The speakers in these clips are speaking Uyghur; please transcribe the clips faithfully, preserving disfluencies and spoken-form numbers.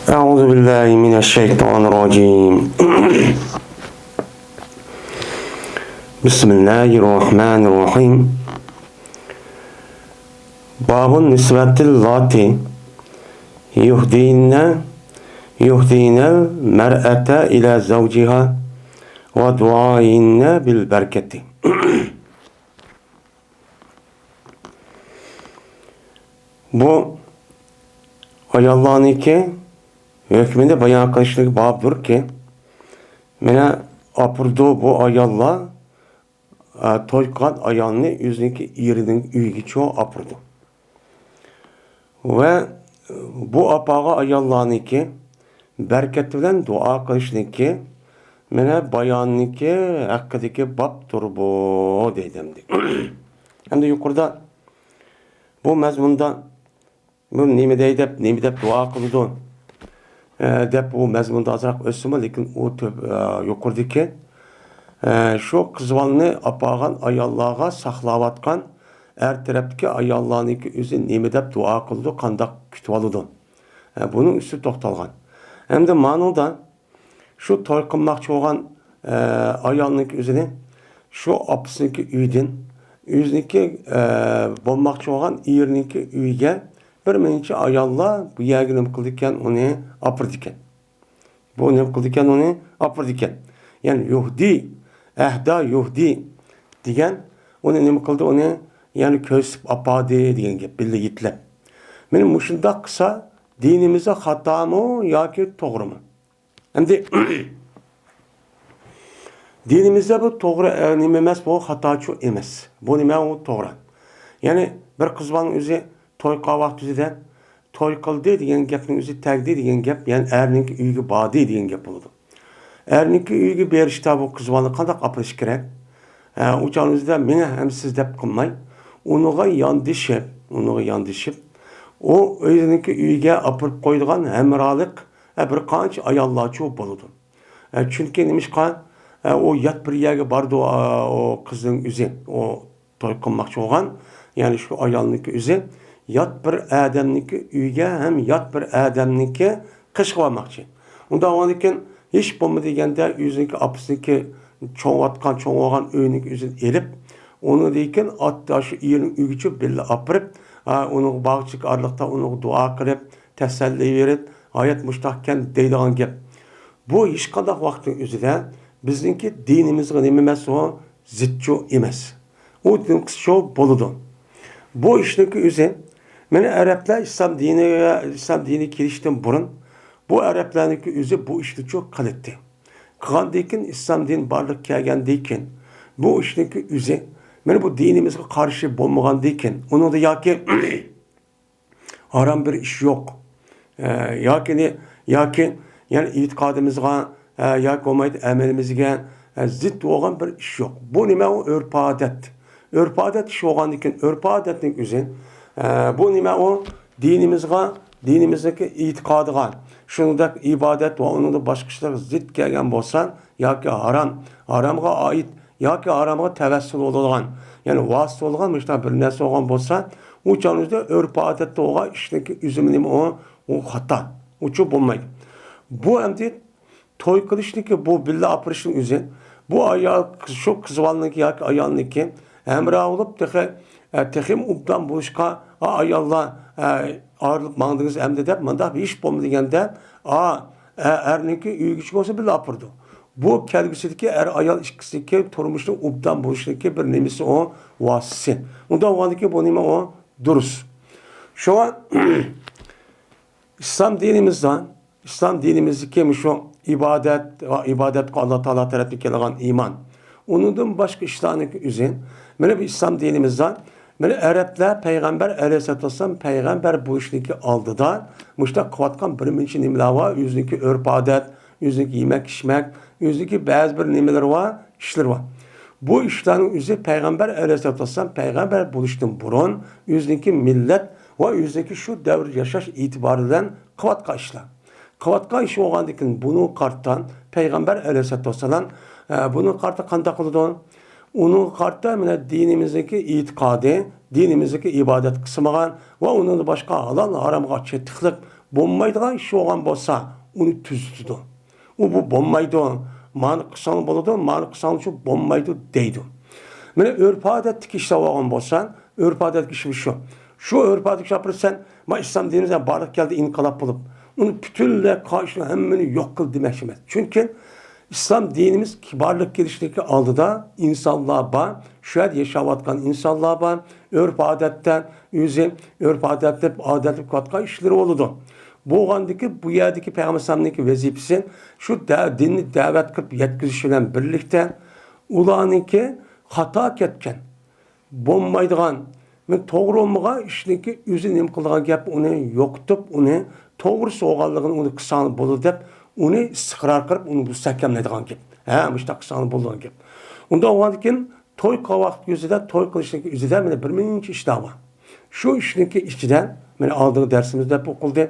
أعوذ بالله من الشيطان الرجيم. بسم الله الرحمن الرحيم. باب نسبة اللاتي يهدين، يهدين المرأة إلى زوجها ودعائهن بالبركة. بۇ ئاياللارنىڭكى ھۆكمىنى بايان قىلىشلىق بابدۇركى، مانا ئاپىرىدۇ بۇ ئاياللار، ئە، توي قىلغان ئايالنى ئۆزىنىڭكى ئېرىنىڭ ئۆيىگىچۇ ئاپىرىدۇ. ۋە بۇ ئاپارغان ئاياللارنىڭكى بەرىكەت بىلەن دۇئا قىلىشنىڭكى، مانا باياننىڭكى ھەققىدىكى بابدۇر بۇ، دەيدۇ ئەمدى. ئەمدى يۇقىرىدا بۇ مەزمۇندا بۇ نېمە دەي دەپ، نېمە دەپ دۇئا قىلىدۇ، ئە، دەپ بۇ مەزمۇندا ئازراق ئۆتسىمۇ، لېكىن ئۇ تۆپ-، ئە، يۇقىرىدىكى، ئە، شۇ قىز بالىنى ئاپارغان ئاياللارغا ساقلاۋاتقان ئەر تەرەپتىكى ئاياللارنىڭكى ئۆزى نېمە دەپ دۇئا قىلىدۇ، قانداق كۈتۈۋالىدۇ؟ ئە، بۇنىڭ ئۈستىدە توختالغان. ئەمدى مانىڭدا شۇ توي قىلماقچى بولغان، ئە، ئايالنىڭكى ئۆزىنى شۇ ئاپىسىنىڭكى ئۆيىدىن ئۆزىنىڭكى، ئە، بولماقچى بولغان ئېرىنىڭكى ئۆيىگە بىر نەچچە ئاياللار بۇ يەرگە نېمە قىلىدىكەن، ئۇنى ئاپىرىدىكەن. بۇ نېمە قىلىدىكەن، ئۇنى ئاپىرىدىكەن. يەنى يۇھدى، ئەھدا يۇھدى دېگەن، ئۇنى نېمە قىلدى، ئۇنى يەنى كۆرسىتىپ ئاپاردى دېگەن گەپ، بىللە يېتىلەپ. مانا مۇشۇنداق قىلسا دىنىمىزدا خاتامۇ ياكى توغرىمۇ؟ ئەمدى دىنىمىزدا بۇ توغرا، ئە، نېمە ئەمەس، بۇ خاتاچۇ ئەمەس. بۇ نېمە، ئۇ توغرا. يەنى بىر قىز بالىنىڭ ئۆزى توي قىلغان ۋاقتى ئۆزىدە توي قىلدى دېگەن گەپنىڭ ئۆزى، تەگدى دېگەن گەپ، يەنى ئەرنىڭكى ئۆيىگە باردى دېگەن گەپ بولىدۇ. ئەرنىڭكى ئۆيىگە بېرىشتا بۇ قىز بالىنى قانداق ئاپىرىش كېرەك؟ ئە، ئۇ چاغنىڭ ئۆزىدە مېنى ھەم سىز دەپ قىلماي، ئۇنىڭغا ياندىشىپ، ئۇنىڭغا ياندىشىپ، ئۇ ئۆزىنىڭكى ئۆيىگە ئاپىرىپ قويىدىغان ھەمراھلىق، ئە، بىر قانچە ئاياللارچۇ بولىدۇ. ئە، چۈنكى نېمىشقا، ئە، ئۇ يات بىر يەرگە بارىدۇ، ئا، ئۇ قىزنىڭ ئۆزى، ئۇ توي قىلماقچى بولغان، يەنى شۇ ئايالنىڭكى ئۆزى يات بىر ئادەمنىڭكى ئۆيىگە ھەم يات بىر ئادەمنىڭكى قېشىغا بارماقچى. ئۇنداق بولغاندىكىن ھېچ بولمىدى دېگەندە ئۆزىنىڭكى ئاپىسىنىڭكى چوڭىيىۋاتقان، چوڭ بولغان ئۆيىنىڭكى ئۆزىنى ئېلىپ، ئۇنىڭدىن كېيىن ئات-، شۇ ئېرىنىڭ ئۆيىگىچە بىللە ئاپىرىپ، ئا، ئۇنىڭغا باغچىلىق ئارىلىقتا ئۇنىڭغا دۇئا قىلىپ، تەسەللى بېرىپ، ھايات مۇشۇنداق ئىكەن دەيدىغان گەپ. بۇ ھېچقانداق ۋاقىتنىڭ ئۆزىدە بىزنىڭكى دىنىمىزغا نېمە ئەمەس، ئۇ زىتچۇ ئەمەس. ئۇ دىنقىسچۇ بولىدۇ. بۇ ئىشنىڭكى ئۆزى، مانا ئەرەبلەر ئىسلام دىنىگە، ئىسلام دىنىگە كېلىشتىن بۇرۇن، بۇ ئەرەبلەرنىڭكى ئۆزى بۇ ئىشنىچۇ قىلاتتى. قىلغاندىن كېيىن، ئىسلام دىنى بارلىققا كەلگەندىن كېيىن، بۇ ئىشنىڭكى ئۆزى، مانا بۇ دىنىمىزغا قارشى بولمىغاندىن كېيىن، ئۇنىڭدا ياكى ھارام بىر ئىش يوق. ئە، ياكى نى-، ياكى، يەنى ئېتىقادىمىزغا، ئە، ياكى بولمايدۇ ئەمىلىمىزگە، ئە، زىت بولغان بىر ئىش يوق. بۇ نېمە ئۇ؟ ئۆرپ-ئادەت. ئۆرپ-ئادەت ئىش بولغاندىن كېيىن، ئۆرپ-ئادەتنىڭ ئۆزى، ئە، بۇ نېمە ئۇ؟ دىنىمىزغا، دىنىمىزنىڭكى ئېتىقادىغا، شۇنىڭدەك ئىبادەت ۋە ئۇنىڭدىن باشقا ئىشلارغا زىت كەلگەن بولسا، ياكى ھارام، ھارامغا ئائىت ياكى ھارامغا تەۋەسسۇل بولىدىغان، يەنى ۋاسىتە بولىدىغان مۇشۇنداق بىر نەرسە بولغان بولسا، ئۇ چاغنىڭ ئۆزىدە ئۆرپ-ئادەتتە بولغان ئىشنىڭكى ئۈزۈمى نېمە ئۇ؟ ئۇ خاتا. ئۇچۇ بولمايدۇ. بۇ ئەمدى توي قىلىشنىڭكى، بۇ بىللە ئاپىرىشنىڭ ئۆزى، بۇ ئايال، شۇ قىز بالىنىڭكى ياكى ئايالنىڭكى ھەمراھ بولۇپ تېخى، ئە، تېخىمۇ ئوبدان بولۇشقا، ئا، ئاياللار، ئە، ئايرىلىپ ماڭدىڭىز ئەمدى دەپ، مۇنداق ھېچ بولمىدى دېگەندە، ئا، ئە-، ئەرنىڭكى ئۆيگىچە بولسا بىللە ئاپىرىدۇ. بۇ كەلگۈسىدىكى ئەر-ئايال ئىككىسىنىڭكى تۇرمۇشىنىڭ ئوبدان بولۇشىدىكى بىر نېمىسى ئۇ، ۋاسىتىسى. ئۇنداق بولغاندىكىن بۇ نېمە ئۇ؟ دۇرۇس. شۇڭا ئىسلام دىنىمىزدا، ئىسلام دىنىمىزدىكى مۇشۇ ئىبادەت ۋە ئىبادەتكە ئاللا تائالا تەرەپتىن كېلىدىغان ئىمان، ئۇنىڭدىن باشقا ئىشلارنىڭكى ئۆزى، مانا بۇ ئىسلام دىنىمىزدا، مانا ئەرەبلەر پەيغەمبەر ئەلەيھىسسالاتۇ ۋەسسالام پەيغەمبەر بولۇشنىڭكى ئالدىدا مۇشۇنداق قىلىۋاتقان بىر مۇنچە نېمىلەر بار، ئۆزىنىڭكى ئۆرپ-ئادەت، ئۆزىنىڭكى يېمەك-ئىچمەك، ئۆزىنىڭكى بەزى بىر نېمىلىرى بار، ئىشلىرى بار. بۇ ئىشلارنىڭ ئۆزى پەيغەمبەر ئەلەيھىسسالاتۇ ۋەسسالام پەيغەمبەر بولۇشتىن بۇرۇن ئۆزىنىڭكى مىللەت ۋە ئۆزىنىڭكى شۇ دەۋر ياشاش ئېتىبارى بىلەن قىلىۋاتقان ئىشلار. قىلىۋاتقان ئىش بولغاندىكىن بۇنىڭغا قارىتا پەيغەمبەر ئەلەيھىسسالاتۇ ۋەسسالام، ئە، بۇنىڭغا قارىتا قانداق قىلىدۇ؟ ئۇنىڭغا قارىتا مانا دىنىمىزنىڭكى ئېتىقادى، دىنىمىزنىڭكى ئىبادەت قىسمىغا ۋە ئۇنىڭدىن باشقا ھالال ھارامغا چېتىقلىق بولمايدىغان ئىش بولغان بولسا، ئۇنى تۈزىتىدۇ. ئۇ بۇ بولمايدۇ، مانا قىلساڭ بولىدۇ، مانا قىلساڭ شۇ بولمايدۇ دەيدۇ. مانا ئۆرپ-ئادەتتىكى ئىشلار بولغان بولسا، ئۆرپ-ئادەتتىكى ئىشىمىز شۇ. شۇ ئۆرپ-ئادەتتىكى ئىشلار بىر سەن، ما ئىسلام دىنىمىز بارلىققا كەلدى، ئىنقىلاب بولۇپ، ئۇنى پۈتۈنلەي قائىدىنى ھەممىنى يوق قىل دېمەكچى ئەمەس. چۈنكى ئىسلام دىنىمىز بارلىققا كېلىشلىكى ئالدىدا ئىنسانلار بار، شۇ يەردە ياشاۋاتقان ئىنسانلار بار، ئۆرپ-ئادەتتە ئۆزى ئۆرپ-ئادەتلىك، ئادەتلىك قىلىۋاتقان ئىشلىرى بولىدۇ. بولغاندىكى بۇ يەردىكى پەيغەمبەر ئەلەيھىسسالامنىڭكى ۋەزىپىسى شۇ دە-، دىننى دەۋەت قىلىپ يەتكۈزۈش بىلەن بىرلىكتە ئۇلارنىڭكى خاتا كەتكەن، بولمايدىغان، مەن توغرا بولمىغان ئىشنىڭكى ئۆزى نېمە قىلىدىغان گەپ، ئۇنى يوقىتىپ، ئۇنى توغرىسى بولغانلىقىنى ئۇنى قىلساڭ بولىدۇ دەپ، ئۇنى ئىستىقرار قىلىپ، ئۇنى مۇستەھكەملەيدىغان گەپ. ھە، مۇشۇنداق قىلساڭ بولىدىغان گەپ. ئۇنداق بولغاندىكىن توي قىلغان ۋاقىت يۈزىدە، توي قىلىشنىڭكى ئۆزىدە مانا بىر مۇنچە ئىشلار بار. شۇ ئىشنىڭكى ئىچىدە، مانا ئالدىنقى دەرسىمىزدە بۇ قىلدى.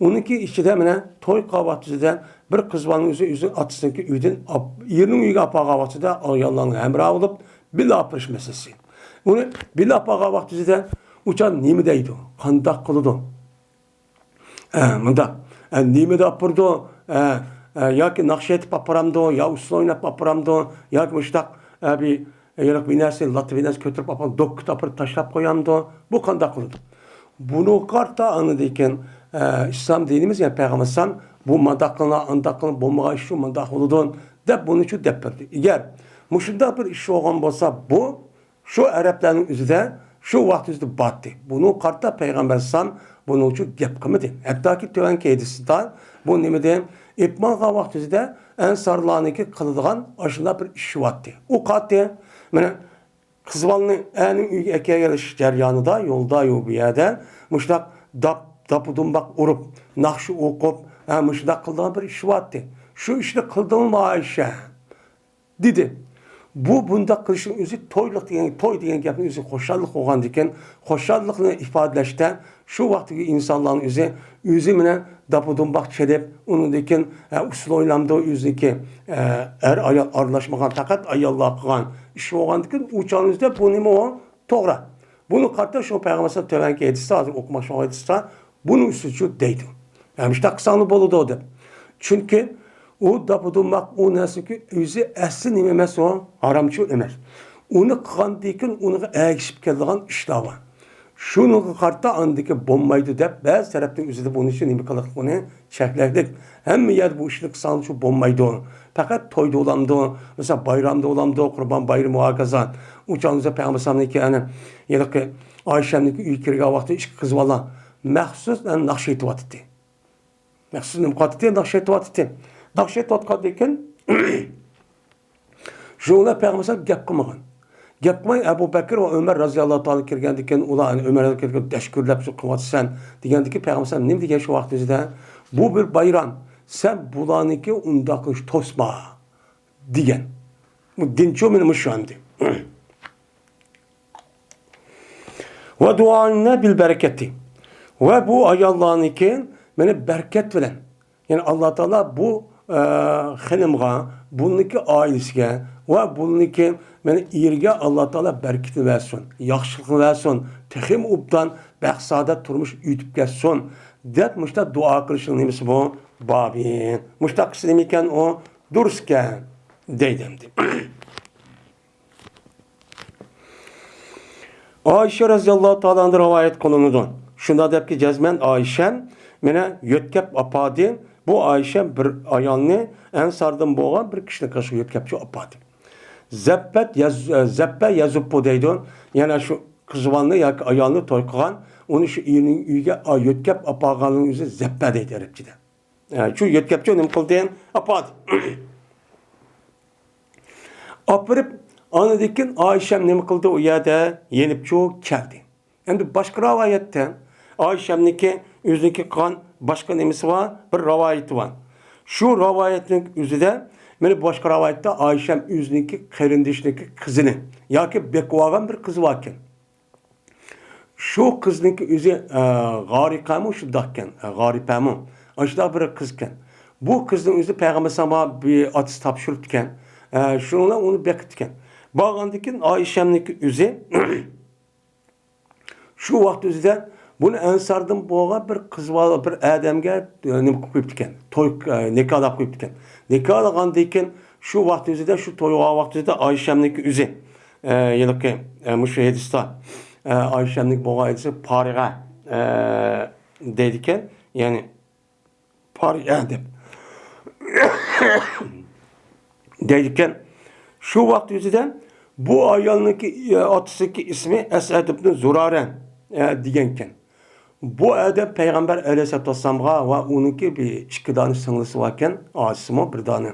ئۇنىڭكى ئىچىدە مانا توي قىلغان ۋاقتىدا بىر قىز بالىنى ئۆزى، ئۆزىنىڭ ئاتىسىنىڭكى ئۆيىدىن ئاپ-، ئېرىنىڭ ئۆيىگە ئاپارغان ۋاقتىدا ئاياللارنىڭ ھەمراھى بولۇپ، بىللە ئاپىرىش مەسىلىسى. ئۇنى بىللە ئاپارغان ۋاقتىدا ئۇ چاغ نېمە دەيدۇ؟ قانداق قىلىدۇ؟ ئە، مۇنداق، ئە، نېمىدە ئاپىرىدۇ؟ ئە، ئە، ياكى ناخشا ئېيتىپ ئاپىرامدۇ، يا ئۇسسۇل ئويناپ ئاپىرامدۇ، ياكى مۇشۇنداق، ئە، بىر ھېلىقى بىر نەرسە، لاتا بىر نەرسە كۆتۈرۈپ ئاپىرىپ، دوككا تاپىرىپ تاشلاپ قويامدۇ؟ بۇ قانداق قىلىدۇ؟ بۇنىڭغا قارىتا ئاندىن كېيىن، ئە، ئىسلام دىنىمىز، يەنى پەيغەمبەر ئەلەيھىسسالام، بۇ مانداق قىلىنا، ئانداق قىلىنا، بولمىغان ئىش شۇ، مانداق بولىدۇ، دەپ بۇنى شۇ دەپ بەردى. ئەگەر مۇشۇنداق بىر ئىش بولغان بولسا، بۇ شۇ ئەرەبلەرنىڭ ئۆزىدە شۇ ۋاقىت ئۆزىدە بارتى. بۇنىڭغا قارىتا پەيغەمبەر ئەلەيھىسسالام بۇنىڭ ئۈچۈن گەپ قىلمىدى. ھەتتاكى تۆۋەنكى ھەدىستە بۇ نېمىدى؟ ئېلىپ ماڭغان ۋاقىت ئۆزىدە ئەنسارلارنىڭكى قىلىدىغان ئاشۇنداق بىر ئىشى بارتى. ئۇ قارىتى، مانا، قىز بالىنى ئەرنىڭ ئۆيىگە ئەكەلگەن جەريانىدا، يولدا، يول بۇ يەردە مۇشۇنداق داپ، داپا-دۇمباق ئۇرۇپ، ناخشا ئوقۇپ، ھە، مۇشۇنداق قىلىدىغان بىر ئىشى بارتى. شۇ ئىشنى قىلدىڭمۇ، ئائىشە؟ دېدى. بۇ بۇنداق قىلىشنىڭ ئۆزى تويلۇق دېگەن، توي دېگەن گەپنىڭ ئۆزى خۇشاللىق بولغاندىكىن، خۇشاللىقنى ئىپادىلەشتە شۇ ۋاقىتتىكى ئىنسانلارنىڭ ئۆزى، ئۆزى مەنە داپا-دۇمباق چېلىپ، ئۇنىڭدىن كېيىن، ئە، ئۇسسۇل ئوينامدۇ، ئۆزىنىڭكى، ئە، ئەر-ئايال ئارىلاشمىغان، پەقەت ئاياللار قىلغان ئىش بولغاندىكىن، ئۇ چاغنىڭ ئۆزىدە بۇ نېمە ئۇ؟ توغرا. بۇنى قارىتا شۇ پەيغەمبەر تۆۋەنكى ھەدىستە، ھازىر ئوقۇماقچى بولغان ھەدىستە، بۇنىڭ ئۈستىچۇ دەيدۇ. ھە، مۇشۇنداق قىلساڭلار بولىدۇ دەپ. چۈنكى ئۇ داپا-دۇمباق، ئۇ نەرسىكى ئۆزى ئەسلى نېمە ئەمەس ئۇ؟ ھارامچۇ ئەمەس. ئۇنى قىلغاندىن كېيىن ئۇنىڭغا ئەگىشىپ كېلىدىغان ئىشلار بار. شۇنىڭغا قارىتا ئاندىكى بولمايدۇ دەپ بەزى تەرەپتىن ئۆزىدە بۇنىڭ ئۈچۈن نېمە قىلىقلىقىنى چەكلەيلىك. ھەممە يەردە بۇ ئىشنى قىلساڭلار شۇ بولمايدۇ. پەقەت تويدا بولامدۇ، مەسىلەن، بايرامدا بولامدۇ، قۇربان بايرىمى ۋە ھاكازا. ئۇ چاغدا پەيغەمبەر ئەلەيھىسسالامنىڭكى، يەنى ھېلىقى ئائىشەمنىڭكى ئۆيىگە كىرگەن ۋاقتى ئىككى قىز بالا مەخسۇس، يەنى ناخشا ئېيتىۋاتاتتى. مەخسۇس نېمە قىلىۋاتاتتى؟ ناخشا ئېيتىۋاتاتتى. ناخشا ئېيتىۋاتقاندىن كېيىن، شۇنىڭ بىلەن پەيغەمبەر ئەلەيھىسسالام گەپ قىلمىغان. گەپ قىلماي، ئەبۇ بەكىر ۋە ئۆمەر رازىياللاھۇ تائالا كىرگەندىن كېيىن، ئۇلار، يەنى ئۆمەر كىرگەن، دەشكۈرلەپ شۇ قىلىۋاتىسەن دېگەندىكىن، پەيغەمبەر ئەلەيھىسسالام نېمە دېگەن شۇ ۋاقىت ئۆزىدە؟ بۇ بىر بايرام، سەن بۇلارنىڭكى ئۇنداق قىلىش توسما. دېگەن. بۇ دىنچۇ مېنى مۇشۇ ئەمدى. ۋە دۇئائىننە بىل بەرىكەتى. ۋە بۇ ئاياللارنىڭكى مېنى بەرىكەت بىلەن. يەنى ئاللا تائالا بۇ، ئە، خېنىمغا، بۇنىڭكى ئائىلىسىگە ۋە بۇنىڭكى مېنى ئېرىگە ئاللا تائالا بەرىكىتىنى بەرسۇن، ياخشىلىقنى بەرسۇن، تېخىمۇ ئوبدان، بەخت-سائادەت تۇرمۇش ئۆتۈپ كەتسۇن، دەپ مۇشۇنداق دۇئا قىلىشنىڭ نېمىسى بۇ؟ بابى. مۇشۇنداق قىلسا نېمە ئىكەن ئۇ؟ دۇرۇس ئىكەن. دەيدۇ ئەمدى. ئائىشە رەزىياللاھۇ تائالا ئانھا رىۋايەت قىلىنىدۇ. شۇنداق دەپكى، جەزمەن ئائىشەم مېنى يۆتكەپ ئاپاردى. بۇ ئائىشەم بىر ئايالنى، ئەنساردىن بولغان بىر كىشىنى قىلىشقا يۆتكەپچۇ ئاپاردى. زەپپەت يەز-، زەپپە يەزۇپپۇ دەيدۇ. يەنە شۇ قىز بالىنى ياكى ئايالنى توي قىلغان، ئۇنى شۇ ئېرىنىڭ ئۆيىگە، ئا، يۆتكەپ ئاپارغاننىڭ ئۆزى زەپپە دەيدۇ ئەرەبچىدە. ئە، شۇ يۆتكەپچۇ نېمە قىلدى؟ ئاپاردى. ئاپىرىپ، ئاندىن كېيىن ئائىشەم نېمە قىلدى؟ ئۇ يەردە يېنىپچۇ كەلدى. ئەمدى باشقا رىۋايەتتە، ئائىشەمنىڭكى ئۆزىنىڭكى قىلغان باشقا نېمىسى بار؟ بىر رىۋايىتى بار. شۇ رىۋايەتنىڭ ئۆزىدە، مانا باشقا رىۋايەتتە ئائىشەم ئۆزىنىڭكى قېرىندىشىنىڭكى قىزىنى ياكى بېقىۋالغان بىر قىزى باركەن. شۇ قىزنىڭكى ئۆزى، ئە، غارىقەمۇ شۇنداقكەن، ئە، غارىپەمۇ. ئاشۇنداق بىر قىزكەن. بۇ قىزنىڭ ئۆزى پەيغەمبەر ئەلەيھىسسالامغا بىر ئاتىسى تاپشۇرۇپتىكەن. ئە، شۇنىڭ بىلەن ئۇنى بېقىپتىكەن. بارغاندىن كېيىن ئائىشەمنىڭكى ئۆزى شۇ ۋاقىت ئۆزىدە بۇنى ئەنساردىن بولغان بىر قىز بالا، بىر ئادەمگە، ئە، نېمە قىلىپ قويۇپتىكەن. توي، ئە، نىكاھلاپ قويۇپتىكەن. نىكاھلىغاندىن كېيىن شۇ ۋاقىت ئۆزىدە، شۇ توي بولغان ۋاقىت ئۆزىدە ئايشەمنىڭكى ئۆزى، ئە، ھېلىقى، ئە، مۇشۇ ھەدىستە، ئە، ئايشەمنىڭكى بولغان ھەدىسى پارىغە، ئە، دەيدىكەن. يەنى پارىئە دەپ دەيدىكەن. شۇ ۋاقىت ئۆزىدە بۇ ئايالنىڭكى، ئاتىسىنىڭكى ئىسمى ئەسئەد ئىبن زۇرارە، ئە، دېگەنكەن. بۇ ئادەم پەيغەمبەر ئەلەيھىسسالاتۇ ۋەسسالامغا ۋە ئۇنىڭكى بىر ئىككى دانە سىڭلىسى باركەن، ئاچىسىمۇ بىر دانە.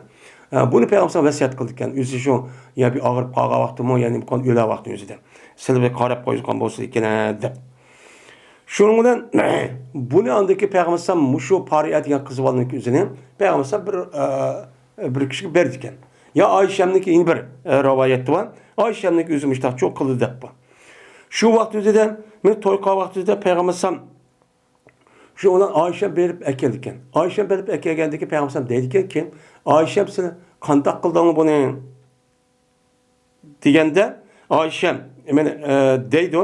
ئە، بۇنى پەيغەمبەر ۋەسىيەت قىلىدىكەن. ئۆزى شۇ يا بىر ئاغرىپ قالغان ۋاقتىمۇ، يەنى بۇ ئۆلەر ۋاقتى ئۆزىدە. سىلى بىر قاراپ قويغان بولسا ئىكەن، دەپ. شۇنىڭ بىلەن بۇنى ئاندىكى پەيغەمبەر ئەلەيھىسسالام مۇشۇ پارىئە دېگەن قىز بالىنىڭ ئۆزىنى پەيغەمبەر ئەلەيھىسسالام بىر، ئە، بىر كىشىگە بەردىكەن. يا ئايشەمنىڭكى يەنە بىر، ئە، رىۋايەتتە بار. ئايشەمنىڭكى ئۆزى مۇشتاق چوق قىلدى دەپ بار. شۇ ۋاقىت ئۆزىدە، مېنى توي قىلغان ۋاقىت ئۆزىدە پەيغەمبەر ئەلەيھىسسالام شۇ بىلەن ئايشەم بېرىپ ئەكەلدىكەن. ئايشەم بېرىپ ئەكەلگەندىكى پەيغەمبەر ئەلەيھىسسالام دەيدىكەنكى، ئايشەم، سىلى قانداق قىلدىڭ بۇنى؟ دېگەندە، ئايشەم، مېنى، ئە، دەيدۇ.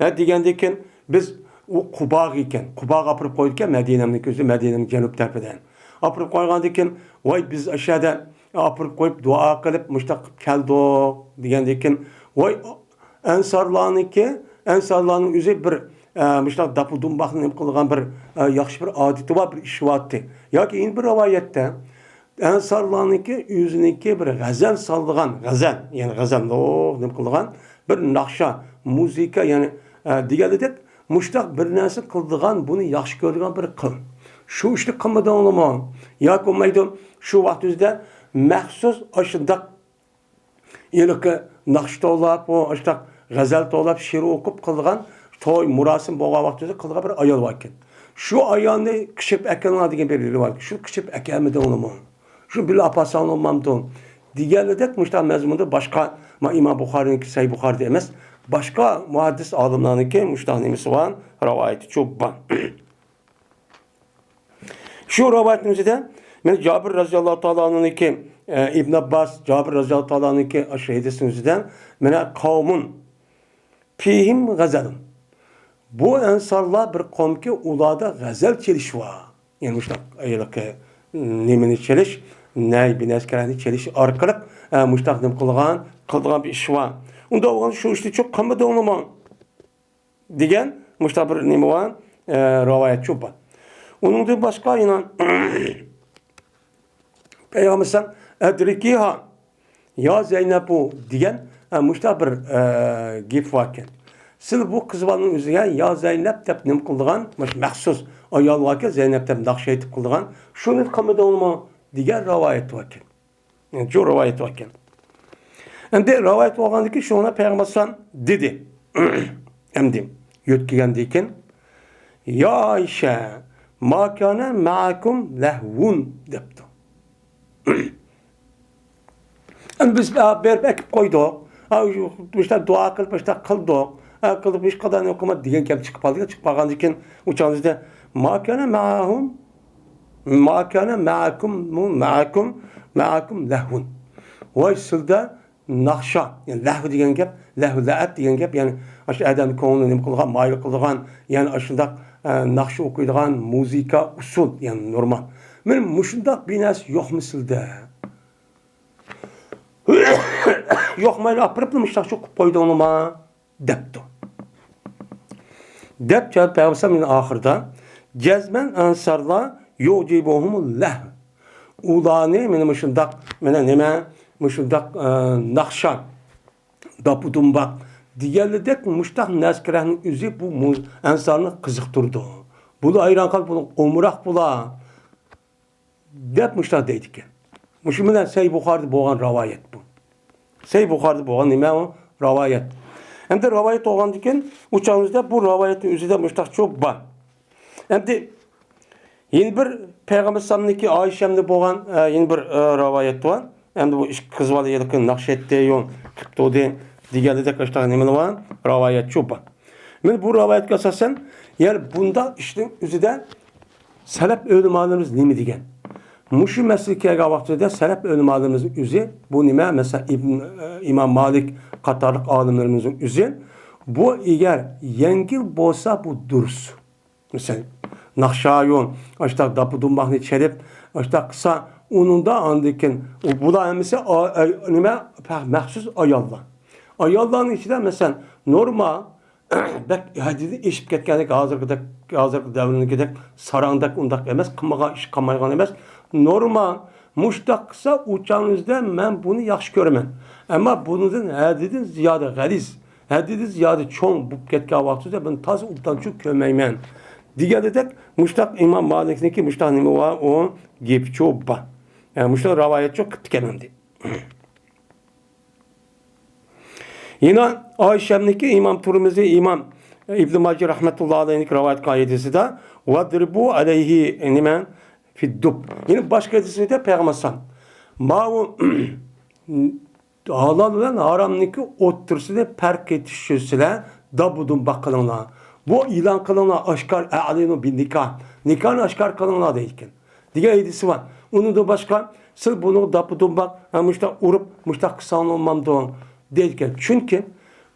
ھە، دېگەندىن كېيىن بىز ئۇ قۇباغا ئىكەن، قۇباغا ئاپىرىپ قويدىكەن، مەدىنەمنىڭ كۆزى، مەدىنەمنىڭ جەنۇب تەرىپىدە. ئاپىرىپ قويغاندىن كېيىن، ۋاي، بىز ئاشۇ يەردە ئاپىرىپ قويۇپ، دۇئا قىلىپ، مۇشۇنداق قىلىپ كەلدۇق، دېگەندىن كېيىن، ۋاي، ئەنسارلارنىڭكى، ئەنسارلارنىڭ ئۆزى بىر، ئە، مۇشۇنداق داپۇ دۇمباقنى نېمە قىلىدىغان بىر، ئە، ياخشى بىر ئادىتى بار، بىر ئىشى بارتتى. ياكى يەنە بىر رىۋايەتتە، ئەنسارلارنىڭكى ئۆزىنىڭكى بىر غەزەل سالىدىغان، غەزەل، يەنى غەزەل، نېمە قىلىدىغان بىر ناخشا، مۇزىكا، يەنى، ئە، دېگەنلىدەك، مۇشۇنداق بىر نەرسە قىلىدىغان، بۇنى ياخشى كۆرىدىغان بىر قىل. شۇ ئىشنى قىلمىدىڭلىمۇ؟ ياكى بولمايدۇ، شۇ ۋاقىت ئۆزىدە مەخسۇس ئاشۇنداق ھېلىقى ناخشا توۋلاپ، ئۇ ئاشۇنداق غەزەل توۋلاپ، شېئىر ئوقۇپ قىلىدىغان توي مۇراسىم بولغان ۋاقتىدا قىلىدىغان بىر ئايال باركەن. شۇ ئايالنى قىچىرىپ ئەكەلدىڭلار دېگەن بىر رىۋايەت. شۇ قىچىرىپ ئەكەلمىدىڭلىمۇ؟ شۇ بىللە ئاپارساڭلار بولمامدۇ؟ دېگەنلىدەك مۇشۇنداق مەزمۇندا باشقا، ما، ئىمام بۇخارىنىڭكى، سەھىھ بۇخارىدا ئەمەس، باشقا مۇھەددىس ئالىملارنىڭكى مۇشۇنداق نېمىسى بار، رىۋايىتى چوپ بار. شۇ رىۋايەتنىڭ ئۆزىدە، مانا جابىر رەزىياللاھۇ تائالا ئەنھۇنىڭكى، ئە، ئىبن ئابباس، جابىر رەزىياللاھۇ تائالا ئەنھۇنىڭكى ئاشۇ ھەدىسنىڭ ئۆزىدە، مانا، قەۋمۇن فىھىم غەزەلۇن. بۇ ئەنسارلار بىر قومكى، ئۇلاردا غەزەل چېلىش بار. يەنى مۇشۇنداق ھېلىقى نېمىنى چېلىش، نەي بىنەسكەرەنى چېلىش ئارقىلىق، ئە، مۇشۇنداق نېمە قىلغان، قىلىدىغان بىر ئىش بار. ئۇنداق بولغاندا شۇ ئىشنى چوق قىلمىدىڭلىمۇ؟ دېگەن مۇشۇنداق بىر نېمە بار، ئە، رىۋايەتچۇ بار. ئۇنىڭدىن باشقا يەنە پەيغەمبەر ئەلەيھىسسالام، «ئەدرىكىھا، يا زەينەبۇ» دېگەن، ئە، مۇشۇنداق بىر، ئە، گېپى باركەن. سىلى بۇ قىز بالىنىڭ ئۆزىگە «يا زەينەپ» دەپ نېمە قىلىدىغان، مۇشۇ مەخسۇس ئايال باركەن، زەينەپ دەپ ناخشا ئېيتىپ قىلىدىغان، شۇنى قىلمىدىڭلىمۇ؟ دېگەن رىۋايەت باركەن. شۇ رىۋايەت باركەن. ئەمدى رىۋايەت بولغاندىن كېيىن شۇڭا پەيغەمبەر ئەلەيھىسسالام دېدى. ئەمدى يۆتكىگەندىن كېيىن، «يا ئائىشە، ما كان مەئەكۇم لەھۋۇن» دەپتۇ. ئەمدى بىز، ئا، بېرىپ ئەكىپ قويدۇق. ئا، مۇشۇنداق دۇئا قىلىپ، مۇشۇنداق قىلدۇق. ئا، قىلدۇق، ھېچقانداق نېمە قىلمىدى دېگەن گەپ چىقىپ قالدى. چىقىپ قالغاندىن كېيىن ئۇ چاغدا، «ما كان مەئەھۇم، ما كان مەئەكۇم، مەئەكۇم، مەئەكۇم لەھۋۇن». ۋاي، سىلدە ناخشا، يەنى لەھۋ دېگەن گەپ، لەھۋ لەئەب دېگەن گەپ، يەنى ئاشۇ ئادەمنىڭ كۆڭلىنى نېمە قىلىدىغان، مايىل قىلىدىغان، يەنى ئاشۇنداق، ئە، ناخشا ئوقۇيدىغان مۇزىكا، ئۇسسۇل، يەنى نورمال. مانا مۇشۇنداق بىر نەرسە يوقمۇ سىلدە؟ يوقمۇ، ئاپىرىپلا مۇشۇنداق قىلىپ قويدۇڭلىما؟ دەپتۇ. دەپ جاۋاب پەيغەمبەر ئەلەيھىسسالام ئاخىرىدا، «جەزمەن ئەنسارلار يۇجىبۇھۇمۇل لەھۋ». ئۇلارنى مانا مۇشۇنداق، مانا نېمە، مۇشۇنداق، ئە، ناخشا، داپۇ دۇمباق دېگەنلىدەك مۇشۇنداق نەسكىرەكنىڭ ئۆزى بۇ مۇ-، ئەنسارنى قىزىقتۇرىدۇ. بۇلار ھەيران قالىدۇ، بۇلار ئومراق بۇلار. دەپ مۇشۇنداق دەيدىكەن. مۇشۇ بىلەن سەھىھ بۇخارىدا بولغان رىۋايەت بۇ. سەھىھ بۇخارىدا بولغان نېمە ئۇ؟ رىۋايەت. ئەمدى رىۋايەت بولغاندىن كېيىن، ئۇ چاغىمىزدا بۇ رىۋايەتنىڭ ئۆزىدە مۇشۇنداق چوپ بار. ئەمدى يەنە بىر پەيغەمبەر ئەلەيھىسسالامنىڭكى ئائىشەمدە بولغان، ئە، يەنە بىر، ئە، رىۋايەت بار. ئەمدى بۇ ئىككى قىز بالا ھېلىقى ناخشا ئېيتتى، يۇ، قىلىپ تۇردى دېگەنلىدەك ئاشۇنداق نېمىلەر بار؟ رىۋايەت چوپ بار. مانا بۇ رىۋايەتكە ئاساسەن، يەنى بۇنداق ئىشنىڭ ئۆزىدە سەلەپ ئۆلىمالىرىمىز نېمە دېگەن؟ مۇشۇ مەسىلىگە كەلگەن ۋاقتىدا سەلەپ ئۆلىمالىرىمىز ئۆزى، بۇ نېمە؟ مەسىلەن، ئىبن، ئىمام مالىك قاتارلىق ئالىملىرىمىزنىڭ ئۆزى، بۇ ئەگەر يەڭگىل بولسا، بۇ دۇرۇس. مەسىلەن، ناخشايۇ، ئاشۇنداق داپا دۇمباقنى چېلىپ، ئاشۇنداق قىلسا، ئۇنىڭدا ئاندىن كېيىن، ئۇ، بۇلار ھەممىسى ئا-، ئا-، نېمە، پە-، مەخسۇس ئاياللار. ئاياللارنىڭ ئىچىدە، مەسىلەن، نورمال، بەك ھەددىدىن ئېشىپ كەتكەندەك، ھازىرقىدەك، ھازىرقى دەۋرنىڭكىدەك ساراڭدەك ئۇنداق ئەمەس، قىلمىغان ئىش قىلمايدىغان ئەمەس. نورمال، مۇشۇنداق قىلسا، ئۇ چاغنىڭ ئۆزىدە مەن بۇنى ياخشى كۆرىمەن. ئەمما بۇنىڭدىن ھەددىدىن زىيادە غەلىز، ھەددىدىن زىيادە چوڭ بولۇپ كەتكەن ۋاقتىدا بۇنى تازا ئوبدانچۇ كۆرمەيمەن، دېگەندەك، مۇشۇنداق ئىمام مالىكنىڭكى مۇشۇنداق نېمە بار، ئۇ گېپىچۇ بار. يەنى مۇشۇنداق رىۋايەتچۇ قىپتىكەن ئەمدى. يەنە ئايشەمنىڭكى ئىمام تۇرمىزى، ئىمام ئىبن ماجە رەھمەتۇللا ئەلەيھىنىڭكى رىۋايەت قىلغان ھەدىسىدە، ۋەدرىبۇ ئەلەيھى نېمە، فىددۇب. يەنە باشقا ھەدىسىدە پەيغەمبەر ئەلەيھىسسالام، ماۋۇ ھالال بىلەن ھارامنىڭكى ئوتتۇرىسىنى پەرق ئېتىش ئۈچۈن سىلەر داپا دۇمباق قىلىڭلار. بۇ ئېلان قىلىڭلار، ئاشكار، ئەلىنۇ بىننىكاھ. نىكاھنى ئاشكار قىلىڭلار دەيدىكەن. دېگەن ھەدىسى بار. ئۇنىڭدىن باشقا، سىز بۇنىڭغا داپا دۇمباق، ھە، مۇشۇنداق ئۇرۇپ، مۇشۇنداق قىلساڭلار بولمامدۇ؟ دەيدىكەن. چۈنكى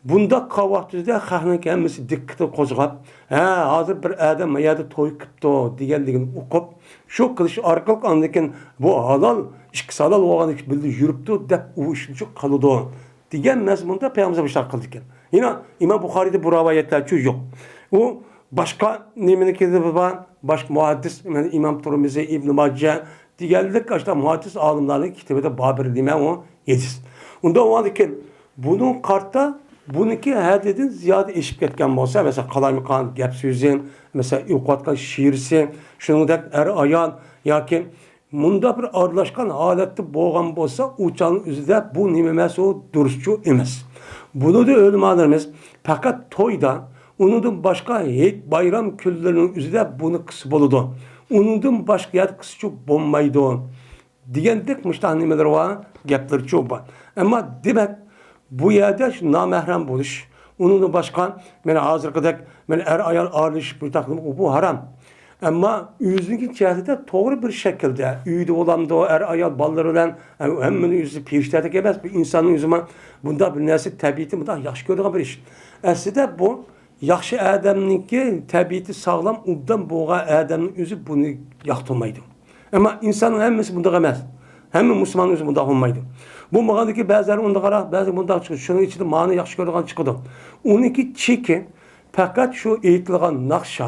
بۇنداق قىلغان ۋاقتىدا خەقنىڭ ھەممىسى دىققىتىنى قوزغاپ، ھە، ھازىر بىر ئادەم ما يەردە توي قىپتۇ دېگەنلىكىنى ئۇقۇپ، شۇ قىلىش ئارقىلىق ئاندىن كېيىن بۇ ھالال، ئىككىسى ھالال بولغاندىكىن بىللە يۈرۈپتۇ دەپ ئۇ ئىشنى قىلىدۇ. دېگەن مەزمۇندا پەيغەمبەر مۇشۇنداق قىلىدىكەن. يەنە ئىمام بۇخارىيدا بۇ رىۋايەتلەرچۇ يوق. ئۇ باشقا نېمىنىڭكىدە بار، باشقا مۇھەددىس، يەنى ئىمام تۇرمىزى، ئىبن ماجە دېگەنلىك، ئاشۇنداق مۇھەددىس ئالىملارنىڭ كىتابىدا بار بىر نېمە ئۇ ھەدىس. ئۇنداق بولغاندىكىن، بۇنىڭ قارىتا، بۇنىڭكى ھەددىدىن زىيادە ئېشىپ كەتكەن بولسا، مەسىلەن، قالايمىقان گەپ سۆزى، مەسىلەن، ئوقۇۋاتقان شېئىرسى، شۇنىڭدەك ئەر ئايال ياكى مۇنداق بىر ئارىلاشقان ھالەتتە بولغان بولسا، ئۇ چاغنىڭ ئۆزىدە بۇ نېمە ئەمەس، ئۇ دۇرۇسچۇ ئەمەس. بۇنىڭدا ئۆلىمالىرىمىز پەقەت تويدا، ئۇنىڭدىن باشقا ھېيت، بايرام كۈنلىرىنىڭ ئۆزىدە بۇنى قىلسا بولىدۇ. ئۇنىڭدىن باشقا يەردە قىلسىچۇ بولمايدۇ. دېگەندەك مۇشۇنداق نېمىلىرى بار، گەپلىرىچۇ بار. ئەمما دېمەك، بۇ يەردە شۇ نامەھرەم بولۇش، ئۇنىڭدىن باشقا، مانا ھازىرقىدەك، مانا ئەر-ئايال ئارىلىشىپ مۇشۇنداق قىلىپ، بۇ ھارام. ئەمما ئۆزىنىڭكى جەھەتىدە توغرا بىر شەكىلدە، ئۆيدە بولامدۇ، ئەر-ئايال بالىلىرى بىلەن، ھەممىنىڭ ئۆزى پېرىشتەدەك ئەمەس، بىر ئىنساننىڭ ئۆزىمۇ بۇنداق بىر نەرسە تەبىئىتى مۇنداق ياخشى كۆرىدىغان بىر ئىش. ئەسلىدە بۇ ياخشى ئادەمنىڭكى تەبىئىتى ساغلام، ئوبدان بولغان ئادەمنىڭ ئۆزى بۇنى ياقتۇرمايدۇ. ئەمما ئىنساننىڭ ھەممىسى بۇنداق ئەمەس. ھەممە مۇسۇلماننىڭ ئۆزى بۇنداق بولمايدۇ. بۇ ماڭغاندىكى بەزىلەر ئۇنداق قاراپ، بەزى بۇنداق چىقىدۇ. شۇنىڭ ئىچىدە مانى ياخشى كۆرىدىغان چىقىدۇ. ئۇنىڭكى چېكى پەقەت شۇ ئېيتىلغان ناخشا،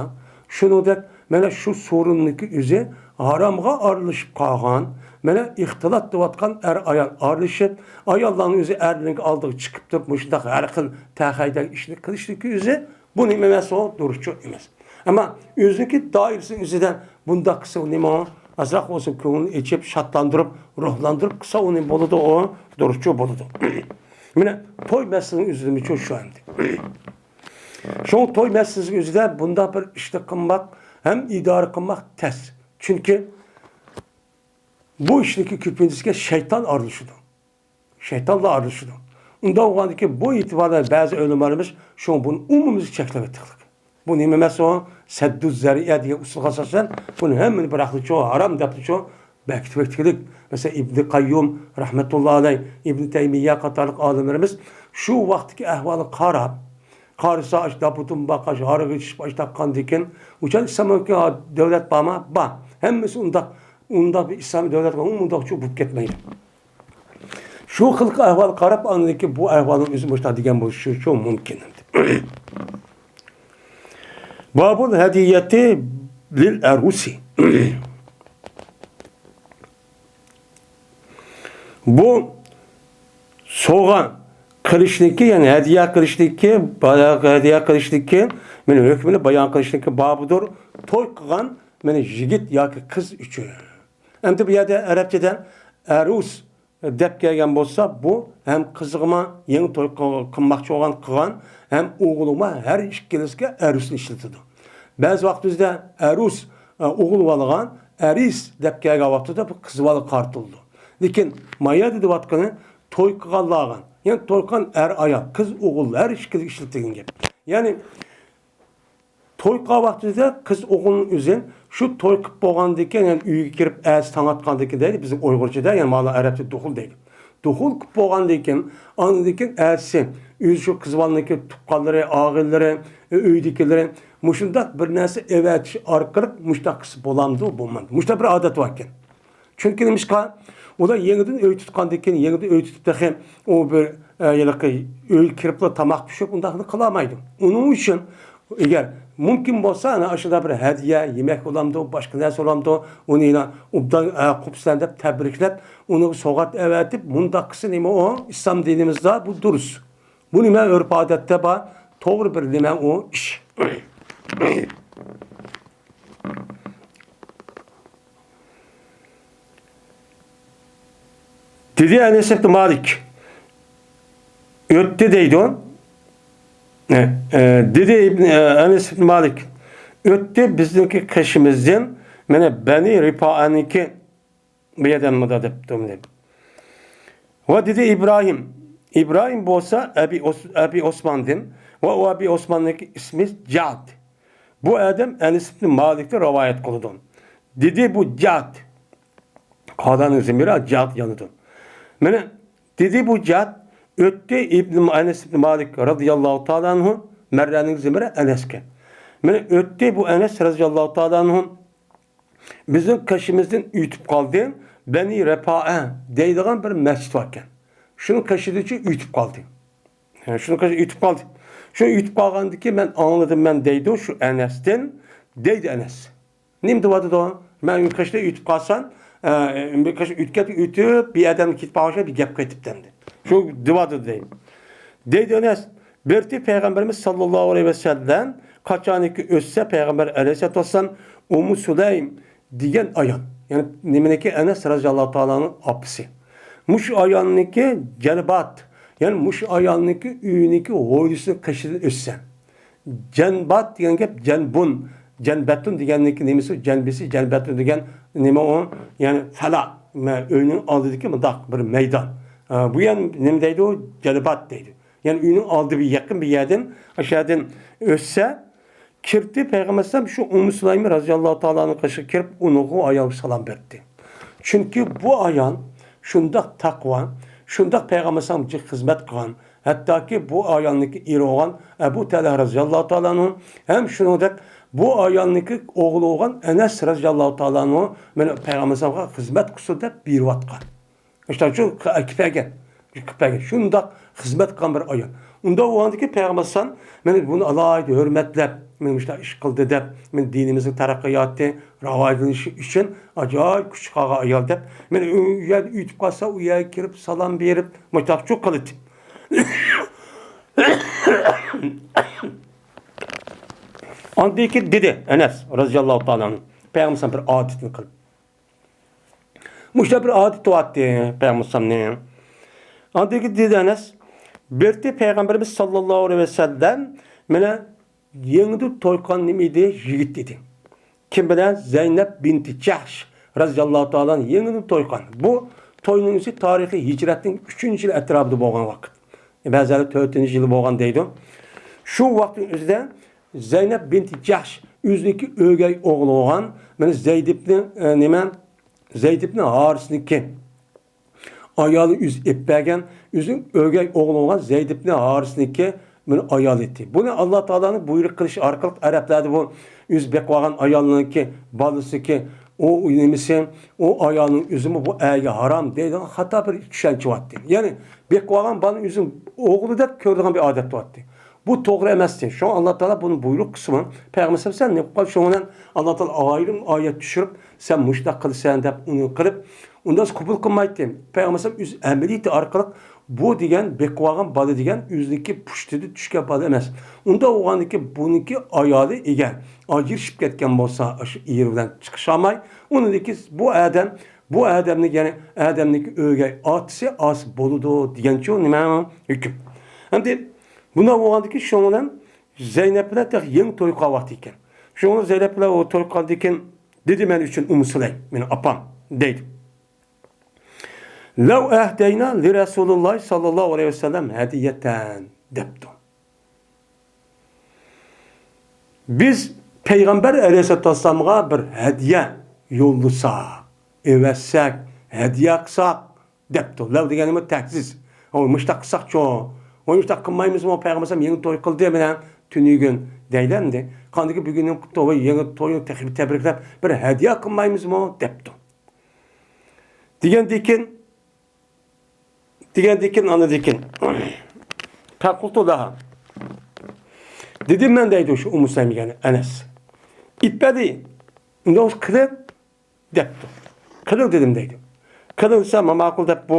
شۇنىڭدەك مانا شۇ سورۇننىڭكى ئۆزى ھارامغا ئارىلىشىپ قالغان، مانا ئىختىلاط دەۋاتقان ئەر-ئايال ئارىلىشىپ، ئاياللارنىڭ ئۆزى ئەرلىرىنىڭ ئالدىغا چىقىپ تۇرۇپ، مۇشۇنداق ھەر خىل تەخەيدە ئىشنى قىلىشلىكى ئۆزى بۇ نېمە ئەمەس، ئۇ دۇرۇسچۇ ئەمەس. ئەمما ئۆزىنىڭكى دائىرىسىنىڭ ئۆزىدە بۇنداق قىلسا، ئۇ نېمە، ئازراق بولسا كۆڭلىنى ئېچىپ، شادلاندۇرۇپ، روھلاندۇرۇپ قىلسا، ئۇ نېمە بولىدۇ، ئۇ دۇرۇسچۇ بولىدۇ. مانا توي مەسىلىنىڭ ئۆزىدىمۇچۇ شۇ ئەمدى. شۇڭا توي مەسىلىسىنىڭ ئۆزىدە بۇنداق بىر ئىشنى قىلماق ھەم ئىدارە قىلماق تەس. چۈنكى بۇ ئىشنىڭكى كۆپىنچىسىگە شەيتان ئارىلىشىدۇ. شەيتانلار ئارىلىشىدۇ. ئۇنداق بولغاندىكىن بۇ ئېتىباردا بەزى ئۆلىمالىرىمىز شۇڭا بۇنى ئومۇميۈزلۈك چەكلەپ ئېيتقىلىق. بۇ نېمە ئەمەس ئۇ؟ سەددۇ زەرىئە دېگەن ئۇسۇلغا ئاساسەن بۇنى ھەممىنى بىر ھەقلىچۇ، ھارام دەپلىچۇ بەكىتىۋەتكىلىك. مەسىلەن، ئىبنى قەييۇم رەھمەتۇللا ئەلەي، ئىبنى تەيمىيە قاتارلىق ئالىملىرىمىز شۇ ۋاقىتتىكى ئەھۋالغا قاراپ، قارىسا، ئاشۇ داپۇتۇن باقاش، ھارىغا ئېچىشىپ ئاشتاققاندىكىن، ئۇچان ئىسلام دۆلەت بارمۇ؟ بار. ھەممىسى ئۇنداق، ئۇنداق بىر ئىسلامىي دۆلەت ئومۇمداقچۇ بولۇپ كەتمەيدۇ. شۇ خىلقى ئەھۋالغا قاراپ، ئاندىن كېيىن بۇ ئەھۋالنىڭ ئۆزى مۇشۇنداق دېگەن بولۇشىچۇ مۇمكىن. بابۇل ھەدىيەتى لىل ئەرۇسى. بۇ سوۋغا قىلىشنىكى، يەنى ھەدىيە قىلىشنىكى، بايا-، ھەدىيە قىلىشنىكى، مانا ھۆكمىنى بايان قىلىشنىكى بابىدۇر، توي قىلغان، مانا يىگىت ياكى قىز ئۈچۈن. ئەمدى بۇ يەردە ئەرەبچىدە ئەرۇس دەپ كەلگەن بولسا، بۇ ھەم قىزغىمۇ يېڭى توي قىل-، قىلماقچى بولغان قىلغان، ھەم ئوغلىمۇ ھەر ئىككىلىسىگە ئەرۇسنى ئىشلىتىدۇ. بەزى ۋاقىت ئۆزىدە ئەرۇس، ئە، ئوغۇل بالىغا، ئەرىس دەپ كەلگەن ۋاقتىدا بۇ قىز بالىغا قارىتىلىدۇ. لېكىن ما يەردە دەۋاتقىنى توي قىلغانلارغا، يەنى توي قىلغان ئەر-ئايال، قىز-ئوغۇل ھەر ئىككىلىگە ئىشلىتىلگەن گەپ. يەنى توي قىلغان ۋاقتىدا قىز ئوغۇلنىڭ ئۆزى شۇ توي قىلىپ بولغاندىن كېيىن، يەنى ئۆيگە كىرىپ ئەتىسى تاڭ ئاتقاندىن كېيىن دەيدۇ، بىزنىڭ ئۇيغۇرچىدا، يەنى مانا ئەرەبچە دۇخۇل دەيدۇ. دۇخۇل قىلىپ بولغاندىن كېيىن، ئاندىن كېيىن ئەتىسى ئۆزى شۇ قىز بالىنىڭكى تۇغقانلىرى، ئاغىنىلىرى، ئۆيدىكىلىرى مۇشۇنداق بىر نەرسە ئەۋەتىش ئارقىلىق مۇشۇنداق قىلسا بولامدۇ، بولمامدۇ؟ مۇشۇنداق بىر ئادەت باركەن. چۈنكى نېمىشقا؟ ئۇلار يېڭىدىن ئۆي تۇتقاندىن كېيىن، يېڭىدىن ئۆي تۇتۇپ تېخى ئۇ بىر، ئە، ھېلىقى ئۆيگە كىرىپلا تاماق پىشۇرۇپ ئۇنداقنى قىلالمايدۇ. ئۇنىڭ ئۈچۈن ئەگەر مۇمكىن بولسا، ئەنە ئاشۇنداق بىر ھەدىيە، يېمەك بولامدۇ، باشقا نەرسە بولامدۇ، ئۇنى يەنە ئوبدان، ئە، قوپسىلەن دەپ تەبرىكلەپ، ئۇنىڭغا سوۋغات ئەۋەتىپ، مۇنداق قىلسا نېمە ئۇ؟ ئىسلام دىنىمىزدا بۇ دۇرۇس. بۇ نېمە؟ ئۆرپ-ئادەتتە بار، توغرا بىر نېمە ئۇ ئىش. دېدى ئەنەس ئىبن مالىك، ئۆتتى دەيدۇ. ئە، ئە، دېدى ئىبن، ئە، ئەنەس ئىبن مالىك، ئۆتتى بىزنىڭكى قېشىمىزدىن، مانا، بەنى رىپائەنىڭكى بۇ يەردە مۇنداق دەپتۇ، دەپ. ۋە دېدى ئىبراھىم. ئىبراھىم بولسا ئەبى ئوس-، ئەبى ئوسماندىن. ۋە ئۇ ئەبى ئوسماننىڭ ئىسمى جەد. بۇ ئادەم ئەنەس ئىبن مالىكتىن رىۋايەت قىلىدۇ. دېدى بۇ جەد. قالانىڭ زېمىرى جەد يانىدۇ. مانا، دېدى بۇ جەد. ئۆتتى ئىبن ئەنەس ئىبن مالىك رەزىياللاھۇ تائالا ئەنھۇ. مەررەنىڭ زېمىرى ئەنەسكە. مانا، ئۆتتى بۇ ئەنەس رەزىياللاھۇ تائالا ئەنھۇ. بىزنىڭ قېشىمىزدىن ئۆتۈپ قالدى. بەنى رىپائە دەيدىغان بىر مەسچىت باركەن. شۇنىڭ قېشىدىچە ئۆتۈپ قالدى. ھە، شۇنىڭ قېشىدا ئۆتۈپ قالدى. شۇ ئۆتۈپ قالغاندىن كېيىن مەن ئاڭلىدىم مەن دەيدۇ شۇ ئەنەستىن، دەيدۇ ئەنەس. نېمە دەۋاتىدۇ؟ مەن ئۆي قېشىدا ئۆتۈپ قالسام، ئە، بىر قېشى ئۆتۈپ كېتىپ، ئۆتۈپ، بىر ئادەم كېتىپ قالغان بىر گەپ قېتىپتەمدى. شۇ دەۋاتىدۇ دەيدۇ. دەيدۇ ئەنەس، بىرتى پەيغەمبىرىمىز ساللاللاھۇ ئەلەيھى ۋەسەللەم قاچانكى ئۆتسە پەيغەمبەر ئەلەيھىسسالاتۇ ۋەسسالام ئۇممۇ سۇلەيم دېگەن ئايال، يەنى نېمىنىڭكى؟ ئەنەس رەزىياللاھۇ تائالانىڭ ئاپىسى. مۇشۇ ئايالنىڭكى جەنبات، يەنى مۇشۇ ئايالنىڭكى ئۆيىنىڭكى ھويلىسىنىڭ قېشىدىن ئۆتسە. جەنبات دېگەن گەپ جەنبۇن، جەنبەتۇن دېگەننىڭكى نېمىسى؟ جەنبىسى، جەنبەتۇن دېگەن نېمە ئۇ؟ يەنى فەلا، مە-، ئۆينىڭ ئالدىدىكى مۇنداق بىر مەيدان. ئە، بۇ يەر نېمە دەيدۇ؟ جەنبات دەيدۇ. يەنى ئۆينىڭ ئالدى بىر يېقىن بىر يەردىن، ئاشۇ يەردىن ئۆتسە، كىردى پەيغەمبەر ئەلەيھىسسالام شۇ ئۇممۇ سۇلەيمە رەزىياللاھۇ تائالا ئەنھۇنىڭ قېشىغا كىرىپ، ئۇنىڭغا ئايالغا سالام بەردى. چۈنكى بۇ ئايال شۇنداق تەقۋا، شۇنداق پەيغەمبەر ئەلەيھىسسالامغا جىق خىزمەت قىلغان، ھەتتاكى بۇ ئايالنىڭكى ئېرى بولغان ئەبۇ تەلھە رەزىياللاھۇ تائالا ئەنھۇ ھەم شۇنىڭدەك بۇ ئايالنىڭكى ئوغلى بولغان ئەنەس رەزىياللاھۇ تائالا ئەنھۇ مانا پەيغەمبەر ئەلەيھىسسالامغا خىزمەت قىلسۇن دەپ بېرىۋاتقان. ئىشتە شۇ كېپەگە، شۇ كېپەگە شۇنداق خىزمەت قىلغان بىر ئايال. ئۇنداق بولغاندىكىن پەيغەمبەر ئەلەيھىسسالام مېنى بۇنى ئالاھىدە ھۆرمەتلەپ، مېنى مۇشۇنداق ئىش قىلدى دەپ، مېنى دىنىمىزنىڭ تەرەققىياتى، راۋاجلىنىشى ئۈچۈن ئاجايىپ كۈچ چىقارغان ئايال دەپ، مېنى ئۇ يەردە ئۆتۈپ قالسا، ئۇ يەرگە كىرىپ سالام بېرىپ، مۇشۇنداق شۇ قىلدى. ئاندىن كېيىن دېدى ئەنەس رەزىياللاھۇ تائالا ئەنھۇ، پەيغەمبەر ئەلەيھىسسالام بىر ئادىتىنى قىلىپ. مۇشۇنداق بىر ئادىتى بارتتى پەيغەمبەر ئەلەيھىسسالامنىڭ. ئاندىن كېيىن دېدى ئەنەس، بىرتى پەيغەمبىرىمىز ساللاللاھۇ ئەلەيھى ۋەسەللەم مانا يېڭىدىن توي قىلغان نېمە ئىدى؟ يىگىت ئىدى. كىم بىلەن؟ زەينەپ بىنتى جەھش رەزىياللاھۇ تائالا ئەنھۇ يېڭىدىن توي قىلغان. بۇ توينىڭ ئۆزى تارىخى ھىجرەتنىڭ ئۈچىنچى يىلى ئەتراپىدا بولغان ۋاقىت. بەزىلەر تۆتىنچى يىلى بولغان دەيدۇ. شۇ ۋاقىتنىڭ ئۆزىدە زەينەپ بىنتى جەھش ئۆزىنىڭكى ئۆگەي ئوغلى بولغان، مانا زەيد ئىبنى، ئە، نېمە؟ زەيد ئىبنى ھارىسنىڭكى ئايالى ئۆزى ئېلىپ بەرگەن، ئۆزىنىڭ ئۆگەي ئوغلى بولغان زەيد ئىبنى ھارىسنىڭكى مانا ئايالى ئىدى. بۇنى ئاللا تائالانىڭ بۇيرۇق قىلىشى ئارقىلىق ئەرەبلەردە بۇ ئۆزى بېقىۋالغان ئايالنىڭكى بالىسىكى ئۇ نېمىسى، ئۇ ئايالنىڭ ئۆزىمۇ بۇ ئەرگە ھارام دەيدىغان خاتا بىر چۈشەنچە بارتتى. يەنى بېقىۋالغان بالىنى ئۆزىنىڭ ئوغلىدەك كۆرىدىغان بىر ئادەت بارتتى. بۇ توغرا ئەمەستى. شۇڭا ئاللا تائالا بۇنى بۇيرۇق قىلسىمۇ، پەيغەمبەر ئەلەيھىسسالام سەن نېمە قىلىپ قالدى؟ شۇنىڭ بىلەن ئاللا تائالا ئايرىم ئايەت چۈشۈرۈپ، سەن مۇشۇنداق قىلىسەن دەپ ئۇنى قىلىپ، ئۇنداق قوبۇل قىلمايتتى. پەيغەمبەر ئەلەيھىسسالام ئۆز ئەمەلىيىتى ئارقىلىق بۇ دېگەن بېقىۋالغان بالا دېگەن ئۆزىنىڭكى پۇشتىدا چۈشكەن بالا ئەمەس. ئۇنداق بولغاندىكىن بۇنىڭكى ئايالى ئەگەر ئاجرىشىپ كەتكەن بولسا، ئاشۇ ئېرى بىلەن چىقىشالماي، ئۇنىڭدىكى بۇ ئادەم، بۇ ئادەمنى، يەنى ئادەمنىڭكى ئۆگەي ئاتىسى ئاسىي بولىدۇ دېگەنچۇ نېمە ھۆكۈم. ئەمدى بۇنداق بولغاندىكىن شۇنىڭ بىلەن زەينەپ بىلەن تېخى يېڭى توي قىلغان ۋاقتى ئىكەن. شۇڭا زەينەپ بىلەن ئۇ توي قىلغاندىن كېيىن دېدى مەن ئۈچۈن ئۇممۇ سۇلەيم، مېنىڭ ئاپام، دەيدۇ. لو ئەھدەينا لىرەسۇلىللاھى ساللاللاھۇ ئەلەيھى ۋەسەللەم ھەدىيەتەن دەپتۇ. بىز پەيغەمبەر ئەلەيھىسسالاتۇ ۋەسسالامغا بىر ھەدىيە يوللىساق، ئەۋەتسەك، ھەدىيە قىلساق، دەپتۇ. لەۋ دېگەن نېمە؟ تەھدىت. ۋاي، مۇشتاق قىلساقچۇ؟ ۋاي، مۇشتاق قىلمايمىزمۇ؟ پەيغەمبەر ئەلەيھىسسالام يېڭى توي قىلدى، مانا تۈنۈگۈن دەيدۇ ئەمدى. قاندىكى بۈگۈن نېمە قىپتۇ، ۋاي يېڭى توينى تېخى تەبرىكلەپ بىر ھەدىيە قىلمايمىزمۇ دەپتۇ. دېگەندىكىن، دېگەندىكىن ئاندىكىن. فقلت لها. دېدىم مەن دەيدۇ شۇ ئۇممۇ سۇلەيمگە ئەنەس. ائت بەدى. ئۇنداق بولسا قىلىڭ دەپتۇ. قىلىڭ دېدىم دەيدۇ. قىلىڭ دېسە، ماقۇل دەپ بۇ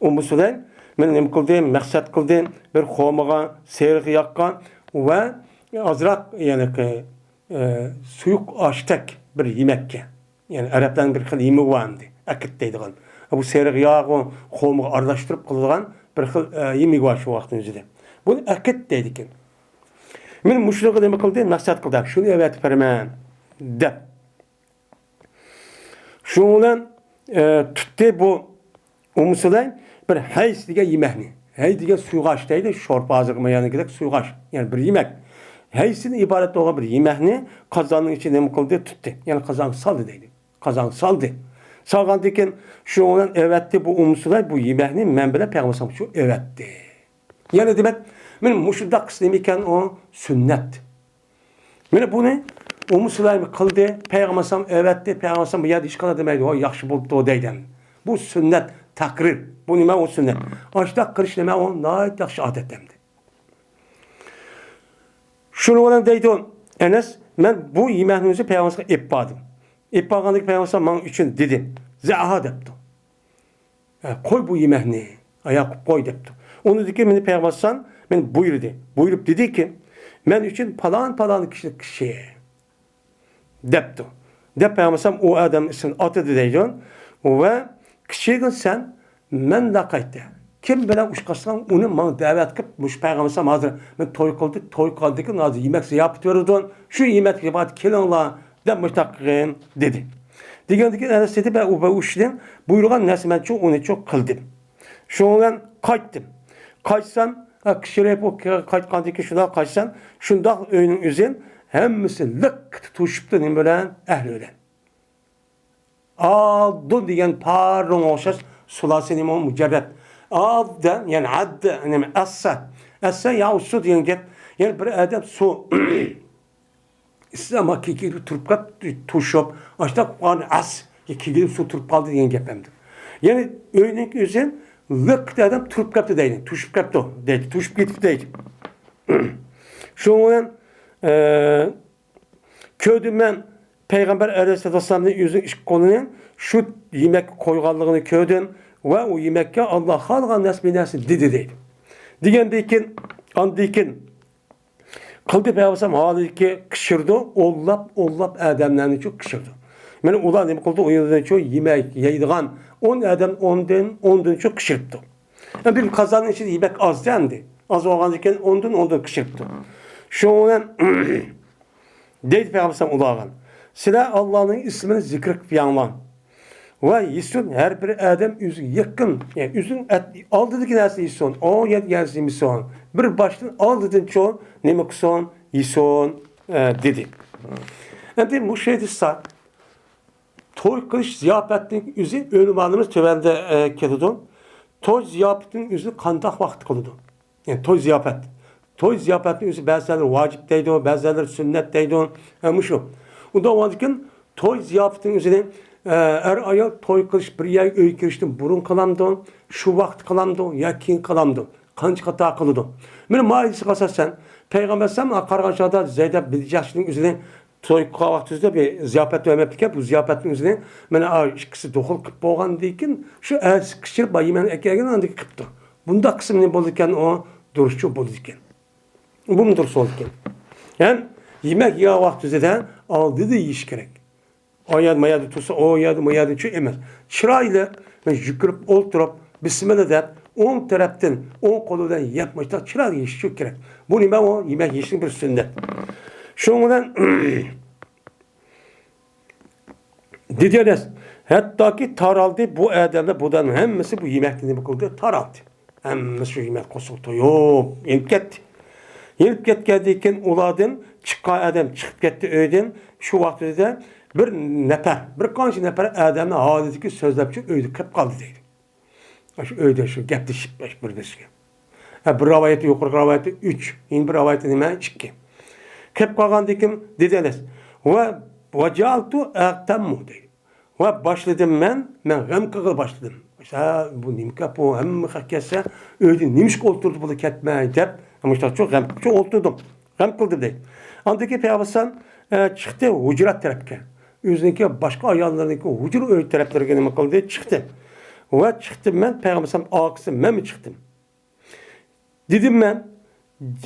ئۇممۇ سۇلەيم مېنى نېمە قىلدى، مەقسەت قىلدى، بىر خورمىغا، سېرىق ياغقا ۋە ئازراق، يەنى، ئە، سۇيۇق ئاشتەك بىر يېمەككە. يەنى ئەرەبلەرنىڭ بىر خىل يېمىكى بار ئەمدى، ئەقىت دەيدىغان. بۇ سېرىق ياغ، ئۇ خورمىغا ئارىلاشتۇرۇپ قىلىدىغان بىر خىل، ئە، يېمىكى بار شۇ ۋاقىتنىڭ ئۆزىدە. بۇنى ئەقىت دەيدىكەن. مېنى مۇشۇنىڭغا نېمە قىلدى، مەقسەت قىلدى، شۇنى ئەۋەتىپ بېرىمەن دەپ. شۇنىڭ بىلەن، ئە، تۇتتى بۇ ئۇممۇ سۇلەيم بىر ھەيس دېگەن يېمەكنى. ھەيس دېگەن سۇيغاش دەيدۇ، شورپا ھازىرقى مايانىڭكىدەك سۇيغاش. يەنى بىر يېمەك. ھەيستىن ئىبارەت بولغان بىر يېمەكنى قازاننىڭ ئىچىگە نېمە قىلدى؟ تۇتتى. يەنى قازانغا سالدى دەيدۇ. قازانغا سالدى. سالغاندىن كېيىن شۇنىڭ بىلەن ئەۋەتتى بۇ ئۇممۇ سۇلەيم بۇ يېمەكنى مەن بىلەن پەيغەمبەر ئەلەيھىسسالامغا شۇ ئەۋەتتى. يەنى دېمەك، مانا مۇشۇنداق قىلسا نېمە ئىكەن ئۇ سۈننەت. مانا بۇنى ئۇممۇ سۇلەيم قىلدى، پەيغەمبەر ئەلەيھىسسالام ئەۋەتتى، پەيغەمبەر ئەلەيھىسسالام بۇ يەردە ھېچقانداق دېمەيدۇ، ۋاي ياخشى بوپتۇ دەيدۇ. بۇ سۈننەت، تەقرىر. بۇ نېمە ئۇ سۈننەت؟ ئاشۇنداق قىلىش نېمە ئۇ ناھايىتى ياخشى ئادەت ئەمدى. شۇنىڭ بىلەن دەيدۇ ئەنەس، مەن بۇ يېمەكنى ئۆزى پەيغەمبەرگە ئېلىپ باردىم. ئېلىپ بارغاندىكىن پەيغەمبەر ماڭا ئۈچۈن دېدى، زەئەھا دەپتۇ. ئە، قوي بۇ يېمەكنى، ئاياغ قىلىپ قوي دەپتۇ. ئۇنىڭدىن كېيىن مېنى پەيغەمبەر ئەلەيھىسسالام مېنى بۇيرۇدى. بۇيرۇپ دېدىكى، مەن ئۈچۈن پالان پالان كىشىلىك كىشى دەپتۇ. دەپ پەيغەمبەر ئەلەيھىسسالام ئۇ ئادەمنىڭ ئىسمىنى ئاتىدى دەيدۇ. ۋە كىچىكىگىن سەن مەن لاقايتتە كىم بىلەن ئۇچراشساڭ ئۇنى ماڭا دەۋەت قىلىپ، مۇشۇ پەيغەمبەر ئەلەيھىسسالام ھازىر مەن توي قىلدى، توي قىلغاندىن كېيىن ھازىر يېمەك زىياپىتى بېرىدۇ. شۇ يېمەك زىياپەتكە كېلىڭلار دەپ مۇشۇنداق قىلغىن دېدى. دېگەندىن كېيىن ئەنەس دېدى، مەن ئۇ، ئۇ ئىشنى بۇيرۇغان نەرسە مەنچۇ ئۇنىچۇ قىلدىم. شۇنىڭ بىلەن قايتتىم. قايتسام، ھە، كىشىلەر بۇ قايتقاندىن كېيىن شۇنداق قايتسام، شۇنداق ئۆينىڭ ئۆزى ھەممىسى لىق توشۇپتۇ نېمە بىلەن؟ ئەھلى بىلەن. ئالدۇن دېگەن پارىڭغا ئوخشاش سۇلاسى نېمە مۇجەررەت. ئالدى، يەنى ئەددى، نېمە، ئەسسە. ئەسسە يا سۇ دېگەن گەپ. يەنى بىر ئادەم سۇ ئىسسىما كېكىرىپ تۇرۇپ قاپ، توشۇپ، ئاشۇنداق قىلغان ئەس، كېكىرىپ سۇ تۇرۇپ قالدى دېگەن گەپ ئەمدى. يەنى ئۆينىڭ ئۆزى لىق ئادەم تۇرۇپ قاپتۇ دەيدۇ، توشۇپ قاپتۇ دەيدۇ، توشۇپ كېتىپتۇ دەيدۇ. شۇنىڭ بىلەن، ئە، كۆردۈم مەن پەيغەمبەر ئەلەيھىسسالاتۇ ۋەسسالامنى ئۆزىنىڭ ئىككى قولىنى شۇ يېمەككە قويغانلىقىنى كۆردۈم ۋە ئۇ يېمەككە ئاللا خالىغان نەرسە بىر نەرسە دېدى دەيدۇ. دېگەندىن كېيىن، ئاندىن كېيىن قىلدى پەيغەمبەر ھالىدىكى قىچىرىدۇ، ئونلاپ، ئونلاپ ئادەملەرنىچۇ قىچىرىدۇ. مانا ئۇلار نېمە قىلدى؟ ئۇ يەردىچۇ يېمەك يەيدىغان ئون ئادەم ئوندىن، ئوندىنچۇ قىچىرىپتۇ. ئەمدى بىر قازاننىڭ ئىچىدە يېمەك ئازدى ئەمدى. ئاز بولغاندىن كېيىن ئوندىن، ئوندىن قىچىرىپتۇ. شۇنىڭ بىلەن دەيدۇ پەيغەمبەر ئۇلارغا، سىلەر ئاللانىڭ ئىسمىنى زىكىر قىلىپ يەڭلار. ۋە يېسۇن، ھەر بىر ئادەم ئۆزىگە يېقىن، يەنى ئۆزىنىڭ ئەت-، ئالدىدىكى نەرسىنى يېسۇن، ئوڭ يەتكەن نەرسىنى يېمىسۇن. بىر باشتىن ئالدىدىنچۇ نېمە قىلسۇن؟ يېسۇن، ئە، دېدى. ئەمدى مۇشۇ ھەدىستە توي قىلىش زىياپەتنىڭ ئۆزى ئۆلىمالىرىمىز تۆۋەندە، ئە، كېلىدۇ. توي زىياپىتىنىڭ ئۆزىنى قانداق ۋاقىتتا قىلىدۇ؟ يەنى توي زىياپەت. توي زىياپەتنى ئۆزى بەزىلەر ۋاجىپ دەيدۇ، بەزىلەر سۈننەت دەيدۇ. ھە، مۇشۇ. ئۇنداق بولغاندىكىن توي زىياپىتىنىڭ ئۆزىنى، ئە، ئەر-ئايال توي قىلىش، بىر يەرگە ئۆيگە كىرىشتىن بۇرۇن قىلامدۇ، شۇ ۋاقىت قىلامدۇ يا كېيىن قىلامدۇ؟ قانچە قاتا قىلىدۇ؟ مانا ما ھەدىسكە ئاساسەن، پەيغەمبەر ئەلەيھىسسالام قارىغان چاغدا زەينەپ بىنت جەھشنىڭ ئۆزىنى توي قىلغان ۋاقتىدا بىر زىياپەت بەرمەپتىكەن. بۇ زىياپەتنىڭ ئۆزىنى مانا ئىككىسى دۇخۇل قىلىپ بولغاندىن كېيىن شۇ ئەرسى قىچىرىپ بايىمەن ئەكەلگەن ئاندىن قىپتۇ. بۇنداق قىسىم نېمە بولىدىكەن؟ ئۇ دۇرۇسچۇ بولىدىكەن. بۇمۇ دۇرۇس بولىدىكەن. ھەم يېمەك يېگەن ۋاقتىدا ئالدىدا يېيىش كېرەك. ئا يەردە، ما يەردە تۇرسا، ئو يەردە، ما يەردىچۇ ئەمەس. چىرايلىق، يۈگۈرۈپ ئولتۇرۇپ، بىسمىللا دەپ، ئوڭ تەرەپتىن، ئوڭ قولى بىلەن يەپ، مۇشۇنداق چىرايلىق يېيىشچۇ كېرەك. بۇ نېمە ئۇ؟ يېمەك يېيىشنىڭ بىر سۈننەت. شۇنىڭ بىلەن دېدى ئەنەس، ھەتتاكى تارالدى بۇ ئادەملەر، بۇلارنىڭ ھەممىسى بۇ يېمەكنى نېمە قىلدى؟ تارالدى. ھەممىسى شۇ يېمەك قورسىقى تويۇپ يېنىپ كەتتى. يېنىپ كەتكەندىن كېيىن ئۇلاردىن چىققان ئادەم چىقىپ كەتتى ئۆيدىن. شۇ ۋاقىتتا بىر نەپەر، بىر قانچە نەپەر ئادەمنىڭ ھالىدىكى سۆزلەپچۇ ئۆيدە قېلىپ قالدى دەيدۇ. شۇ ئۆيدە شۇ گەپلىشىپ بىر-بىرسىگە. ھە، بىر رىۋايەتتە، يۇقىرىقى رىۋايەتتە ئۈچ، يەنە بىر رىۋايەتتە نېمە؟ ئىككى. كەپ قالغاندىن كېيىن دېدى ئەنەس، ۋە ۋەجەئەلتۇ ئەغتەممۇ دەيدۇ. ۋە باشلىدىم مەن، مەن غەم قىلغىلى باشلىدىم. ھە، بۇ نېمە گەپ بۇ؟ ھەممە خەق كەتسە، ئۆيدە نېمىشقا ئولتۇردى بۇلار كەتمەي دەپ، مۇشۇنداقچۇ غەم قىلىپچۇ ئولتۇردۇم. غەم قىلدىم دەيدۇ. ئاندىن كېيىن پەيغەمبەر ئەلەيھىسسالام، ئە، چىقتى ھۇجرات تەرەپكە. ئۆزىنىڭكى باشقا ئاياللىرىنىڭكى ھۇجرا ئۆي تەرەپلىرىگە نېمە قىلدى؟ چىقتى. ۋە چىقتىم مەن، پەيغەمبەر ئەلەيھىسسالام ئارقىسىدىن مەنمۇ چىقتىم. دېدىم مەن،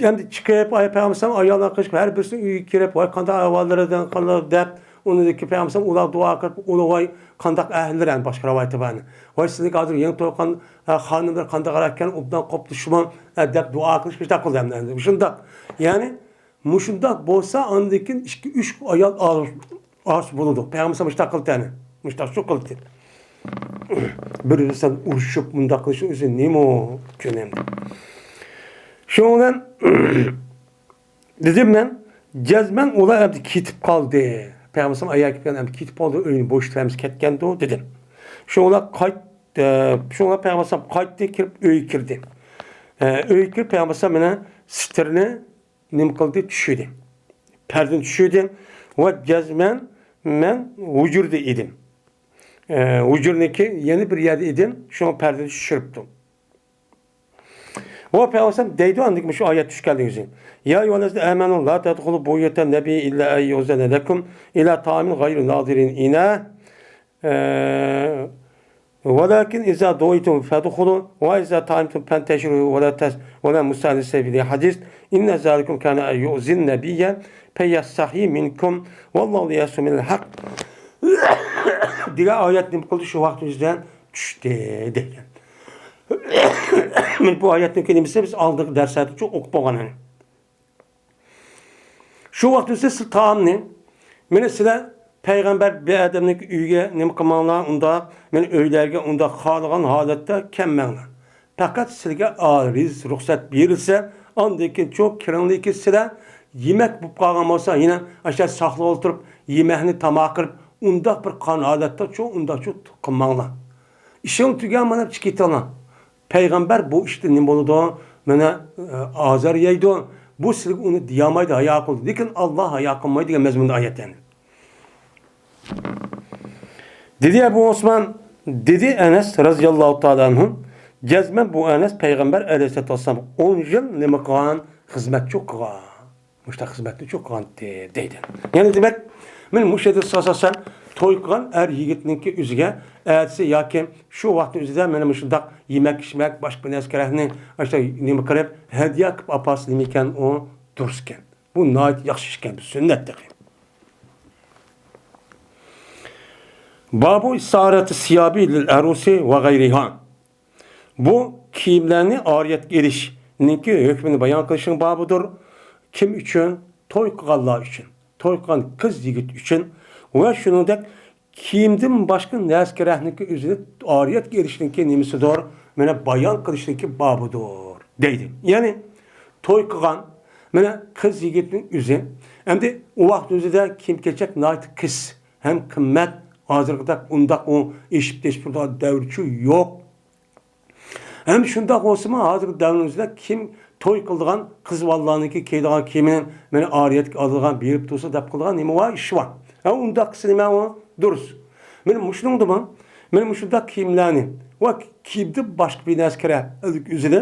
ئەمدى چىقىپ، ئاي پەيغەمبەر ئەلەيھىسسالام ئاياللار قىلىشىپ، ھەر بىرسىنىڭ ئۆيىگە كىرىپ، ۋاي قانداق ئەھۋاللىرىدىن قانداق دەپ، ئۇنىڭدىن كېيىن پەيغەمبەر ئەلەيھىسسالام ئۇلار دۇئا قىلىپ، ئۇلار ۋاي قانداق ئەھلىلەر، يەنى باشقا رىۋايىتى بار. ۋاي سىزنىڭكى ھازىر يېڭى توي قىلغان، ئە، خانىملار قانداقراق ئىكەن، ئوبدان قوپتى شۇمۇ، ئە، دەپ دۇئا قىلىشىپ مۇشۇنداق قىلدى ئەمدى. مۇشۇنداق. يەنى مۇشۇنداق بولسا، ئاندىن كېيىن ئىككى، ئۈچ ئايال ئاز، ئاز بولىدۇ. پەيغەمبەر مۇشۇنداق قىلدى، يەنى. مۇشۇنداق شۇ قىلدى. بىر بىرسىدىن ئۇرۇشۇپ، مۇنداق قىلىشنىڭ ئۆزى نېمە ئۇ كۆنەمدى. شۇنىڭ بىلەن دېدىم مەن، جەزمەن ئۇلار ئەمدى كېتىپ قالدى. پەيغەمبەر ئەلەيھىسسالام ئەگەر كەلگەن ئەمدى كېتىپ قالدى، ئۆينى بوشىتىۋەرمىسە كەتكەندۇ، دېدىم. شۇڭلار قايت-، ئە، شۇڭلار پەيغەمبەر ئەلەيھىسسالام قايتتى، كىرىپ ئۆيگە كىردى. ئە، ئۆيگە كىرىپ پەيغەمبەر ئەلەيھىسسالام مېنىڭ ستىرنى نېمە قىلدى؟ چۈشۈردى. پەردىنى چۈشۈردى. ۋە جەزمەن مەن ھۇجرىدا ئىدىم. ئە، ھۇجرىنىڭكى يەنە بىر يەردە ئىدىم. شۇڭا پەردىنى چۈشۈرۈپتۇ. ۋە پەيغەمبەر دەيدۇ، ئاندىن كېيىن مۇشۇ ئايەت چۈشكەندىن كېيىن، يا ئەييۇھەللەزىنە ئامەنۇ لا تەدخۇلۇ بۇيۇتەن نەبىيي ئىللا ئەن يۇزەنە لەكۇم ئىلا تائامىن غەيرە نازىرىنە ئىنەيھ. ئە، ۋەلاكىن ئىزا دۇئىتۇم فەدخۇلۇ ۋە ئىزا تائىمتۇم فەنتەشىرۇ ۋەلا تەس-، ۋەلا مۇستەئنىسە لىل ھەدىس. ئىننە زالىكۇم كانە يۇئزىن نەبىييە فەيەستەھيى مىنكۇم ۋەللاھۇ يەستەھيى مىنەل ھەق. دېگەن ئايەت نېمە قىلدى؟ شۇ ۋاقىت ئۆزىدە چۈشتى دېگەن. مانا بۇ ئايەتنىڭكى نېمىسى بىز ئالدىنقى دەرسلەردە چوڭ ئوقۇپ بولغان ئەنە. شۇ ۋاقىت ئۆزىدە سىز تائامنى، مانا سىلەر پەيغەمبەر بىر ئادەمنىڭ ئۆيىگە نېمە قىلماڭلار، ئۇنداق، مانا ئۆيلەرگە ئۇنداق خالىغان ھالەتتە كەلمەڭلار. پەقەت سىلەرگە ئارىز رۇخسەت بېرىلسە، ئاندىن كېيىن چوڭ كىرىڭلىكى سىلەر يېمەك بولۇپ قالغان بولسا، يەنە ئاشۇ ساقلاپ ئولتۇرۇپ، يېمەكنى تاماق قىلىپ، ئۇنداق بىر قان ھالەتتە چوڭ ئۇنداق چوڭ قىلماڭلار. ئىشىڭ تۈگەن مانا چىقىپ كېتىڭلار. پەيغەمبەر بۇ ئىشتا نېمە بولىدۇ؟ مانا، ئە، ئازار يەيدۇ. بۇ سىلىگە ئۇنى دېيەلمەيدۇ، ھايا قىلىدۇ. لېكىن ئاللا ھايا قىلمايدۇ دېگەن مەزمۇندا ئايەت يەنى. دېدى ئەبۇ ئوسمان، دېدى ئەنەس رەزىياللاھۇ تائالا ئەنھۇ، جەزمەن بۇ ئەنەس پەيغەمبەر ئەلەيھىسسالاتۇ ۋەسسالام ئون يىل نېمە قىلغان؟ خىزمەتچى قىلغان. مۇشۇنداق خىزمەتنى چوڭ قىلغانتى دەيدۇ. يەنى دېمەك، مانا مۇشۇ يەردە ئاساسەن توي قىلغان ئەر يىگىتنىڭكى ئۆزىگە ئەتىسى ياكى شۇ ۋاقىتنىڭ ئۆزىدە مانا مۇشۇنداق يېمەك ئىچمەك، باشقا بىر نەرسە كېرەكنى ئاشۇنداق نېمە قىلىپ، ھەدىيە قىلىپ ئاپارسا نېمە ئىكەن، ئۇ دۇرۇس ئىكەن. بۇ ناھايىتى ياخشى ئىش ئىكەن، بۇ سۈننەت تېخى. بابۇ ئىسارەتى سىيابى لىل ئەروسى ۋە غەيرىھا. بۇ كىيىملەرنى ئارىيەتكە ئېلىشنىڭكى ھۆكمىنى بايان قىلىشنىڭ بابىدۇر. كىم ئۈچۈن؟ توي قىلغانلار ئۈچۈن. توي قىلغان قىز يىگىت ئۈچۈن. ۋە شۇنىڭدەك كىيىمدىن باشقا نەرسە كېرەكنىڭكى ئۆزىنى ئارىيەتكە ئېلىشنىڭكى نېمىسىدۇر؟ مانا بايان قىلىشنىڭكى بابىدۇر دەيدۇ. يەنى توي قىلغان مانا قىز يىگىتنىڭ ئۆزى. ئەمدى ئۇ ۋاقىت ئۆزىدە كىيىم كېچەك ناھايىتى قىس ھەم قىممەت. ھازىرقىدەك ئۇنداق ئۇ ئېشىپ تېشىپ تۇرىدىغان دەۋرچۇ يوق. ھەم شۇنداق بولسىمۇ، ھازىرقى دەۋرنىڭ ئۆزىدە كىم توي قىلىدىغان قىز بالىلارنىڭكى كىيىدىغان كىيىمىنى مانا ئارىيەتكە ئالىدىغان، بېرىپ تۇرسا دەپ قىلىدىغان نېمە بار، ئىش بار. ھە، ئۇنداق قىلسا نېمە ئۇ؟ دۇرۇس. مانا مۇشۇنىڭدىمۇ، مانا مۇشۇنداق كىيىملەرنى ۋە كىيىمدىن باشقا بىر نەرسە كېرەك ئۆزىدە.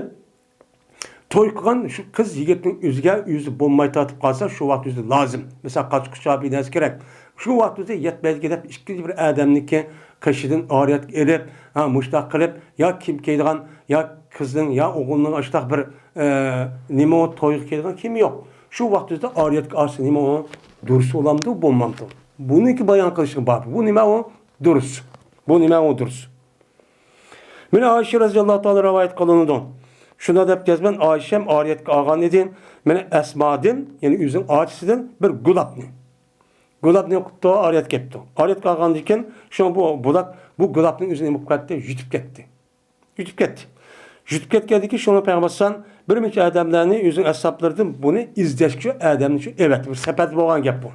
توي قىلغان شۇ قىز يىگىتنىڭ ئۆزىگە ئۆزى بولماي تارتىپ قالسا، شۇ ۋاقىت ئۆزىدە لازىم. مىسال، قاچا-قۇچا بىر نەرسە كېرەك. شۇ ۋاقىت ئۆزىدە يەتمەيدىكەن دەپ، ئىككىنچى بىر ئادەمنىڭكى قېشىدىن ئارىيەتكە ئېلىپ، ھە، مۇشۇنداق قىلىپ، يا كىيىم كىيىدىغان، يا قىزنىڭ، يا ئوغۇلنىڭ ئاشۇنداق بىر، ئە، نېمە ئۇ، تويغا كىيىدىغان كىيىمى يوق. شۇ ۋاقىت ئۆزىدە ئارىيەتكە ئالسا نېمە ئۇ؟ دۇرۇس بولامدۇ، بولمامدۇ؟ بۇنىڭكى بايان قىلىشىغا بار. بۇ نېمە ئۇ؟ دۇرۇس. بۇ نېمە ئۇ؟ دۇرۇس. مانا ئائىشە رەزىياللاھۇ تائالا رىۋايەت قىلىنىدۇ. شۇنداق دەپ جەزمەن ئائىشەم ئارىيەتكە ئالغان ئىدى. مانا ئەسمادىن، يەنى ئۆزىنىڭ ئاچىسىدىن بىر گۇلاپنى. گۇلاپنى قىپتۇ، ئارىيەتكە كەپتۇ. ئارىيەتكە ئالغاندىن كېيىن، شۇ بۇ بۇلاق، بۇ گۇلاپنىڭ ئۆزى نېمە بولۇپ كەتتى؟ يۈتۈپ كەتتى. يۈتۈپ كەتتى. يۈتۈپ كەتكەندىن كېيىن، شۇڭا پەيغەمبەر ئەلەيھىسسالام بىر نەچچە ئادەملەرنى ئۆزىنىڭ ئەسھابلىرىدىن بۇنى ئىزدەشكە شۇ ئادەمنى شۇ ئەۋەتتى. بىر سەپەردە بولغان گەپ بۇ.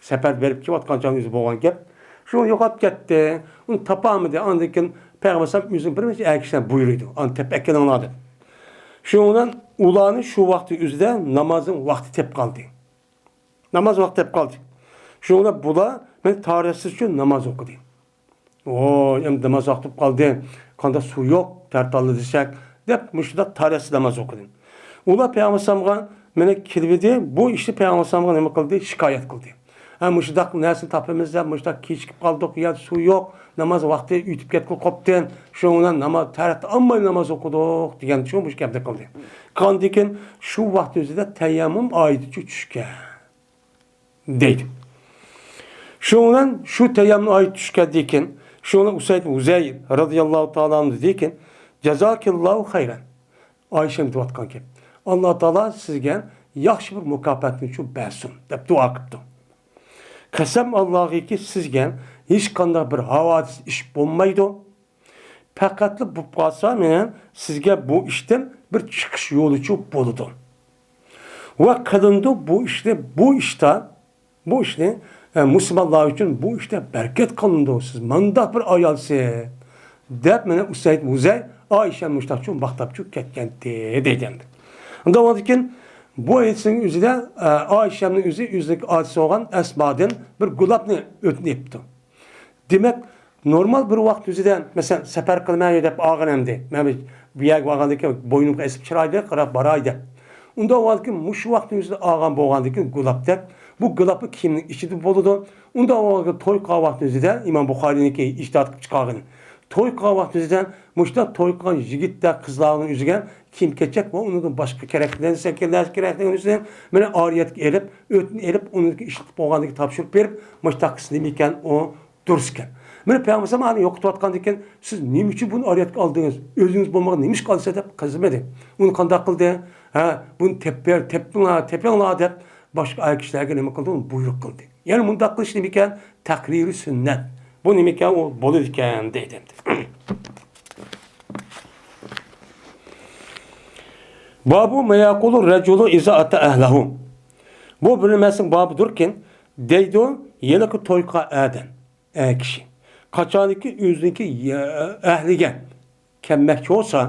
سەپەردە بېرىپ كېلىۋاتقان چاغدا ئۆزى بولغان گەپ. شۇ يوقاپ كەتتى. ئۇنى تاپالمىدى. ئاندىن كېيىن پەيغەمبەر ئەلەيھىسسالام ئۆزىنىڭ بىر نەچچە ئەر كىشىلەرنى بۇيرۇيدۇ. ئانى تېپىپ ئەكېلىڭلار دەپ. شۇنىڭ بىلەن ئۇلارنى شۇ ۋاقىت ئۆزىدە نامازنىڭ ۋاقتى تېپىپ قالدى. ناماز ۋاقتى دەپ قالدى. شۇنىڭ بىلەن بۇلار مېنى تارەتسىز ئۈچۈن ناماز ئوقۇدى. ۋوي، ئەمدى ناماز ۋاقتى بولۇپ قالدى. قانداق سۇ يوق، تەرەت ئالدى دېسەك، دەپ مۇشۇنداق تارەتسىز ناماز ئوقۇدى. ئۇلار پەيغەمبەر ئەلەيھىسسالامغا مېنى كېلىۋىدى، بۇ ئىشنى پەيغەمبەر ئەلەيھىسسالامغا نېمە قىلدى؟ شىكايەت قىلدى. ھە، مۇشۇنداق نەرسىنى تاپىمىز دەپ، مۇشۇنداق كېچىكىپ قالدۇق، يا سۇ يوق، ناماز ۋاقتى ئۆتۈپ كەتكىلى قوپتى، شۇنىڭ بىلەن ناماز، تەرەت ئالماي ناماز ئوقۇدۇق دېگەن شۇ مۇشۇ گەپنى قىلدى. قاندىن كېيىن شۇ ۋاقىت ئۆزىدە تەيەممۇم ئايىتى چۈشكەن. دەيدۇ. شۇنىڭ بىلەن شۇ تەيەممۇم ئايىتى چۈشكەندىن كېيىن، شۇنىڭ بىلەن ئۇسەيد ھۇزەير رەزىياللاھۇ تائالا ئەنھۇ دېدىكى، جازاكىللاھۇ خەيرەن. ئائىشەم دەۋاتقان گەپ. ئاللا تائالا سىزگە ياخشى بىر مۇكاپاتنى شۇ بەرسۇن، دەپ دۇئا قىپتۇ. قەسەم ئاللاغىكى، سىزگە ھېچقانداق بىر ھاۋادىس ئىش بولمايدۇ. پەقەتلا بولۇپ قالسا، مېنىڭ سىزگە بۇ ئىشتىن بىر چىقىش يولىچۇ بولىدۇ. ۋە قىلىنىدۇ بۇ ئىشنى، بۇ ئىشتا، بۇ ئىشنى، ئە، مۇسۇلمانلار ئۈچۈن بۇ ئىشتا بەرىكەت قىلىنىدۇ. سىز مانداق بىر ئايالسىز، دەپ مېنى ئۇسەيد ھۇزەير ئائىشەنى مۇشتاقچۇ ماختاپچۇ كەتكەنتى، دەيدۇ ئەمدى. ئۇنداق بولغاندىكىن بۇ ھەدىسنىڭ ئۆزىدە، ئە، ئائىشەمنىڭ ئۆزى ئۆزىنىڭ ئاچىسى بولغان ئەسمادىن بىر گۇلاپنى ئۆتۈنۈپتۇ. دېمەك، نورمال بىر ۋاقىت ئۆزىدە، مەسىلەن، سەپەر قىلىمەن دەپ ئالغان ئەمدى. مەن بىر يەرگە بارغاندىكىن بوينۇمغا ئېسىپ چىرايلىق قاراپ باراي دەپ. ئۇنداق بولغاندىكىن مۇشۇ ۋاقىتنىڭ ئۆزىدە ئالغان بولغاندىكىن گۇلاپتەك، بۇ گۇلاپمۇ كىيىمنىڭ ئىچىدە بولىدۇ. ئۇنداق بولغاندىكىن توي قىلغان ۋاقىتنىڭ ئۆزىدە ئىمام بۇخارىينىڭكى ئىجتىھات قىلىپ چىقارغىنى. توي قىلغان ۋاقىتنىڭ ئۆزىدە مۇشۇنداق توي قىلغان يىگىتتەك قىزلارنىڭ ئۆزىگە كىيىم كېچەك ۋە ئۇنىڭدىن باشقا كېرەكلىك نەرسە كېرەكلىك نەرسىنى ئۆزىنى مېنى ئارىيەتكە ئېلىپ، ئۆتنە ئېلىپ، ئۇنىڭكى ئىشلىتىپ بولغاندىكىن تاپشۇرۇپ بېرىپ، مۇشۇنداق قىلسا نېمە ئىكەن ئۇ؟ دۇرۇس ئىكەن. مانا پەيغەمبەر ئەلەيھىسسالام يوقىتىۋاتقاندىن كېيىن، سىز نېمە ئۈچۈن بۇنى ئارىيەتكە ئالدىڭىز؟ ئۆزىڭىز بولمىغان نېمە ئىشقا ئالىسىز دەپ قىزىمىدى. ئۇنى قانداق قىلدى؟ ھە، بۇنى تېپىڭ، تېپىڭلار، تېپىڭلار دەپ باشقا ئەر كىشىلەرگە نېمە قىلدى؟ ئۇنى بۇيرۇق قىلدى. يەنى مۇنداق قىلىش نېمە ئىكەن؟ تەقرىرى سۈننەت. بۇ نېمە ئىكەن؟ ئۇ بولىدىكەن دەيدۇ ئەمدى. بابۇ ما يەقۇلۇ رەجۇلۇ ئىزا ئەتە ئەھلەھۇ. بۇ بىر نېمىسىنىڭ بابىدۇركى، دەيدۇ، ھېلىقى توي قىلغان ئادەم. ئەر كىشى. قاچانكى ئۆزىنىڭكى يە-، ئەھلىگە كەلمەكچى بولسا،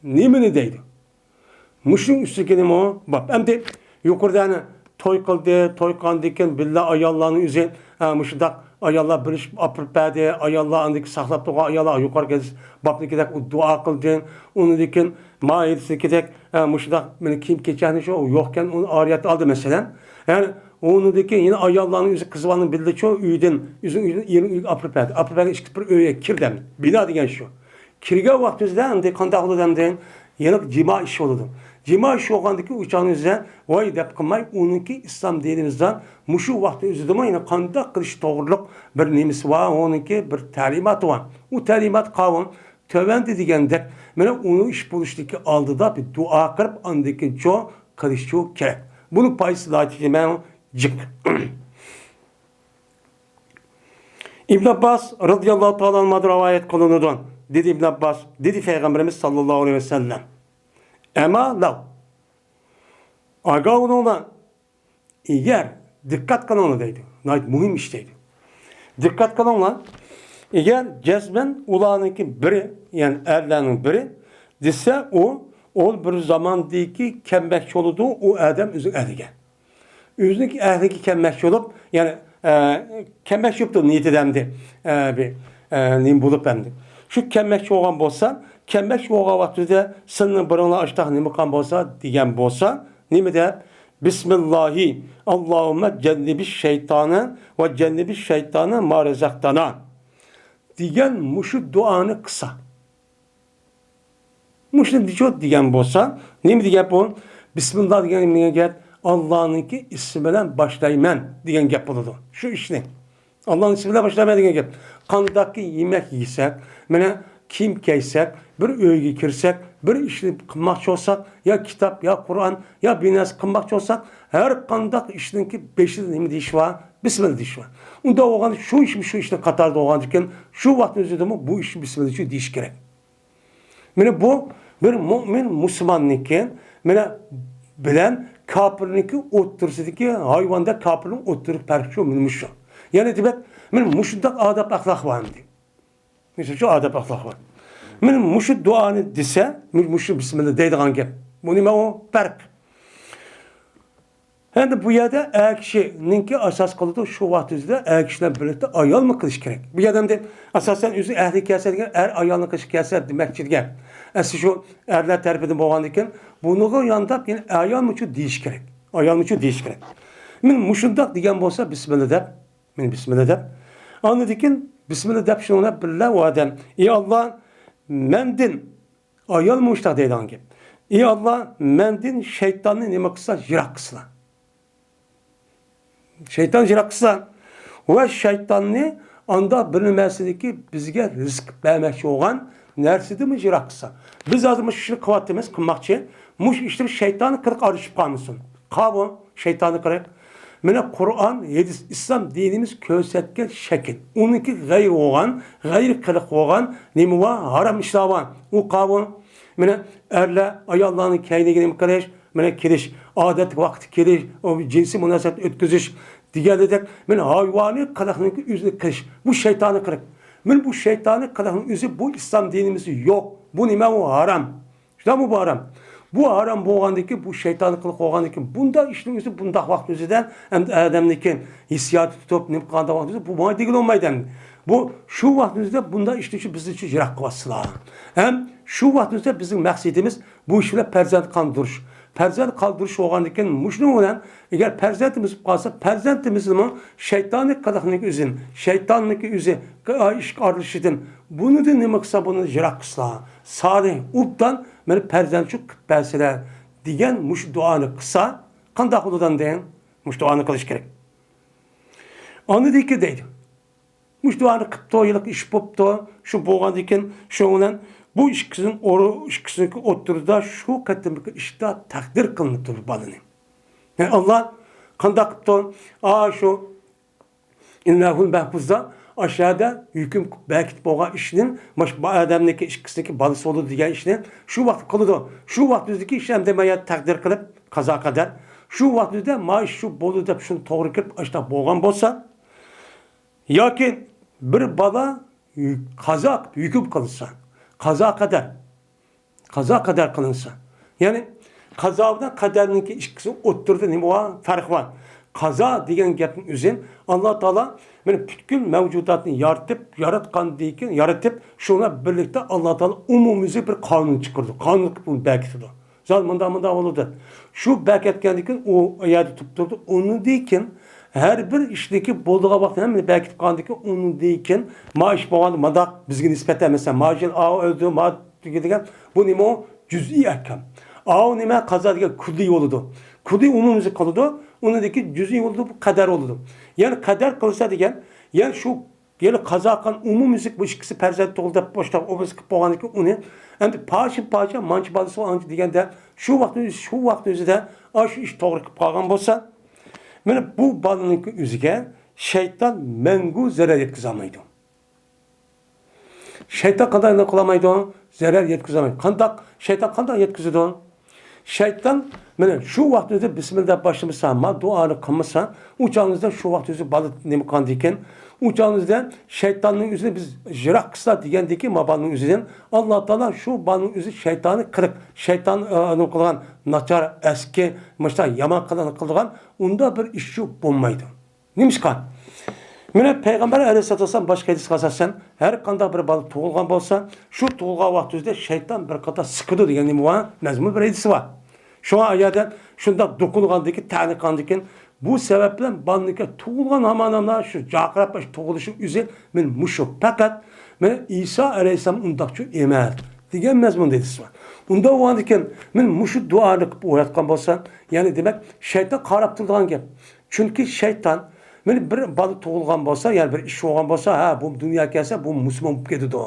نېمىنى دەيدۇ؟ مۇشۇنىڭ ئۈستىدىكى نېمە باب؟ ئەمدى يۇقىرىدا يەنە توي قىلدى، توي قىلغاندىن كېيىن بىللە ئاياللارنىڭ ئۆزى، ھە، مۇشۇنداق ئاياللار بىرلىشىپ ئاپىرىپ بەردى، ئاياللار ئاندىكى ساقلاپ تۇرغان ئاياللار يۇقىرىقى بابنىڭكىدەك دۇئا قىلدى، ئۇنىڭدىن كېيىن ماھىرىسىنىڭكىدەك، ھە، مۇشۇنداق مېنى كىيىم كېچەكنى شۇ يوقكەن ئۇنى ئارىيەتتە ئالدى مەسىلەن. يەنى ئۇنىڭدىن كېيىن يەنە ئاياللارنىڭ ئۆزى قىز بالىنىڭ بىللە شۇ ئۆيدىن، ئۆزىنىڭ ئۆيىدىن ئېرىنىڭ ئۆيىگە ئاپىرىپ بەردى. ئاپىرىپ بەرگەن ئىككى بىر ئۆيگە كىردى ئەمدى. بىنا دېگەن شۇ. كىرگەن ۋاقتىمىزدا ئەمدى قانداق بولىدۇ ئەمدى؟ يەنە جىما ئىش بولىدۇ. جىما ئىش بولغاندىكى ئۇ چاغنىڭ ئۆزىدە ۋاي دەپ قىلماي، ئۇنىڭكى ئىسلام دىنىمىزدا مۇشۇ ۋاقىتنىڭ ئۆزىدىمۇ يەنە قانداق قىلىش توغرۇلۇق بىر نېمىسى بار، ئۇنىڭكى بىر تەلىماتى بار. ئۇ تەلىمات قاۋۇم تۆۋەندە دېگەندەك، مانا ئۇنىڭ ئىش بولۇشتىكى ئالدىدا بىر دۇئا قىلىپ، ئاندىن كېيىن چوڭ قىلىشچۇ كېرەك. بۇنىڭ پايدىسى ناھايىتى جىق. ئىبن ئابباس رەزىياللاھۇ تائالا ئەنھۇدىن رىۋايەت قىلىنىدۇ. دېدى ئىبن ئابباس، دېدى پەيغەمبىرىمىز ساللاللاھۇ ئەلەيھى ۋەسەللەم، ئەمما لەۋ، ئاگاھ بولۇڭلار، ئەگەر، دىققەت قىلىڭلار دەيدۇ، ناھايىتى مۇھىم ئىش دەيدۇ. دىققەت قىلىڭلار، ئەگەر جەزمەن ئۇلارنىڭكى بىرى، يەنى ئەرلەرنىڭ بىرى دېسە، ئۇ، ئۇ بىر زاماندىكى كەلمەكچى بولىدۇ، ئۇ ئادەم ئۆزىنىڭ ئەھلىگە. ئۆزىنىڭكى ئەھلىگە كەلمەكچى بولۇپ، يەنى، ئە، كەلمەكچى بولۇپتۇ نىيىتىدە ئەمدى، ئە، بىر، ئە، نېمە بولۇپ ئەمدى. شۇ كەلمەكچى بولغان بولسا، كەلمەكچى بولغان ۋاقتىدا سىلىنىڭ بىرىڭلار ئاشتاق نېمە قىلغان بولسا دېگەن بولسا، نېمە دەپ؟ بىسمىللاھى، ئاللاھۇممە جەننىبىش شەيتانە ۋە جەننىبىش شەيتانە ما رەزەقتانا دېگەن مۇشۇ دۇئانى قىلسا. مۇشۇنى دېچۇ دېگەن بولسا، نېمە دېگەن بۇ؟ بىسمىللا دېگەن نېمە دېگەن گەپ؟ ئاللانىڭكى ئىسمى بىلەن باشلايمەن دېگەن گەپ بولىدۇ. شۇ ئىشنى. ئاللانىڭ ئىسمى بىلەن باشلايمەن دېگەن گەپ. قانداقكى يېمەك يېسەك، مانا كىيىم كىيسەك، بىر ئۆيگە كىرسەك، بىر ئىشنى قىلماقچى بولساق، يا كىتاب، يا قۇرئان، يا بىر نەرسە قىلماقچى بولساق، ھەر قانداق ئىشنىڭكى بېشىدا نېمە دېيىش بار؟ بىسمىللا دېيىش بار. ئۇنداق بولغاندا شۇ ئىشمۇ شۇ ئىشنىڭ قاتارىدا بولغاندىكىن، شۇ ۋاقىتنىڭ ئۆزىدىمۇ بۇ ئىشنى بىسمىللا دېيىش كېرەك. مانا بۇ بىر مۆمىن مۇسۇلماننىڭكى، مانا، بىلەن كاپىرنىڭكى ئوتتۇرىسىدىكى، ھايۋاندا كاپىرنىڭ ئوتتۇرىدىكى پەرق شۇ، مانا مۇشۇ. يەنى دېمەك، مانا مۇشۇنداق ئادەپ ئەخلاق بار ئەمدى. مۇشۇ ئادەپ ئەخلاق بار. مانا مۇشۇ دۇئانى دېسە، مۇ-، مۇشۇ بىسمىللا دەيدىغان گەپ. بۇ نېمە ئۇ؟ پەرق. ئەمدى بۇ يەردە ئەر كىشىنىڭكى ئاساس قىلىدۇ، شۇ ۋاقىت ئۆزىدە ئەر كىشى بىلەن بىرلىكتە ئايالمۇ قىلىش كېرەك. بۇ يەردە ئەمدى ئاساسەن ئۆزى ئەھلى كەلسە دېگەن، ئەر ئايالنى قىلىش كەلسە دېمەكچى دېگەن. ئەسلى شۇ ئەرلەر تەرىپىدىن بولغاندىكىن، بۇنىڭغا يانداپ يەنە ئايالمۇچۇ دېيىش كېرەك. ئايالمۇچۇ دېيىش كېرەك. مەن مۇشۇنداق دېگەن بولسا، بىسمىللا دەپ، مەن بىسمىللا دەپ، ئاندىن كېيىن بىسمىللا دەپ شۇنىڭ بىلەن بىللە ئۇ ئادەم، ئى ئاللا، مەندىن ئايال مۇشتاق دەيدىغان گەپ. ئى ئاللا، مەندىن شەيتاننى نېمە قىلسا، يىراق قىلسىلا. شەيتان يىراق قىلسا. ۋە شەيتاننى ئاندا بىر نېمەسىدىكى بىزگە رىزىق بەرمەكچى بولغان نەرسىدىنمۇ يىراق قىلسا. بىز ھازىر مۇشۇ ئىشنى قىلىۋاتىمىز، قىلماقچى. مۇشۇ ئىشتا شەيتاننى قىلىق ئارىلىشىپ قالمىسۇن. قاۋۇ، شەيتاننى قىلىق. مانا قۇرئان، ھەدىس، ئىسلام دىنىمىز كۆرسەتكەن شەكىل. ئۇنىڭكى غەيرى بولغان، غەيرىي قىلىق بولغان نېمە بار؟ ھارام ئىشلار بار. ئۇ قاۋۇ. مانا ئەرلەر ئاياللارنىڭ كەينىگە نېمە قىلىش، مانا كېلىش، ئادەتتىكى ۋاقىتتا كېلىش، ئۇ جىنسىي مۇناسىۋەت ئۆتكۈزۈش دېگەندەك، مانا ھايۋانىي قىلىقنىڭكى ئۆزىنى قىلىش. بۇ شەيتانىي قىلىق. مانا بۇ شەيتانىي قىلىقنىڭ ئۆزى بۇ ئىسلام دىنىمىزدە يوق. بۇ نېمە؟ ئۇ ھارام. شۇنداقمۇ بۇ ھارام؟ بۇ ھارام بولغاندىكىن، بۇ شەيتانىي قىلىق بولغاندىكىن، بۇنداق ئىشنىڭ ئۆزى بۇنداق ۋاقىت ئۆزىدە ئەمدى ئادەمنىڭكى ھېسسىياتى تۇتۇپ، نېمە قىلغاندا ۋاقىت ئۆزى بۇ ماڭا دېگىلى بولمايدۇ ئەمدى. بۇ شۇ ۋاقىت ئۆزىدە بۇنداق ئىشنى شۇ بىزنى شۇ يىراق قىلىۋاتىسىلەر. ھەم شۇ ۋاقىت ئۆزىدە بىزنىڭ مەقسىتىمىز بۇ ئىش بىلەن پەرزەنت قالدۇرۇش. پەرزەنت قالدۇرۇش بولغاندىكىن، مۇشۇنىڭ بىلەن ئەگەر پەرزەنتىمىز بولۇپ قالسا، پەرزەنتىمىزنىمۇ شەيتانىي قىلىقنىڭكى ئۆزىدىن، شەيتاننىڭكى ئۆزى ئىشقا ئارىلىشىشىدىن، بۇنىڭدىن نېمە قىلسا، بۇنى يىراق قىلسىلا. سالىھ، ئوبدان مېنى پەرزەنت شۇ قىلىپ بەرسىلە، دېگەن مۇشۇ دۇئانى قىلسا، قانداق بولىدۇ ئاندىن؟ مۇشۇ دۇئانى قىلىش كېرەك. ئاندىن كېيىن دەيدۇ. مۇشۇ دۇئانى قىپتۇ، ھېلىقى ئىش بوپتۇ. شۇ بولغاندىكىن، شۇنىڭ بىلەن بۇ ئىككىسىنىڭ ئورۇ-، ئىككىسىنىڭكى ئوتتۇرىدا شۇ قېتىمقى ئىشتا تەقدىر قىلىنىپتۇ بۇ بالىنى. يەنى ئاللا قانداق قىپتۇ؟ ئا، شۇ لەۋھۇل مەھپۇزدا ئاشۇ يەردە ھۆكۈم بەركىتىپ بولغان ئىشنى، ماش-، بۇ ئادەمنىڭكى ئىككىسىنىڭكى بالىسى بولىدۇ دېگەن ئىشنى شۇ ۋاقىت قىلىدۇ. شۇ ۋاقىت ئۆزىدىكى ئىش ئەمدى ما يەردە تەقدىر قىلىپ، قازا قەدەر. شۇ ۋاقىت ئۆزىدە ما ئىش شۇ بولىدۇ دەپ شۇنى توغرا كۆرۈپ، ئاشۇنداق بولغان بولسا، ياكى بىر بالا قازا قىلىپ ھۆكۈم قىلىنسا، قازا قەدەر، قازا قەدەر قىلىنسا، يەنى قازا بىلەن قەدەرنىڭكى ئىككىسى ئوتتۇرىدا نېمە بار؟ پەرق بار. قازا دېگەن گەپنىڭ ئۆزى، ئاللا تائالا مانا پۈتكۈل مەۋجۇداتنى يارىتىپ، ياراتقاندىن كېيىن، يارىتىپ، شۇ بىلەن بىرلىكتە ئاللا تائالا ئومۇميۈزلۈك بىر قانۇن چىقىرىدۇ، قانۇن قىلىپ بۇنى بەركىتىدۇ. زادى مۇنداق، مۇنداق بولىدۇ. شۇ بەركەتكەندىن كېيىن ئۇ يەردە تۇرۇپ تۇرىدۇ. ئۇنىڭدىن كېيىن ھەر بىر ئىشنىڭكى بولىدىغان ۋاقتى ھەممىنى بەركىتىپ قالغاندىن كېيىن، ئۇنىڭدىن كېيىن ما ئىش بولغاندا مۇنداق بىزگە نىسبەتەن، مەسىلەن، ماجىن ئاۋۇ ئۆلدى، ما دېگەن، بۇ نېمە ئۇ؟ جۈزئىي ئەھكام. ئاۋۇ نېمە؟ قازا دېگەن كۈللىي بولىدۇ. كۈللىي ئومۇميۈزلۈك قىلىدۇ. ئۇنىڭدىن كېيىن جۈزئىي بولىدۇ، بۇ قەدەر بولىدۇ. يەنى قەدەر قىلسا دېگەن، يەنى شۇ يەنى قازا قىلغان ئومۇميۈزلۈك بۇ ئىككىسى پەرزەنت تۇغۇلدى دەپ باشلاپ ئوبراز قىلىپ بولغاندىن كېيىن ئۇنى ئەمدى پارچە پارچە مانچە بالىسى ئانچە دېگەندە شۇ ۋاقىت، شۇ ۋاقىت ئۆزىدە ئاشۇ ئىش توغرا قىلىپ قالغان بولسا، مانا بۇ بالىنىڭ ئۆزىگە شەيتان مەڭگۈ زەرەر يەتكۈزەلمەيدۇ. شەيتان قانداق قىلالمايدۇ؟ زەرەر يەتكۈزەلمەيدۇ. قانداق؟ شەيتان قانداق يەتكۈزىدۇ؟ شەيتان مانا شۇ ۋاقىتتا بىسمىللا دەپ باشلىمىسا، ما دۇئانى قىلمىسا، ئۇ چاغىڭىزدا شۇ ۋاقىت ئۆزى بالا نېمە قىلغاندىكىن، ئۇ چاغىڭىزدا شەيتاننىڭ ئۆزىنى بىز يىراق قىلسا دېگەندىكى ما بالىنىڭ ئۆزىدىن ئاللا تائالا شۇ بالىنىڭ ئۆزى شەيتانى قىلىق، شەيتان، ئە، نېمە قىلغان ناچار، ئەسكى، مۇشۇنداق يامان قىلغان، قىلىدىغان ئۇنداق بىر ئىش شۇ بولمايدۇ. نېمىشقا؟ مانا پەيغەمبەر ئەلەيھىسسالاتۇ ۋەسسالام باشقا ھەدىسكە ئاساسەن، ھەر قانداق بىر بالا تۇغۇلغان بولسا، شۇ تۇغۇلغان ۋاقتىدا شەيتان بىر قاتار سىقىدۇ دېگەن نېمە بار؟ مەزمۇن بىر ھەدىسى بار. شۇڭا ئۇ يەردە شۇنداق دوقۇلغاندىكىن، تەنە قىلغاندىكىن، بۇ سەۋەب بىلەن بالىنىڭكى تۇغۇلغان ھامانلا شۇ جارقىراپ تۇغۇلۇشى ئۆزى مانا مۇشۇ. پەقەت مانا ئىسا ئەلەيھىسسالام ئۇنداق ئۇچۇر ئەمەس دېگەن مەزمۇندا ھەدىس بار. ئۇنداق بولغاندىكىن، مانا مۇشۇ دۇئانى قىلىپ ئوياتقان بولسا، يەنى دېمەك، شەيتان قاراپ تۇرىدىغان گەپ. چۈنكى شەيتان، مانا بىر بالا تۇغۇلغان بولسا، يەنى بىر ئىش بولغان بولسا، ھە، بۇ دۇنياغا كەلسە، بۇ مۇسۇلمان بولۇپ كېتىدۇ،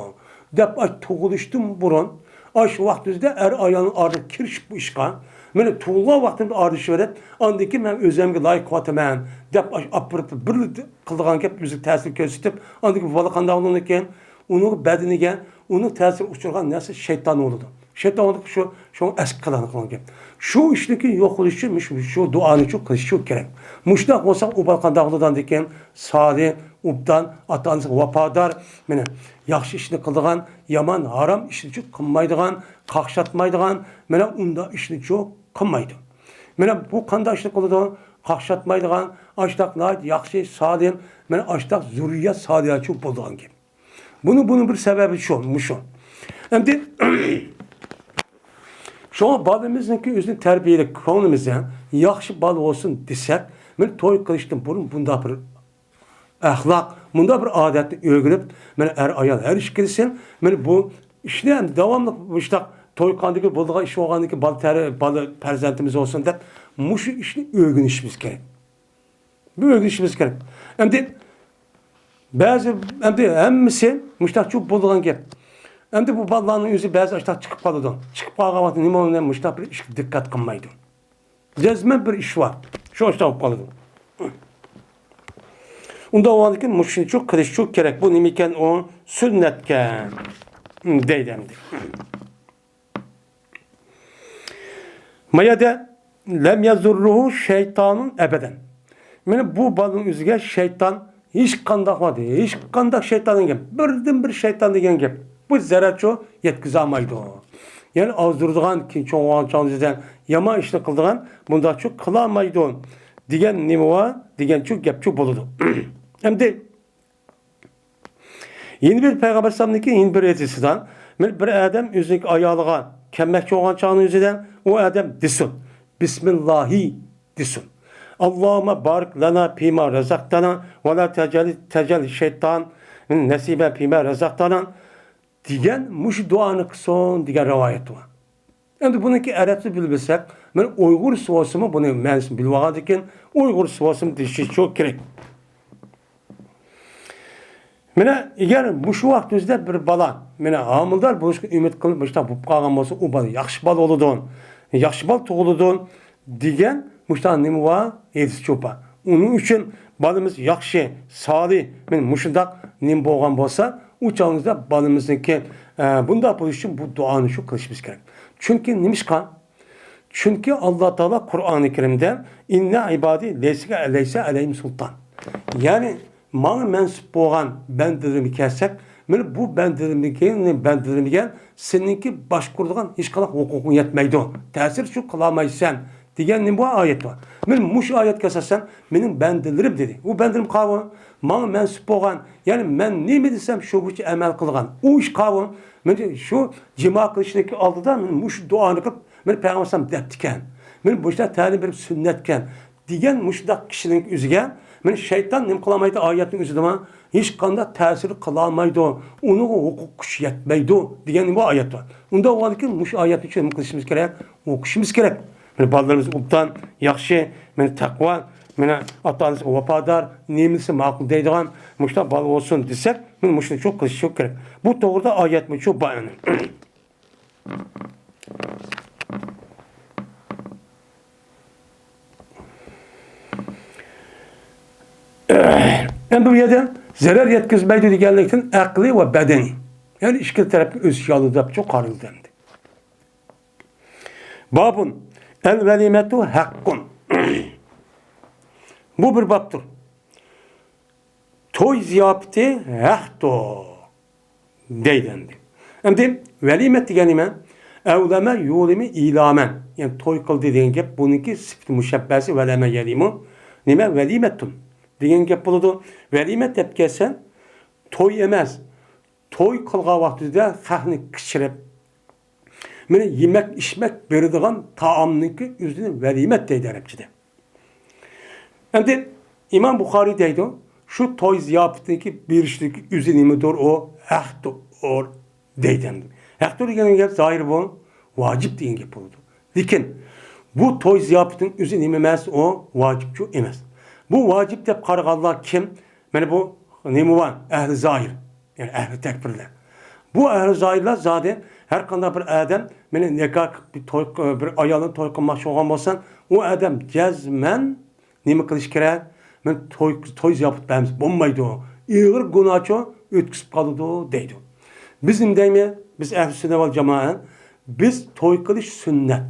دەپ، ئاش تۇغۇلۇشتىن بۇرۇن، ئاش ۋاقتىمىزدا ئەر ئايالنىڭ ئارىسىدا كىرىشىپ بۇ ئىشقا، مانا تۇغۇلغان ۋاقتىمىزدا ئارىلىشىۋېرىپ، ئاندىن كېيىن مەن ئۆزۈمگە لايىق قىلىۋاتىمەن، دەپ، ئاش ئاپىرىپ بىر قىلىدىغان گەپ، ئۆزىگە تەسىر كۆرسىتىپ، ئاندىن كېيىن بۇ بالا قانداق بولىدىكەن؟ ئۇنىڭ بەدىنىگە، ئۇنىڭ تەسىرىگە ئۇچرىغان نەرسە شەيتان بولىدۇ. شەيتان بولىدۇ شۇ، شۇ ئەسكى قىلغان، قىلغان گەپ. شۇ ئىشنىڭكى يوق بولۇشى ئۈچۈن مۇشۇ، شۇ دۇئانى شۇ قىلىشى شۇ كېرەك. مۇشۇنداق بولسا ئۇ بالا قانداق بولىدىكەن؟ سالىھ، ئوبدان، ئاتا-ئانىسىغا ۋاپادار، مانا ياخشى ئىشنى قىلىدىغان، يامان، ھارام ئىشنى شۇ قىلمايدىغان، قاقشاتمايدىغان، مانا ئۇنداق ئىشنى شۇ قىلمايدۇ. مانا بۇ قانداق ئىشنى قىلىدۇ؟ قاقشاتمايدىغان، ئاشتاق ناھايىتى ياخشى، سالىھ، مانا ئاشتاق زۇررىيەت سالىھچۇ بولىدىغان گەپ. بۇنى، بۇنىڭ بىر سەۋەبى شۇ، مۇشۇ. ئەمدى شۇڭا بالىمىزنىڭكى ئۆزىنى تەربىيەلەپ، كۆڭلىمىزدە ياخشى بالا بولسۇن دېسەك، مانا توي قىلىشتىن بۇرۇن بۇنداق بىر ئەخلاق، مۇنداق بىر ئادەتنى ئۆگىنىپ، مانا ئەر-ئايال ھەر ئىككىلىسى، مانا بۇ ئىشنى ئەمدى داۋاملىق مۇشۇنداق توي قىلغاندىن كېيىن بولىدىغان ئىش بولغاندىن كېيىن بالا تەر-، بالا پەرزەنتىمىز بولسۇن دەپ، مۇشۇ ئىشنى ئۆگىنىشىمىز كېرەك. بۇ ئۆگىنىشىمىز كېرەك. ئەمدى بەزى، ئەمدى ھەممىسى مۇشۇنداق چوپ بولىدىغان گەپ. ئەمدى بۇ بالىلارنىڭ ئۆزى بەزى ئاشتاق چىقىپ قالىدۇ. چىقىپ قالغان ۋاقىتتا نېمە بولىدۇ؟ مۇشۇنداق بىر ئىشقا دىققەت قىلمايدۇ. جەزمەن بىر ئىش بار. شۇ ئاشتاق بولۇپ قالىدۇ. ئۇنداق بولغاندىن كېيىن مۇشۇنچۇ قىلىشچۇ كېرەك. بۇ نېمىكەن؟ ئۇ سۈننەتكەن. دەيدۇ ئەمدى. ما يەردە لەم يەزۇررۇھۇ شەيتانۇن ئەبەدەن. مانا بۇ بالىنىڭ ئۆزىگە شەيتان ھېچقانداق ۋاقىت، ھېچقانداق شەيتان دېگەن گەپ، بىردىنبىر شەيتان دېگەن گەپ. بۇ زەرەرچۇ يەتكۈزەلمەيدۇ. يەنى ئازدۇرىدىغان، كېيىن چوڭ بولغان چاغدا يامان ئىشنى قىلىدىغان، بۇنداقچۇ قىلالمايدۇ دېگەن نېمە بار؟ دېگەنچۇ گەپچۇ بولىدۇ. ئەمدى يەنە بىر پەيغەمبەر ئەلەيھىسسالامنىڭكى يەنە بىر ھەدىسىدە، بىر، بىر ئادەم ئۆزىنىڭ ئايالىغا كەلمەكچى بولغان چاغنىڭ ئۆزىدە ئۇ ئادەم دېسۇن، بىسمىللاھى دېسۇن. ئاللاھۇممە بارىك لەنا فىما رەزەقتەنا ۋە لا تەجەل، تەجەل شەيتان نەسىبە فىما رەزەقتەنا دېگەن مۇشۇ دۇئانى قىلسۇن دېگەن رىۋايەت بار. ئەمدى بۇنىڭكى ئەرەبچە بىلىپ بىلسەك، مانا ئۇيغۇرچە بولسىمۇ بۇنى مەنىسىنى بىلىۋالغاندىن كېيىن ئۇيغۇرچە بولسىمۇ دېيىشى شۇ كېرەك. مانا ئەگەر مۇشۇ ۋاقىت ئۆزىدە بىر بالا، مانا ھامىلىدار بولۇشقا ئۈمىد قىلىپ مۇشۇنداق بولۇپ قالغان بولسا، ئۇ بالا ياخشى بالا بولىدۇ، ياخشى بالا تۇغۇلىدۇ دېگەن مۇشۇنداق نېمە بار؟ ھەدىس چوپان. ئۇنىڭ ئۈچۈن بالىمىز ياخشى، سالىھ، مانا مۇشۇنداق نېمە بولغان بولسا، ئۇ چاغىمىزدا بالىمىزنىڭكى، ئە، بۇنداق بولۇشى ئۈچۈن بۇ دۇئانى شۇ قىلىشىمىز كېرەك. چۈنكى نېمىشقا؟ چۈنكى ئاللا تائالا قۇرئانى كەرىمدە، ئىننە ئىبادى لەيسە، لەيسە ئەلەيھىم سۇلتان. يەنى ماڭا مەنسۇپ بولغان بەندىلىرىمگە كەلسەك، مانا بۇ بەندىلىرىمگە، بەندىلىرىمگە سېنىڭكى باشقۇرىدىغان ھېچقانداق ھوقۇقۇڭ يەتمەيدۇ. تەسىر شۇ قىلالمايسەن دېگەن نېمە بار؟ ئايەت بار. مانا مۇشۇ ئايەتكە ئاساسەن مېنىڭ بەندىلىرىم دېدى. ئۇ بەندىلىرىم قاۋۇ؟ ماڭا مەنسۇپ بولغان، يەنى مەن نېمە دېسەم شۇ بويىچە ئەمەل قىلغان. ئۇ ئىش قاۋۇ؟ مانا شۇ جىما قىلىشنىڭكى ئالدىدا مانا مۇشۇ دۇئانى قىلىپ، مانا پەيغەمبەر ئەلەيھىسسالام دەپتىكەن. مانا مۇشۇنداق تەلىم بېرىپ سۈننەتكەن. دېگەن مۇشۇنداق كىشىنىڭ ئۆزىگە، مانا شەيتان نېمە قىلالمايدۇ ئايەتنىڭ ئۆزىدىمۇ؟ ھېچقانداق تەسىر قىلالمايدۇ، ئۇنىڭغا ھوقۇق كۈچ يەتمەيدۇ دېگەن بۇ ئايەت بار. ئۇنداق بولغاندىكىن مۇشۇ ئايەتنى نېمە قىلىشىمىز كېرەك؟ ئوقۇشىمىز كېرەك. مانا بالىلىرىمىز ئوبدان، ياخشى، مانا تەقۋا، مانا ئاتا-ئانىسىغا ۋاپادار، نېمە دېسە ماقۇل دەيدىغان، مۇشۇنداق بالا بولسۇن دېسەك، مانا مۇشۇنى شۇ قىلىشى شۇ كېرەك. بۇ توغرىدا ئايەتمۇ شۇ بار. ئەمدى بۇ يەردە زەرەر يەتكۈزمەيدۇ دېگەنلىكتىن، ئەقلىي ۋە بەدەنىي، يەنى ئىككىلا تەرەپكە ئۆز ئىشى ئالىدۇ دەپ قارىلىدۇ ئەمدى. بابۇن، ئەل ۋەلىمەتۇ ھەققۇن. بۇ بىر بابتۇر. توي زىياپىتى ھەقتۇر دەيدۇ ئەمدى. ئەمدى ۋەلىمەت دېگەن نېمە؟ ئەۋلەمە يۇلىمى ئىلامەن. يەنى توي قىلدى دېگەن گەپ، بۇنىڭكى سۈپىتى مۇشەببەسى ۋەلەمە يەلىمۇ. نېمە؟ ۋەلىمەتتۇن دېگەن گەپ بولىدۇ. ۋەلىمەت دەپ كەلسە، توي ئەمەس. توي قىلغان ۋاقتىدا خەقنى قىچىرىپ، مانا يېمەك، ئىچمەك بېرىدىغان تائامنىڭكى ئۆزىنى ۋەلىمەت دەيدۇ ئەرەبچىدە. ئەمدى ئىمام بۇخارىي دەيدۇ، شۇ توي زىياپىتىنىڭكى بېرىشتىكى ئۆزى نېمىدۇر ئۇ؟ ھەقتۇر دەيدۇ ئەمدى. ھەقتۇر دېگەن گەپ زاھىر بۇ، ۋاجىپ دېگەن گەپ بولىدۇ. لېكىن بۇ توي زىياپىتىنىڭ ئۆزى نېمە ئەمەس؟ ئۇ ۋاجىپچۇ ئەمەس. بۇ ۋاجىپ دەپ قارىغانلار كىم؟ مانا بۇ نېمە بار؟ ئەھلى زاھىر. يەنى ئەھلى تەكپىرلەر. بۇ ئەھلى زاھىرلار زادى ھەر قانداق بىر ئادەم مېنى نىكاھ قىلىپ بىر توي، بىر ئايالنى توي قىلماقچى بولغان بولسا، ئۇ ئادەم جەزمەن نېمە قىلىش كېرەك؟ مەن توي، توي زىياپەت بەرمىسە بولمايدۇ. ئېغىر گۇناھچۇ ئۆتكۈزۈپ قالىدۇ دەيدۇ. بىز نېمە دەيمىز؟ بىز ئەھلى سۈننە ۋەل جامائە، بىز توي قىلىش سۈننەت.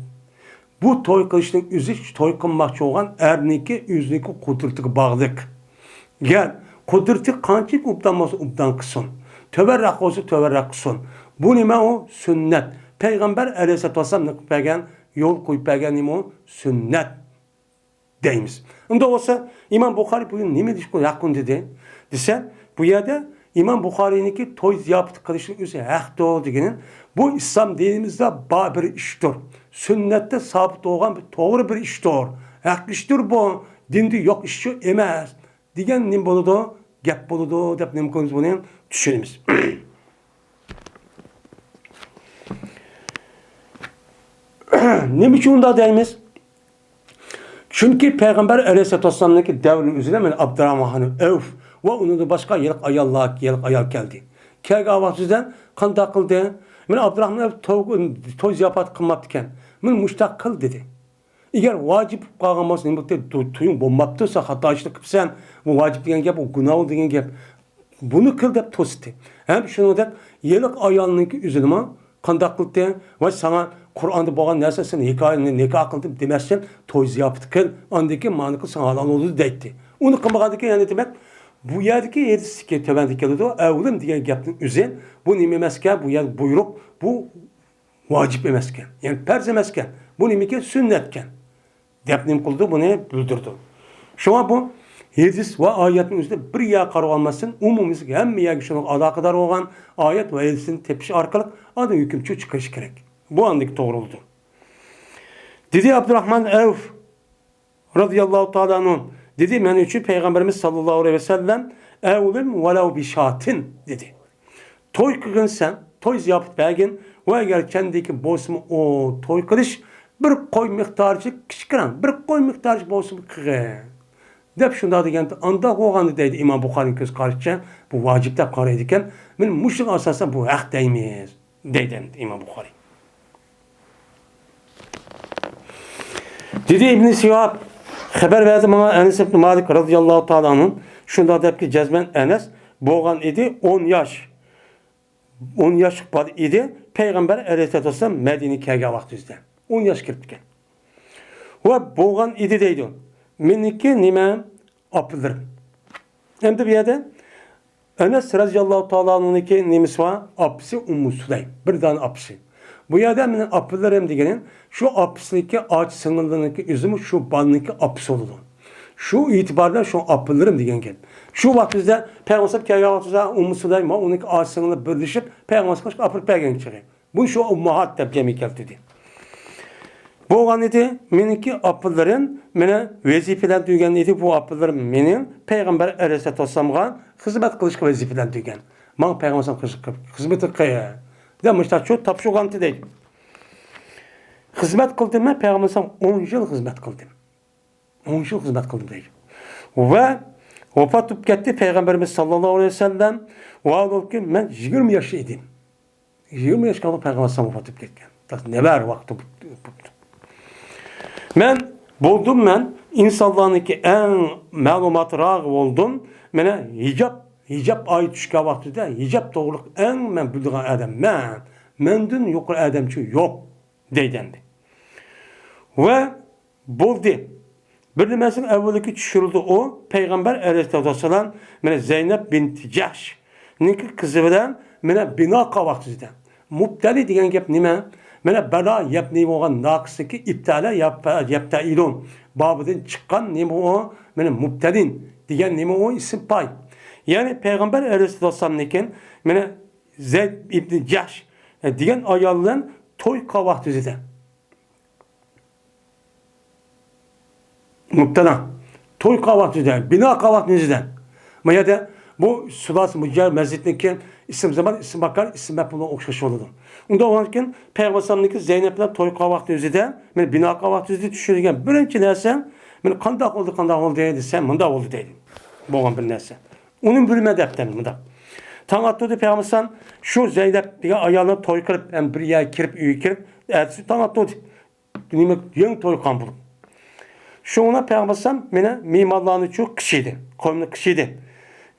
بۇ توي قىلىشنىڭ ئۆزى توي قىلماقچى بولغان ئەرنىڭكى ئۆزىنىڭكى قۇدرىتىگە باغلىق. گەر قۇدرىتى قانچىلىك ئوبدان بولسا ئوبدان قىلسۇن. تۆۋەنرەك بولسا تۆۋەنرەك قىلسۇن. بۇ نېمە ئۇ؟ سۈننەت. پەيغەمبەر ئەلەيھىسسالاتۇ ۋەسسالام نېمە قىلىپ بەرگەن؟ يول قويۇپ بەرگەن نېمە ئۇ؟ سۈننەت. دەيمىز. ئۇنداق بولسا، ئىمام بۇخارىي بۇ نېمە دېيىشكە ھەققۇن دېدى دېسە، بۇ يەردە ئىمام بۇخارىينىڭكى توي زىياپىتى قىلىشنىڭ ئۆزى ھەقتۇر دېگىنى، بۇ ئىسلام دىنىمىزدا بار بىر ئىشتۇر. سۈننەتتە سابىت بولغان بىر توغرا بىر ئىشتۇر. ھەق ئىشتۇر بۇ. دىندا يوق ئىشچۇ ئەمەس. دېگەن نېمە بولىدۇ؟ گەپ بولىدۇ دەپ نېمە قىلىمىز بۇنى؟ چۈشىنىمىز. نېمە ئۈچۈن ئۇنداق دەيمىز؟ چۈنكى پەيغەمبەر ئەلەيھىسسالاتۇ ۋەسسالامنىڭكى دەۋرىنىڭ ئۆزىدە مانا ئابدۇراخمان ئەۋف ۋە ئۇنىڭدىن باشقا ھېلىقى ئاياللار، ھېلىقى ئايال كەلدى. كەلگەن ۋاقتىدا قانداق قىلدى؟ مانا ئابدۇراخمان ئەۋف توي، توي زىياپەت قىلماپتىكەن. مانا مۇشتاق قىل دېدى. ئەگەر ۋاجىپ بولۇپ قالغان بولسا، نېمە بولۇپتۇ؟ تو-، تويۇڭ بولماپتۇ، سەن خاتا ئىشنى قىپسەن. بۇ ۋاجىپ دېگەن گەپ، ئۇ گۇناھ دېگەن گەپ. بۇنى قىل دەپ توستى. ھەم شۇنىڭدەك ھېلىقى ئايالنىڭكى ئۆزىنىمۇ قانداق قىلدى؟ ۋاي ساڭا قۇرئاندا بولغان نەرسە سېنى ھېكايە، نىكاھ قىلدىم دېمەستىن، توي زىياپىتى قىل. ئاندىن كېيىن مانا قىل، ساڭا ھالال بولىدۇ دەيتتى. ئۇنى قىلمىغاندىن كېيىن يەنە دېمەك، بۇ يەردىكى ھەدىستىكى تۆۋەندە كېلىدۇ. ئەۋلىم دېگەن گەپنىڭ ئۆزى، بۇ نېمە ئەمەسكەن؟ بۇ يەر بۇيرۇق، بۇ ۋاجىپ ئەمەسكەن. يەنى پەرز ئەمەسكەن. بۇ نېمىكەن؟ سۈننەتكەن. دەپ نېمە قىلىدۇ؟ بۇنى بىلدۈرىدۇ. شۇڭا بۇ ھەدىس ۋە ئايەتنىڭ ئۆزىدە بىر يەرگە قارىۋالماستىن، ئومۇميۈزلۈك ھەممە يەرگە شۇنىڭغا ئالاقىدار بولغان ئايەت ۋە ھەدىستىن تېپىش ئارقىلىق ئاندىن ھۆكۈم چىقىرىش كېرەك. بۇ ئاندىكى توغرا بولىدۇ. دېدى ئابدۇراخمان ئەۋف رازىياللاھۇ تائالا ئەنھۇ، دېدى، مەن ئۈچۈن پەيغەمبىرىمىز ساللاللاھۇ ئەلەيھى ۋەسەللەم، ئەۋلىم ۋەلەۋ بىشاتىن، دېدى. توي قىلغىنسەن، توي زىياپىتى بەرگىن، ۋە ئەگەر كەندىكى بولسىمۇ ئۇ توي قىلىش، بىر قوي مىقدارىچە كىچىكرەك، بىر قوي مىقدارىچە بولسىمۇ قىلغىن. دەپ شۇنداق دېگەن، ئانداق بولغاندا دەيدۇ ئىمام بۇخارىنىڭ كۆز قارىشىچە، بۇ ۋاجىپ دەپ قارايدىكەن. مانا مۇشۇنىڭغا ئاساسەن بۇ ھەق دەيمىز، دەيدۇ ئەمدى ئىمام بۇخارىي. دېدى ئىبنى شىھاب، خەۋەر بەردى ماڭا ئەنەس ئىبنى مالىك رازىياللاھۇ تائالا ئەنھۇ، شۇنداق دەپكى جەزمەن ئەنەس بولغان ئىدى، ئون ياش، ئون ياشلىق بالا ئىدى، پەيغەمبەر ئەلەيھىسسالاتۇ ۋەسسالام مەدىنىگە كەلگەن ۋاقتىمىزدا. ئون ياش كىرىپتىكەن. ۋە بولغان ئىدى دەيدۇ. مېنىڭكى نېمە؟ ئاپىلىرىم. ئەمدى بۇ يەردە ئەنەس رەزىياللاھۇ تائالا ئەنھۇنىڭكى نېمىسى بار؟ ئاپىسى ئۇممۇ سۇلەيم. بىر دانە ئاپىسى. بۇ يەردە مېنىڭ ئاپىلىرىم دېگىنى شۇ ئاپىسىنىڭكى ئاچا سىڭىللىرىنىڭكى ئۆزىمۇ شۇ بالىنىڭكى ئاپىسى بولىدۇ. شۇ ئېتىباردا شۇ ئاپىلىرىم دېگەن گەپ. شۇ ۋاقتىمىزدا پەيغەمبەر كەلگەن ۋاقتىمىزدا ئۇممۇ سۇلەيم ۋە ئۇنىڭكى ئاچا سىڭىللىرى بىرلىشىپ پەيغەمبەرگە ئاپىرىپ بەرگەن چېغى. بۇ شۇ ئۇمماھات دەپ جەمئىي كەلتۈردى. بولغان ئىدى، مېنىڭكى ئاپىلىرىم مېنى ۋەزىپىلەندۈرگەن ئىدى، بۇ ئاپىلىرىم مېنى پەيغەمبەر ئەلەيھىسسالاتۇ ۋەسسالامغا خىزمەت قىلىشقا ۋەزىپىلەندۈرگەن. ماڭا پەيغەمبەر خىز-، خىزمىتى قىل دەپ مۇشۇنداق چوت تاپشۇرغانتى دەيدۇ. خىزمەت قىلدىم مەن، پەيغەمبەر ئون يىل خىزمەت قىلدىم. ئون يىل خىزمەت قىلدىم دەيدۇ. ۋە ۋاپات بولۇپ كەتتى پەيغەمبىرىمىز ساللاللاھۇ ئەلەيھى ۋەسەللەم. ۋە مەن يىگىرمە ياشتا ئىدىم. يىگىرمە ياشقا ۋە پەيغەمبەر ئەلەيھىسسالام ۋاپات بولۇپ كەتكەن. نەۋەر ۋاقتى بوپتۇ. مەن بولدۇم، مەن ئىنسانلارنىڭكى ئەڭ مەلۇماتراق بولدۇم. مانا ھىجاب، ھىجاب ئايىتى چۈشكەن ۋاقتىدا ھىجاب توغرىلىق ئەڭ مەن بىلىدىغان ئادەم مەن. مەندىن يۇقىرى ئادەمچۇ يوق دەيدۇ ئەمدى. ۋە بولدى. بىر نېمىسىنىڭ ئەۋۋىلىگە چۈشۈرۈلدى ئۇ، پەيغەمبەر ئەلەيھىسسالاتۇ ۋەسسالام، مانا زەينەپ بىنت جەھشنىڭكى قىزى بىلەن مانا بىنا قىلغان ۋاقتىدا. مۇبتەلى دېگەن گەپ نېمە؟ مانا بەلا يەپنى بولغان ناقىسنىڭكى ئىبتەلە يەپ-، يەپتەئىلۇن بابىدىن چىققان نېمە ئۇ؟ مانا مۇبتەلىن دېگەن نېمە ئۇ؟ ئىسىم پاي. يەنى پەيغەمبەر ئەلەيھىسسالاتۇ ۋەسسالامنىڭكى مانا زەيد ئىبنى جەھش دېگەن ئايال بىلەن توي قىلغان ۋاقتىدا. مۇبتەلا. توي قىلغان ۋاقتىدا، بىنا قىلغان ۋاقتىدا. ما يەردە بۇ سۇلاسە مۇجەر مەزىدنىڭكى ئىسىم زامان، ئىسىم ماكان، ئىسىم مەپئۇلغا ئوخشاش بولىدۇ. ئۇنداق بولغاندىكىن پەيغەمبەر ئەلەيھىسسالامنىڭكى زەينەپ بىلەن توي قىلغان ۋاقتىدا، مانا بىنا قىلغان ۋاقتىدا چۈشۈرگەن بىرىنچى نەرسە، مانا قانداق بولدى، قانداق بولدى دېسە، مۇنداق بولدى دەيدۇ. بولغان بىر نەرسە. ئۇنى بىلمە دەپتۇ مۇنداق. تاڭ ئاتتۇردى پەيغەمبەر ئەلەيھىسسالام شۇ زەينەپ دېگەن ئايالنى توي قىلىپ، ھەم بىر يەرگە كىرىپ، ئۆيگە كىرىپ، ئەتىسى تاڭ ئاتتۇردى. دېمەك، يېڭى توي قىلغان بولۇپ. شۇڭا پەيغەمبەر ئەلەيھىسسالام مانا مېھمانلارنى چۇ قىشىدى، قوينى قىشىدى.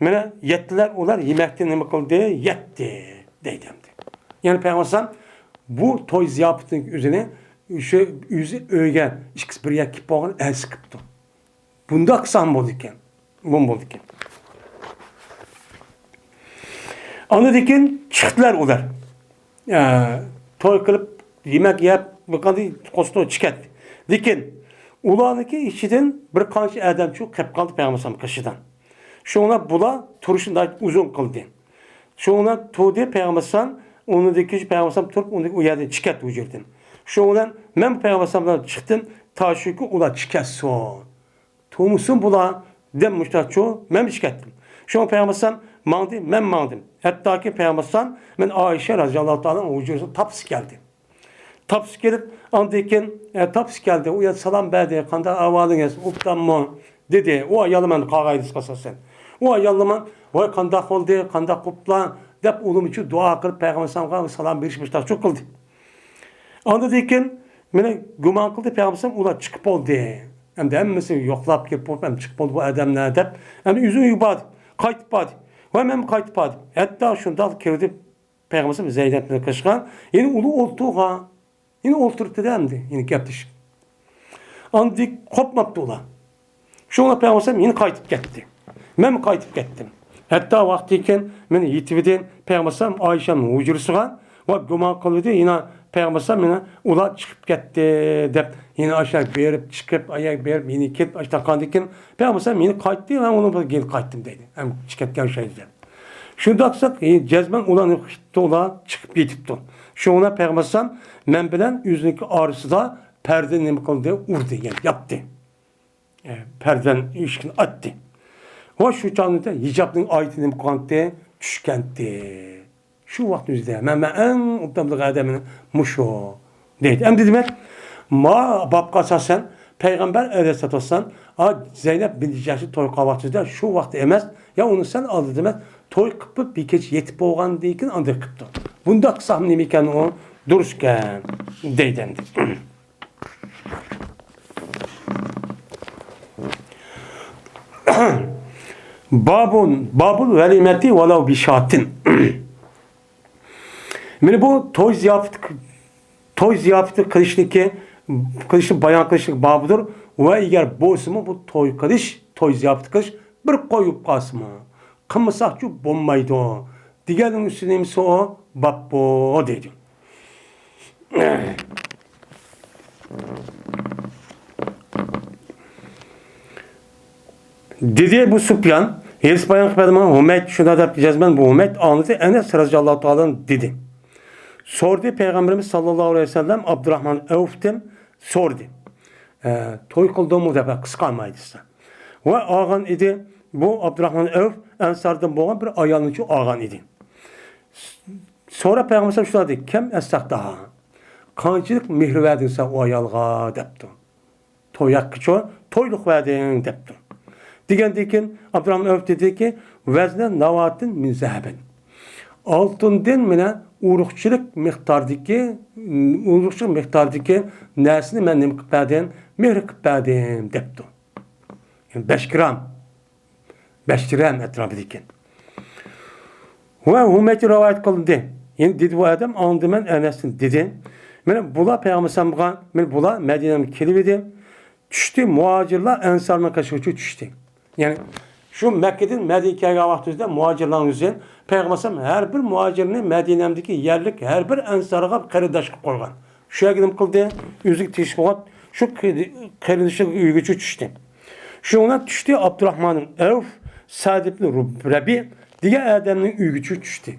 مانا يەتتىلەر ئۇلار يېمەكتىن نېمە قىلدى؟ يەتتى دەيدۇ ئەمدى. يەنى پەيغەمبەر ئەلەيھىسسالام بۇ توي زىياپىتىنىڭ ئۆزىنى شۇ ئۆزى ئۆيگە ئىككىسى بىر يەرگە كېلىپ بولغان ئەرز قىپتۇ. بۇنداق قىلسام بولىدىكەن. بۇم بولىدىكەن. ئاندىن كېيىن چىقتىلار ئۇلار. ئە، توي قىلىپ، يېمەك يەپ، بىر قانداق قوشتى چىقاتتى. لېكىن ئۇلارنىڭكى ئىچىدىن بىر قانچە ئادەمچۇ قېپ قالدى پەيغەمبەر ئەلەيھىسسالام قېشىدا. شۇڭلار بۇلار تۇرۇشنى ناھايىتى ئۇزۇن قىلدى. شۇڭلار تۇردى پەيغەمبەر ئەلەيھىسسالام، ئۇنىڭدىن كېيىن پەيغەمبەر ئەلەيھىسسالام تۇرۇپ، ئۇنىڭدىن ئۇ يەردىن چىقىپ كەتتى ھۇجرىدىن. شۇنىڭ بىلەن مەن پەيغەمبەر ئەلەيھىسسالام بىلەن چىقتىم، تا شۇكى ئۇلار چىقىپ كەتسۇن. تۇرمىسۇن بۇلار، دەپ مۇشتاقچۇ، مەن چىقىپ كەتتىم. شۇڭا پەيغەمبەر ئەلەيھىسسالام ماڭدى، مەن ماڭدىم. ھەتتاكى پەيغەمبەر ئەلەيھىسسالام مەن ئائىشە رەزىياللاھۇ تائالا ھۇجرىسىغا تاپىسى كەلدى. تاپىسى كېلىپ، ئاندىن كېيىن، ئە، تاپىسى كەلدى. ئۇ يەردە سالام بەردى. «قانداق ئەھۋالىڭىز؟ ئوبدانمۇ؟» دېدى. ئۇ ئاياللار مەن قالغايدىسى ئاساسەن. ئۇ ئاياللار مەن، «ۋاي، قانداق بولدى؟ قانداق قوپلا؟» دەپ ئۇلىمىچۇ دۇئا قىلىپ، پەيغەمبەر ئەلەيھىسسالامغا سالام بېرىش مۇشتاقچۇ قىلدى. ئاندىن كېيىن مېنى گۇمان قىلدى، پەيغەمبەر ئەلەيھىسسالام ئۇلار چىقىپ بولدى. ئەمدى ھەممىسى يوقلاپ كېلىپ بولۇپ، ئەمدى چىقىپ بولدى بۇ ئادەملەر دەپ، ئەمدى ئۆزى ئۆيگە باردى، قايتىپ باردى. ۋاي، مەنمۇ قايتىپ باردىم. ھەتتا شۇنداق كىردى پەيغەمبەر ئەلەيھىسسالام زەينەپنى قىلىشقا، يەنە ئۇلار ئولتۇرغان. يەنە ئولتۇرۇپتىدە ئەمدى، يەنە گەپلىشىپ. ئاندىن قوپماپتۇ ئۇلار. شۇڭا پەيغەمبەر ئەلەيھىسسالام يەنە قايتىپ كەتتى. مەنمۇ قايتىپ كەتتىم. ھەتتا ۋاقتىدىن كېيىن مېنى يېتىۋىدى، پەيغەمبەر ئەلەيھىسسالام ئائىشەمنىڭ ھۇجرىسىغا ۋە گۇمان قىلىۋىدى، يەنە پەيغەمبەر ئەلەيھىسسالام مېنى ئۇلار چىقىپ كەتتى دەپ، يەنە ئاشۇ يەرگە بېرىپ، چىقىپ، ئاياغ بېرىپ، يەنە كېلىپ، ئاشۇنداق قىلغاندىن كېيىن پەيغەمبەر ئەلەيھىسسالام يەنە قايتتى، مەن ئۇنىڭ بىلەن كېيىن قايتتىم دەيدۇ. ھەم چىقىپ كەتكەن ئوخشايدۇ دەپ. شۇنداق قىلساق، ئى، جەزمەن ئۇلار نېمە قىپتۇ، ئۇلار چىقىپ كېتىپتۇ. شۇڭا پەيغەمبەر ئەلەيھىسسالام مەن بىلەن ئۆزىنىڭكى ئارىسىدا پەردىنى نېمە قىلدى، ئۇردى، يەنى ياپتى. ئە، پەردىنى ئىشىكنى ئاچتى. ۋە شۇ چاغدا ھىجابنىڭ ئايىتى نېمە قىلغانتى، چۈشكەنتى. شۇ ۋاقىت ئۆزىدە مەن، مەن ئەڭ ئوبدانلىق ئادەمنى مۇشۇ. دەيدۇ. ئەمدى دېمەك، ما بابقا ئاساسەن پەيغەمبەر ئەلەيھىسسالاتۇ ۋەسسالام، ئا، زەينەپ بىنتى جەھشنى توي قىلغان ۋاقتىدا شۇ ۋاقىت ئەمەس، يا ئۇنى سەل ئالدىدا ئەمەس، توي قىلىپ بىر كېچە يېتىپ بولغاندىن كېيىن ئاندىن قىپتۇ. بۇنداق قىلساق نېمە ئىكەن ئۇ؟ دۇرۇس ئىكەن، دەيدۇ ئەمدى. بابۇن، بابۇل ۋەلىمەتى ۋەلەۋ بىشاتىن. مانا بۇ توي زىياپىتى، توي زىياپىتى قىلىشنىكى، قىلىشنى بايان قىلىشنىكى بابىدۇر. ۋە ئەگەر بولسىمۇ بۇ توي قىلىش، توي زىياپىتى قىلىش بىر قوي بولۇپ قالسىمۇ، قىلمىساقچۇ بولمايدۇ دېگەننىڭ ئۈستىدە نېمىسى ئۇ؟ باب بۇ دەيدۇ. دېدى بۇ سۇپيان، ھېرىس بايان قىلىپ بەردىمۇ؟ ھۇمەيد شۇنداق دەپ جەزمەن بۇ ھۇمەيد ئاڭلىدى، ئەنەس رەزىياللاھۇ تائالا دېدى. سورىدى پەيغەمبىرىمىز ساللاللاھۇ ئەلەيھى ۋەسەللەم ئابدۇراخمان ئەۋفتىن سورىدى. ئە، توي قىلدىڭمۇ دەپ قىسقا مايدىسى. ۋە ئالغان ئىدى، بۇ ئابدۇراخمان ئەۋف ئەنساردىن بولغان بىر ئايالنىچۇ ئالغان ئىدى. سورا پەيغەمبەر شۇنداق دېدى، كەم ئەستەقتاھا، قانچىلىك مېھىر بەردىڭ سەن ئۇ ئايالغا دەپتۇ. توي ھەققىچۇ، تويلۇق بەردىڭ دەپتۇ. دېگەندىن كېيىن ئابدۇراخمان ئەۋف دېدىكى، ۋەزنە ناۋاتىن مىن زەھەبىن. ئالتۇندىن مانا ئۇرۇقچىلىق مىقداردىكى، ئۇرۇقچىلىق مىقداردىكى نەرسىنى مەن نېمە قىلىپ بەردىم؟ مېھىر قىلىپ بەردىم دەپتۇ. يەنى بەش گرام، بەش دىرھەم ئەتراپىدا ئىكەن. ۋە ھۇمەيدتىن رىۋايەت قىلىندى. يەنى دېدى بۇ ئادەم، ئاڭلىدىم مەن ئەنەستىن دېدى. مانا بۇلار پەيغەمبەر ئەلەيھىسسالامغا، مانا بۇلار مەدىنەگە كېلىۋىدى. چۈشتى، مۇھاجىرلار ئەنسارنىڭ قېشىغىچە چۈشتى. يەنى شۇ مەككىدىن مەدىنىگە كەلگەن ۋاقتىمىزدا مۇھاجىرلارنىڭ ئۆزى پەيغەمبەر ئەلەيھىسسالام ھەر بىر مۇھاجىرنى مەدىنەمدىكى يەرلىك ھەر بىر ئەنسارغا قېرىنداش قىلىپ قويغان. شۇ يەرگە نېمە قىلدى؟ ئۆزىگە تېگىشلىك بولغان شۇ قېرىندىشىنىڭ ئۆيىگىچە چۈشتى. شۇنىڭ بىلەن چۈشتى ئابدۇراخمان ئەۋف، سەئد ئىبن رۇب-، رەبىئ دېگەن ئادەمنىڭ ئۆيىگىچە چۈشتى.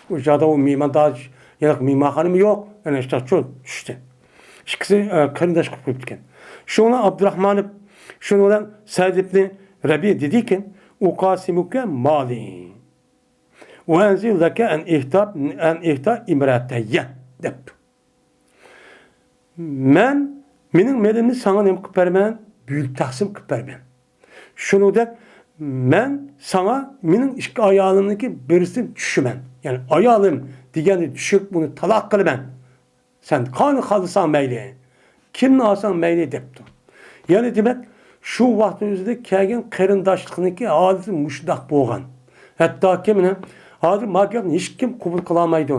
ئۇ چاغدا ئۇ مېھماندار، يەنە مېھمانخانىمۇ يوق، ئەنە شۇنداق چۈشتى. ئىككىسى، ئە، قېرىنداش قىلىپ قويۇپتىكەن. شۇڭا ئابدۇراخمان ئىب-، شۇنىڭ بىلەن سەئد ئىبن رەبىئ دېدىكەن، ئۇقاسىمۇكە مالى. ۋەئەنزىلۇ لەكە ئەن ئىھتا، ئەن ئىھتا ئىمرەتەييە دەپتۇ. مەن مېنىڭ مېلىمنى ساڭا نېمە قىلىپ بېرىمەن؟ بۆلۈپ تەقسىم قىلىپ بېرىمەن. شۇنىڭدەك مەن ساڭا مېنىڭ ئىككى ئايالىمنىڭكى بىرسىنى چۈشىمەن. يەنى ئايالىم دېگەننى چۈشۈرۈپ ئۇنى تالاق قىلىمەن. سەن قانى خالىساڭ مەيلى، كىمنى ئالساڭ مەيلى دەپتۇ. يەنى دېمەك، شۇ ۋاقىتنىڭ ئۆزىدە كەلگەن قېرىنداشلىقنىڭكى ھالىتى مۇشۇنداق بولغان. ھەتتاكى مانا ھازىر ما گەپنى ھېچكىم قوبۇل قىلالمايدۇ.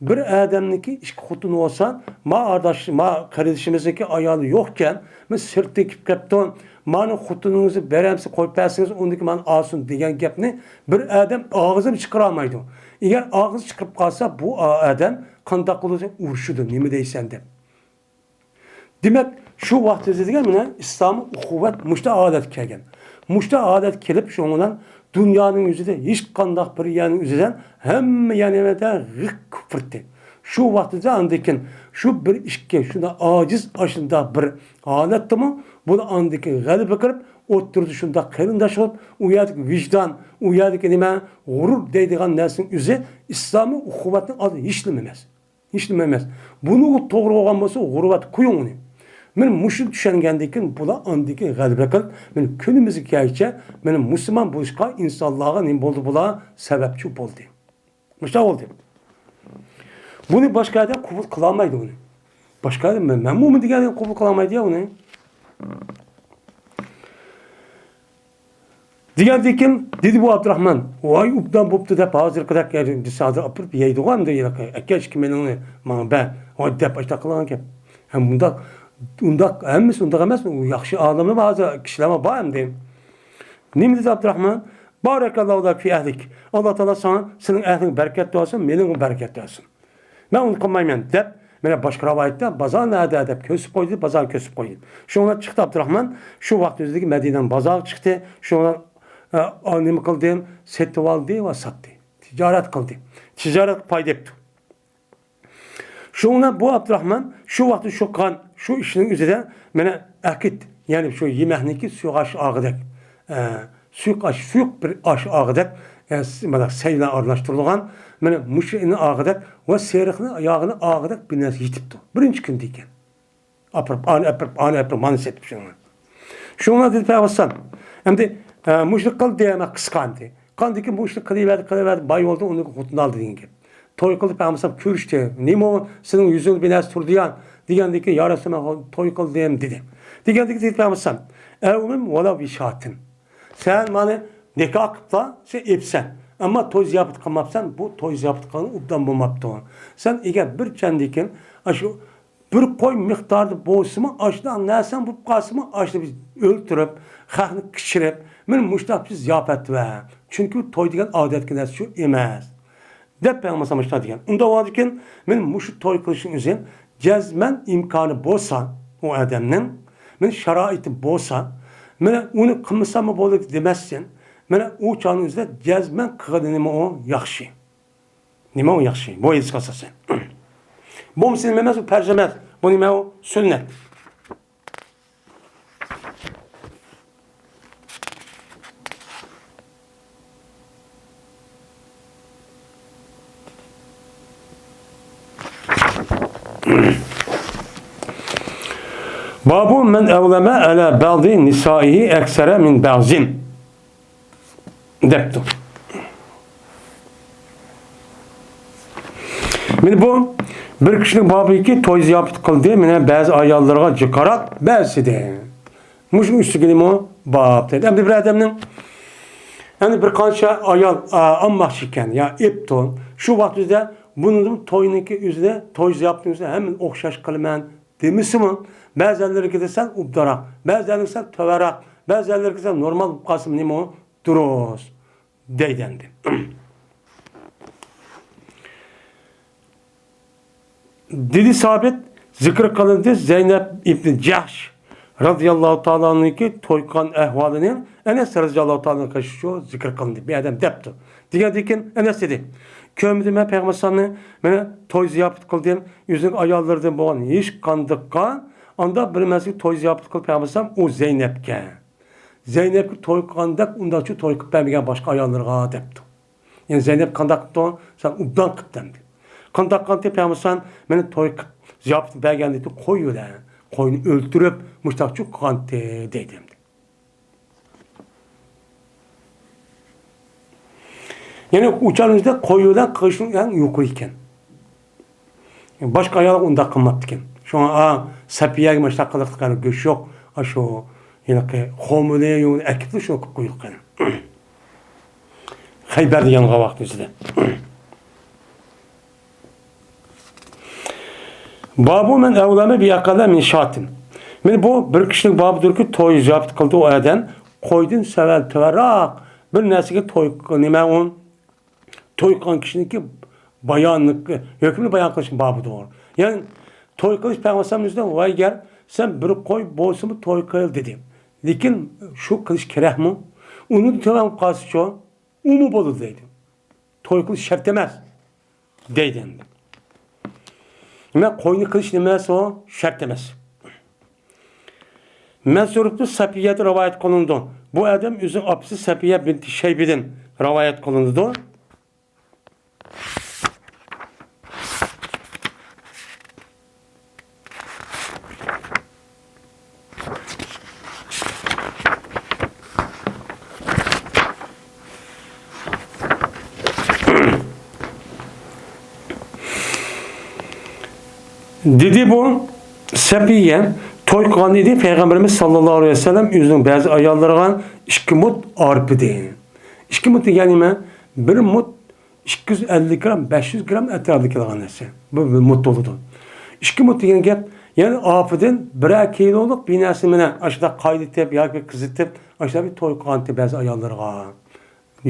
بىر ئادەمنىڭكى ئىككى خوتۇنى بولسا، ما ئارداش، ما قېرىندىشىمىزنىڭكى ئايالى يوقكەن، مانا سىرتتىن كېلىپ كەپتۇ، مانا خوتۇنىڭىزنى بېرەمسە قويۇپ بەرسىڭىز، ئۇندىن كېيىن مانا ئالسۇن دېگەن گەپنى بىر ئادەم ئاغزىمۇ چىقىرالمايدۇ. ئەگەر ئاغزى چىقىرىپ قالسا، بۇ ئادەم قانداق قىلىدۇ؟ ئۇرۇشىدۇ، نېمە دەيسەن دەپ. دېمەك، شۇ ۋاقىت ئۆزى دېگەن مانا ئىسلامىي ئۇخۇۋەت مۇشۇنداق ھالەتكە كەلگەن. مۇشۇنداق ھالەتكە كېلىپ، شۇنىڭ بىلەن دۇنيانىڭ يۈزىدە ھېچقانداق بىر يەرنىڭ ئۆزىدىن ھەممە يەرنى غىق كۇپۇرتى. شۇ ۋاقىتتا ئاندىن كېيىن شۇ بىر ئىككى شۇنداق ئاجىز ئاشۇنداق بىر ھالەتتىمۇ بۇلار ئاندىن كېيىن غەلىبە قىلىپ، ئوتتۇرىدا شۇنداق قېرىنداش قىلىپ، ئۇ يەردىكى ۋىجدان، ئۇ يەردىكى نېمە، غۇرۇر دەيدىغان نەرسىنىڭ ئۆزى ئىسلامىي ئۇخۇۋەتنىڭ ئالدىدا ھېچنېمە ئەمەس. ھېچنېمە ئەمەس. بۇنىڭغا توغرا بولغان بولسا، غۇرۇۋەتكە قويۇڭ ئۇنى. مانا مۇشۇنى چۈشەنگەندىن كېيىن، بۇلار ئاندىن كېيىن غەلىبە قىلىپ، مانا كۈنىمىزگە كەلگۈچە، مانا مۇسۇلمان بولۇشقا ئىنسانلارغا نېمە بولدى، بۇلار سەۋەبچى بولدى. مۇشۇنداق بولدى. بۇنى باشقا ئادەم قوبۇل قىلالمايدۇ ئۇنى. باشقا ئادەم، مەن، مەنمۇ دېگەن قوبۇل قىلالمايدۇ يا ئۇنى. دېگەندىن كېيىن دېدى بۇ ئابدۇراخمان، ۋاي ئوبدان بوپتۇ دەپ، ھازىرقىدەك دېسە ھازىر ئاپىرىپ يەيدىغۇ ئەمدى، ھېلىقى ئەكەش ئىككى مىليوننى ماڭا بەر، ۋاي دەپ ئاشۇنداق قىلغان گەپ. ھەم مۇنداق، ئۇنداق ھەممىسى ئۇنداق ئەمەس، ئۇ ياخشى ئالىملار ھازىر كىشىلەرمۇ بار ئەمدى. نېمە دېدى ئابدۇراخمان؟ بارەكەللاھۇ لەك فى ئەھلىك. ئاللا تائالا ساڭا، سېنىڭ ئەھلىڭگە بەرىكەت بەرسۇن، مېنىڭغا بەرىكەت بەرسۇن. مەن ئۇنى قىلمايمەن دەپ، مانا باشقا رىۋايەتتە بازار نەدە دەپ كۆرسىتىپ قويدى، بازارنى كۆرسىتىپ قويدى. شۇنىڭ بىلەن چىقتى ئابدۇراخمان، شۇ ۋاقىت ئۆزىدىكى مەدىنىنىڭ بازارىغا چىقتى. شۇنىڭ بىلەن، ئە، ئا، نېمە قىلدى؟ سېتىۋالدى ۋە ساتتى. تىجارەت قىلدى. تىجارەتكە پايدا ئېپتۇ. شۇنىڭ بىلەن بۇ ئابدۇراخمان شۇ ۋاقىتتا شۇ قىلغان شۇ ئىشنىڭ ئۆزىدە مانا ئەقىد، يەنى شۇ يېمەكنىكى سۇيۇق ئاش ئاغىدەك، ئە، سۇيۇق ئاش، سۇيۇق بىر ئاش ئاغىدەك، ئە، س-، مانا سەي بىلەن ئارىلاشتۇرۇلغان، مانا مۇشۇ ئېنى ئاغىدەك ۋە سېرىقنى ياغىنى ئاغىدەك بىر نەرسە يېتىپتۇ. بىرىنچى كۈندىكەن. ئاپىرىپ، ئانى ئاپىرىپ، ئانى ئاپىرىپ، مانا سېتىپ شۇنى. شۇڭا دېدى پەيغەمبەر ئەلەيھىسسالام، ئەمدى، ئە، مۇشۇنى قىل دېمە قىسقا ئەمدى. قاندىكى مۇشۇنى قىلىۋەردى، قىلىۋەردى، باي بولدى، ئۇنى خوتۇن ئالدى دېگەن گەپ. توي قىلدى پەيغەمبەر ئەلەيھىسسالام كۆرۈشتى. نېمە ئۇ، سېنىڭ يۈزۈڭدە بىر نەرسە تۇرىدىغان دېگەندىن كېيىن، يا رەسۇلاللا، توي قىلدىم دېدى. دېگەندىن كېيىن دېدى پەيغەمبەر ئەلەيھىسسالام، ئەۋمىم ۋەلەۋ بىشاتىن. سەن مانا نىكاھ قىلىپلا، سەن ئېپسەن. ئەمما توي زىياپەت قىلماپسەن، بۇ توي زىياپەت قىلغان ئوبدان بولماپتۇ. سەن ئەگەر بىر چەندىكىن، ئاشۇ بىر قوي مىقدارىدا بولسىمۇ، ئاشۇنداق نەرسەڭ بولۇپ قالسىمۇ، ئاشۇنى بىز ئۆلتۈرۈپ، خەقنى كىچىرىپ، مانا مۇشۇنداق بىر زىياپەت بەر. چۈنكى بۇ توي دېگەن ئادەتتىكى نەرسە شۇ ئەمەس. دەپ پەيغەمبەر ئەلەيھىسسالام مۇشۇنداق دېگەن. ئۇنداق بولغاندىكىن، مانا مۇشۇ توي قىلىشنىڭ ئۆزى جەزمەن ئىمكانى بولسا ئۇ ئادەمنىڭ، مانا شارائىتى بولسا، مانا ئۇنى قىلمىساممۇ بولدى دېمەستىن، مانا ئۇ چاغنىڭ ئۆزىدە جەزمەن قىلغىنى نېمە ئۇ ياخشى. نېمە ئۇ ياخشى؟ بۇ ھەدىسكە ئاساسەن. بولمىسا نېمە ئەمەس، ئۇ پەرز ئەمەس. بۇ نېمە ئۇ؟ سۈننەت. بابۇ مەن ئەۋلەمە ئەلە بەغزى نىسائىھى ئەكسەرە مىن بەغزىن. دەپتۇ. مانا بۇ بىر كىشىنىڭ بابىكى توي زىياپىتى قىلدى، مانا بەزى ئاياللىرىغا جىقراق بەزىدە. مۇشۇنىڭ ئۈستىگە نېمە باب دەيدۇ. ئەمدى بىر ئادەمنىڭ، ئەمدى بىر قانچە ئايال، ئا، ئالماقچى ئىكەن، يا ئېپتۇ. شۇ ۋاقىت ئۆزىدە بۇنىڭ توينىڭكى ئۆزىدە، توي زىياپىتىنىڭ ئۆزىدە ھەممىنى ئوخشاش قىلىمەن دېمىسىمۇ، بەزىلەرنىڭكىدە سەل ئوبدانراق، بەزىلەرنىڭكى سەل تۆۋەنراق، بەزىلەرنىڭكى سەل نورمال بولۇپ قالسىمۇ نېمە ئۇ؟ دۇرۇس دەيدۇ ئەمدى. دېدى سابىت، زىكىر قىلىندى زەينەپ ئىبنى جەھش رازىياللاھۇ تائالا ئەنھۇنىڭكى توي قىلغان ئەھۋالىنى، ئەنەس رازىياللاھۇ تائالا ئەنھۇ شۇ زىكىر قىلىندى. بىر ئادەم دەپتۇ. دېگەندىن كېيىن ئەنەس دېدى، كۆرمىدىم مەن پەيغەمبەر ئەلەيھىسسالامنى، مانا توي زىياپەت قىلدىم، ئۆزىنىڭ ئاياللىرىدىن بولغان ھېچقانداققا ئانداق بىر مەسىلىگە توي زىياپەت قىلىپ پەيغەمبەر ئەلەيھىسسالام ئۇ زەينەپكە. زەينەپكە توي قىلغاندەك ئۇنداقچە توي قىلىپ بەرمىگەن باشقا ئاياللىرىغا دەپتۇ. يەنى زەينەپ قانداق قىپتۇ؟ سەن ئوبدان قىپتۇ ئەمدى. قانداق قىلغانتى پەيغەمبەر ئەلەيھىسسالام مېنى توي قىپ زىياپىتى بەرگەندىكى قوي بىلەن، قوينى ئۆلتۈرۈپ مۇشتاقچۇ قىلغانتى دەيدۇ ئەمدى. يەنى ئۇچارنىڭ ئىچىدە قوي بىلەن قىلىشنىڭ ئەڭ يۇقىرى ئىكەن. باشقا ئايالغا ئۇنداق قىلماپتىكەن. شۇڭا، ئا، سەپىيەگە مۇشۇنداق قىلدۇق، گۆش يوق. ئاشۇ ھېلىقى خورمىنى ئەكىپلا شۇ قىلىپ قويدۇق قېنى. خەيبەردە يانغان ۋاقتىمىزدا. بابۇ مەن ئەۋلەمە بىئەقەللە مىن شاتىن. مانا بۇ بىر كىشىنىڭ بابىدۇركى، توي زىياپەت قىلدى ئۇ ئادەم. قويدىن سەۋەن تۆۋەنراق بىر نەرسىگە توي، نېمە ئۇ؟ توي قىلغان كىشىنىڭكى بايانلىقى، ھۆكمىنى بايان قىلىشقا بابىدۇر. يەنى توي قىلىش پەيغەمبەر ئەلەيھىسسالامنىڭ ئۆزىدە، ۋاي گەر سەن بىر قوي بولسىمۇ توي قىل دېدى. لېكىن شۇ قىلىش كېرەكمۇ؟ ئۇنىڭدىن تۆۋەن قالسىچۇ؟ ئۇمۇ بولىدۇ دەيدۇ. توي قىلىش شەرت ئەمەس دەيدۇ ئەمدى. نېمە، قوينى قىلىش نېمە ئۇ؟ شەرت ئەمەس. مەنسۇر ئىبنى سەپىيەدىن رىۋايەت قىلىنىدۇ. بۇ ئادەم ئۆزىنىڭ ئاپىسى سەپىيە بىنتى شەيبىدىن رىۋايەت قىلىنىدۇ. دېدى بۇ سەپىيە توي قىلغان ئىدى، پەيغەمبىرىمىز ساللاللاھۇ ئەلەيھى ۋەسەللەم ئۆزىنىڭ بەزى ئاياللىرىغا ئىككى مۇت ئارپىدىن. ئىككى مۇت دېگەن نېمە؟ بىر مۇت ئىككى يۈز ئەللىك گرام، بەش يۈز گرام ئەتراپىدا كېلىدىغان نەرسە. بۇ بىر مۇت بولىدۇ. ئىككى مۇت دېگەن گەپ، يەنى ئارپىدىن بىرەر كىلولۇق بىر نەرسە بىلەن ئاشۇنداق قاينىتىپ ياكى قىزىتىپ، ئاشۇنداق بىر توي قىلغانتى بەزى ئاياللىرىغا.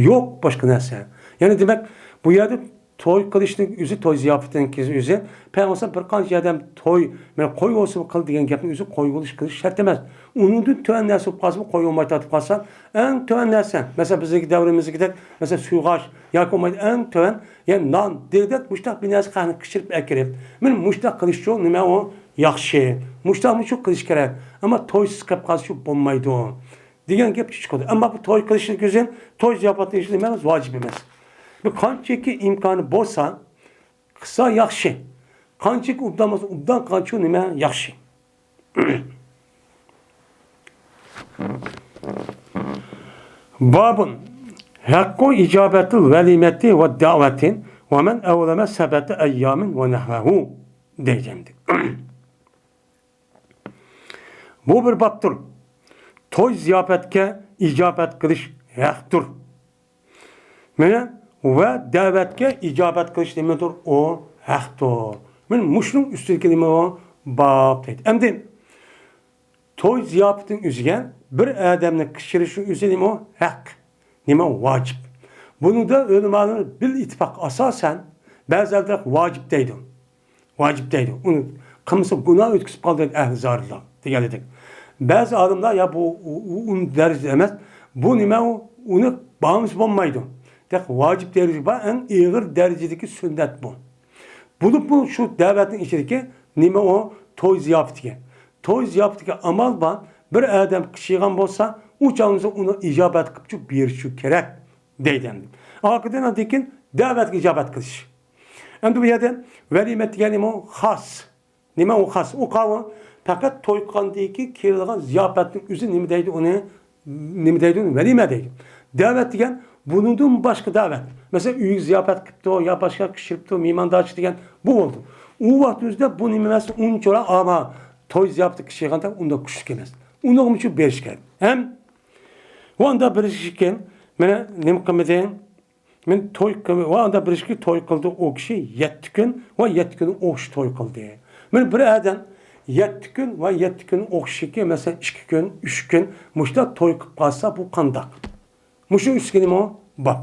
يوق باشقا نەرسە. يەنى دېمەك، بۇ يەردە توي قىلىشنىڭ ئۆزى، توي زىياپىتىنىڭ ئۆزى، پەيغەمبەر بىر قانچە ئادەم توي، مەن قوي بولسىمۇ قىل دېگەن گەپنىڭ ئۆزى قوي بولۇش قىلىش شەرت ئەمەس. ئۇنىڭدىن تۆۋەن نەرسە بولۇپ قالسىمۇ، قوي بولماي تارتىپ قالسا، ئەڭ تۆۋەن نەرسە، مەسىلەن، بىزنىڭكى دەۋرىمىزدىكىدەك، مەسىلەن، سۇيغاش ياكى بولمايدۇ، ئەڭ تۆۋەن، يەنى نان، دېگۈدەك مۇشۇنداق بىر نەرسە قەھنى قىچىرىپ ئەكىرىپ، مەن مۇشۇنداق قىلىشچۇ، نېمە ئۇ ياخشى، مۇشۇنداقمۇ شۇ قىلىش كېرەك، ئەمما تويسىز قېلىپ قالسىچۇ بولمايدۇ. دېگەن گەپ چىقىدۇ. ئەمما بۇ توي قىلىشنىڭ ئۆزى، توي زىياپەتنىڭ ئىشى نېمە ئەمەس، ۋاجىپ ئەمەس. بىر قانچىكى ئىمكانى بولسا، قىلسا ياخشى. قانچىكى ئوبدان بولسا، ئوبدان قىلغانچۇ نېمە ياخشى. بابۇن ھەققۇ ئىجابەتىل ۋەلىمەتى ۋە دەۋەتى ۋە مەن ئەۋلەمە سەبەتە ئەييامىن ۋە نەھۋەھۇ دەيدۇ. بۇ بىر بابتۇر. توي زىياپەتكە ئىجابەت قىلىش ھەقتۇر. مانا، ۋە دەۋەتكە ئىجابەت قىلىش نېمىدۇر؟ ئۇ ھەقتۇر. مانا مۇشۇنىڭ ئۈستىدىكى نېمە ئۇ؟ باب دەيدۇ. ئەمدى توي زىياپىتىنىڭ ئۆزىگە بىر ئادەمنى قىچىرىشنىڭ ئۆزى نېمە ئۇ؟ ھەق. نېمە ئۇ؟ ۋاجىپ. بۇنىڭدا ئۆلىمالار بىل ئىتتىپاق ئاساسەن بەزىلەر ۋاجىپ دەيدۇ. ۋاجىپ دەيدۇ. ئۇنى قىلمىسا گۇناھ ئۆتكۈزۈپ قالىدۇ دەيدۇ ئەھلى زاھىرلار دېگەنلىدەك. بەزى ئالىملار يا بۇ ئۇ، ئۇ، ئۇ دەرىجىدە ئەمەس، بۇ نېمە ئۇ، ئۇنى بارمىسا بولمايدۇ. دەپ ۋاجىپ دەرىجىگە بار، ئەڭ ئېغىر دەرىجىدىكى سۈننەت بۇ. بولۇپمۇ شۇ دەۋەتنىڭ ئىچىدىكى نېمە ئۇ؟ توي زىياپىتىگە. توي زىياپىتىگە ئامال بار، بىر ئادەم قىچىغان بولسا، ئۇ چاغدا ئۇنى ئىجابەت قىلىپ بېرىشى كېرەك دەيدۇ ئەمدى. ئارقىدىن ئاندىن كېيىن دەۋەتكە ئىجابەت قىلىش. ئەمدى بۇ يەردە ۋەلىمەت دېگەن نېمە ئۇ؟ خاس. نېمە ئۇ خاس؟ ئۇ قاۋۇ پەقەت توي قىلغاندىن كېيىن كېلىدىغان زىياپەتنىڭ ئۆزى نېمە دەيدۇ ئۇنى؟ نېمە دەيدۇ ئۇنى؟ ۋەلىمە دەيدۇ. دەۋەت دېگەن بۇنىڭدىن باشقا دەۋەت. مەسىلەن، ئۆيگە زىياپەت قىپتۇ يا باشقا كىشىرىپتۇ، مېھماندارچىلىق دېگەن بۇ بولدى. ئۇ ۋاقىت ئۆزىدە بۇ نېمە ئەمەس، ئۇنچىۋالا ئاما توي زىياپىتى كىشىگەندەك ئۇنداق كۈچلۈك ئەمەس. ئۇنىڭغىمۇ شۇ بېرىش كېرەك. ھەم ۋە ئۇنداق بېرىش ئىكەن، مانا نېمە قىلمىدى؟ مەن توي قىل-، ۋە ئاندا بىر ئىككى توي قىلدى ئۇ كىشى يەتتە كۈن ۋە يەتتە كۈن ئوخشاش توي قىلدى. مەن بىر ئادەم يەتتە كۈن ۋە يەتتە كۈن ئوخشىشىكى، مەسىلەن، ئىككى كۈن، ئۈچ كۈن مۇشۇنداق توي قىلىپ قالسا، بۇ قانداق؟ مۇشۇ ئۈستىگە نېمە بار؟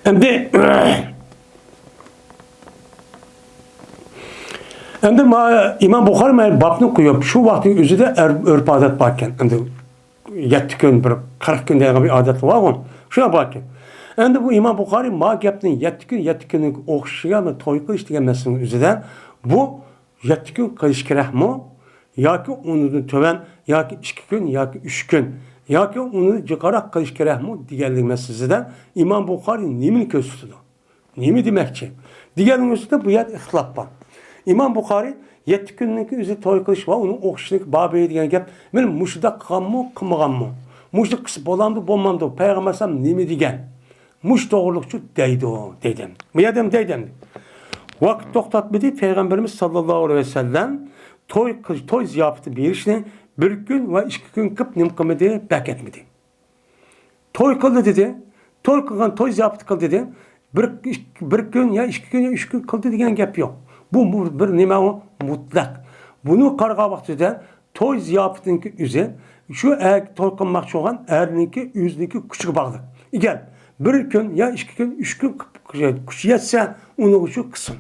ئەمدى، ئەمدى ما-، ئىمام بۇخارى مانا بابنى قويۇپ، شۇ ۋاقىتنىڭ ئۆزىدە ئەر-، ئۆرپ-ئادەت باركەن. ئەمدى يەتتە كۈن، بىر قىرىق كۈن دەيدىغان بىر ئادەت بارغۇ، شۇنداق باركەن. ئەمدى بۇ ئىمام بۇخارى ما گەپنى يەتتە كۈن، يەتتە كۈننىڭ ئوخشىشىغا توي قىلىش دېگەن مەسىلىنىڭ ئۆزىدە بۇ يەتتە كۈن قىلىش كېرەكمۇ؟ ياكى ئۇنىڭدىن تۆۋەن، ياكى ئىككى كۈن، ياكى ئۈچ كۈن، ياكى ئۇنى جىقراق قىلىش كېرەكمۇ دېگەنلىك مەسىلىسىدە ئىمام بۇخارى نېمىنى كۆرسىتىدۇ؟ نېمە دېمەكچى؟ دېگەننىڭ ئۈستىدە بۇ يەردە ئىختىلاپ بار. ئىمام بۇخارى يەتتە كۈننىڭكى ئۆزى توي قىلىش ۋە ئۇنىڭ ئوخشىشىنىڭكى بابى دېگەن گەپ، مانا مۇشۇنداق قىلغانمۇ، قىلمىغانمۇ؟ مۇشۇنداق قىلسا بولامدۇ، بولمامدۇ؟ پەيغەمبەر ئەلەيھىسسالام نېمە دېگەن؟ مۇشۇ توغرۇلۇقچۇ دەيدۇ، دېدىم. بۇ يەردە دەيدۇ ئەمدى. ۋاقىت توختاتمىدى، پەيغەمبىرىمىز ساللاللاھۇ ئەلەيھى ۋەسەللەم توي قىل-، توي زىياپىتى بېرىشنى بىر كۈن ۋە ئىككى كۈن قىلىپ نېمە قىلمىدى، بەكەتمىدى. توي قىلدى دېدى، توي قىلغان، توي زىياپىتى قىلدى دېدى. بىر، بىر كۈن يا ئىككى كۈن يا ئۈچ كۈن قىلدى دېگەن گەپ يوق. بۇ، بۇ بىر نېمە ئۇ؟ مۇتلەق. بۇنى قارىغان ۋاقتىدا توي زىياپىتىنىڭكى ئۆزى شۇ ئەر توي قىلماقچى بولغان ئەرنىڭكى ئۆزىنىڭكى كۈچىگە باغلىق. ئەگەر بىر كۈن يا ئىككى كۈن، ئۈچ كۈن كۈچى يەتسە، ئۇنىڭغىچۇ قىلسۇن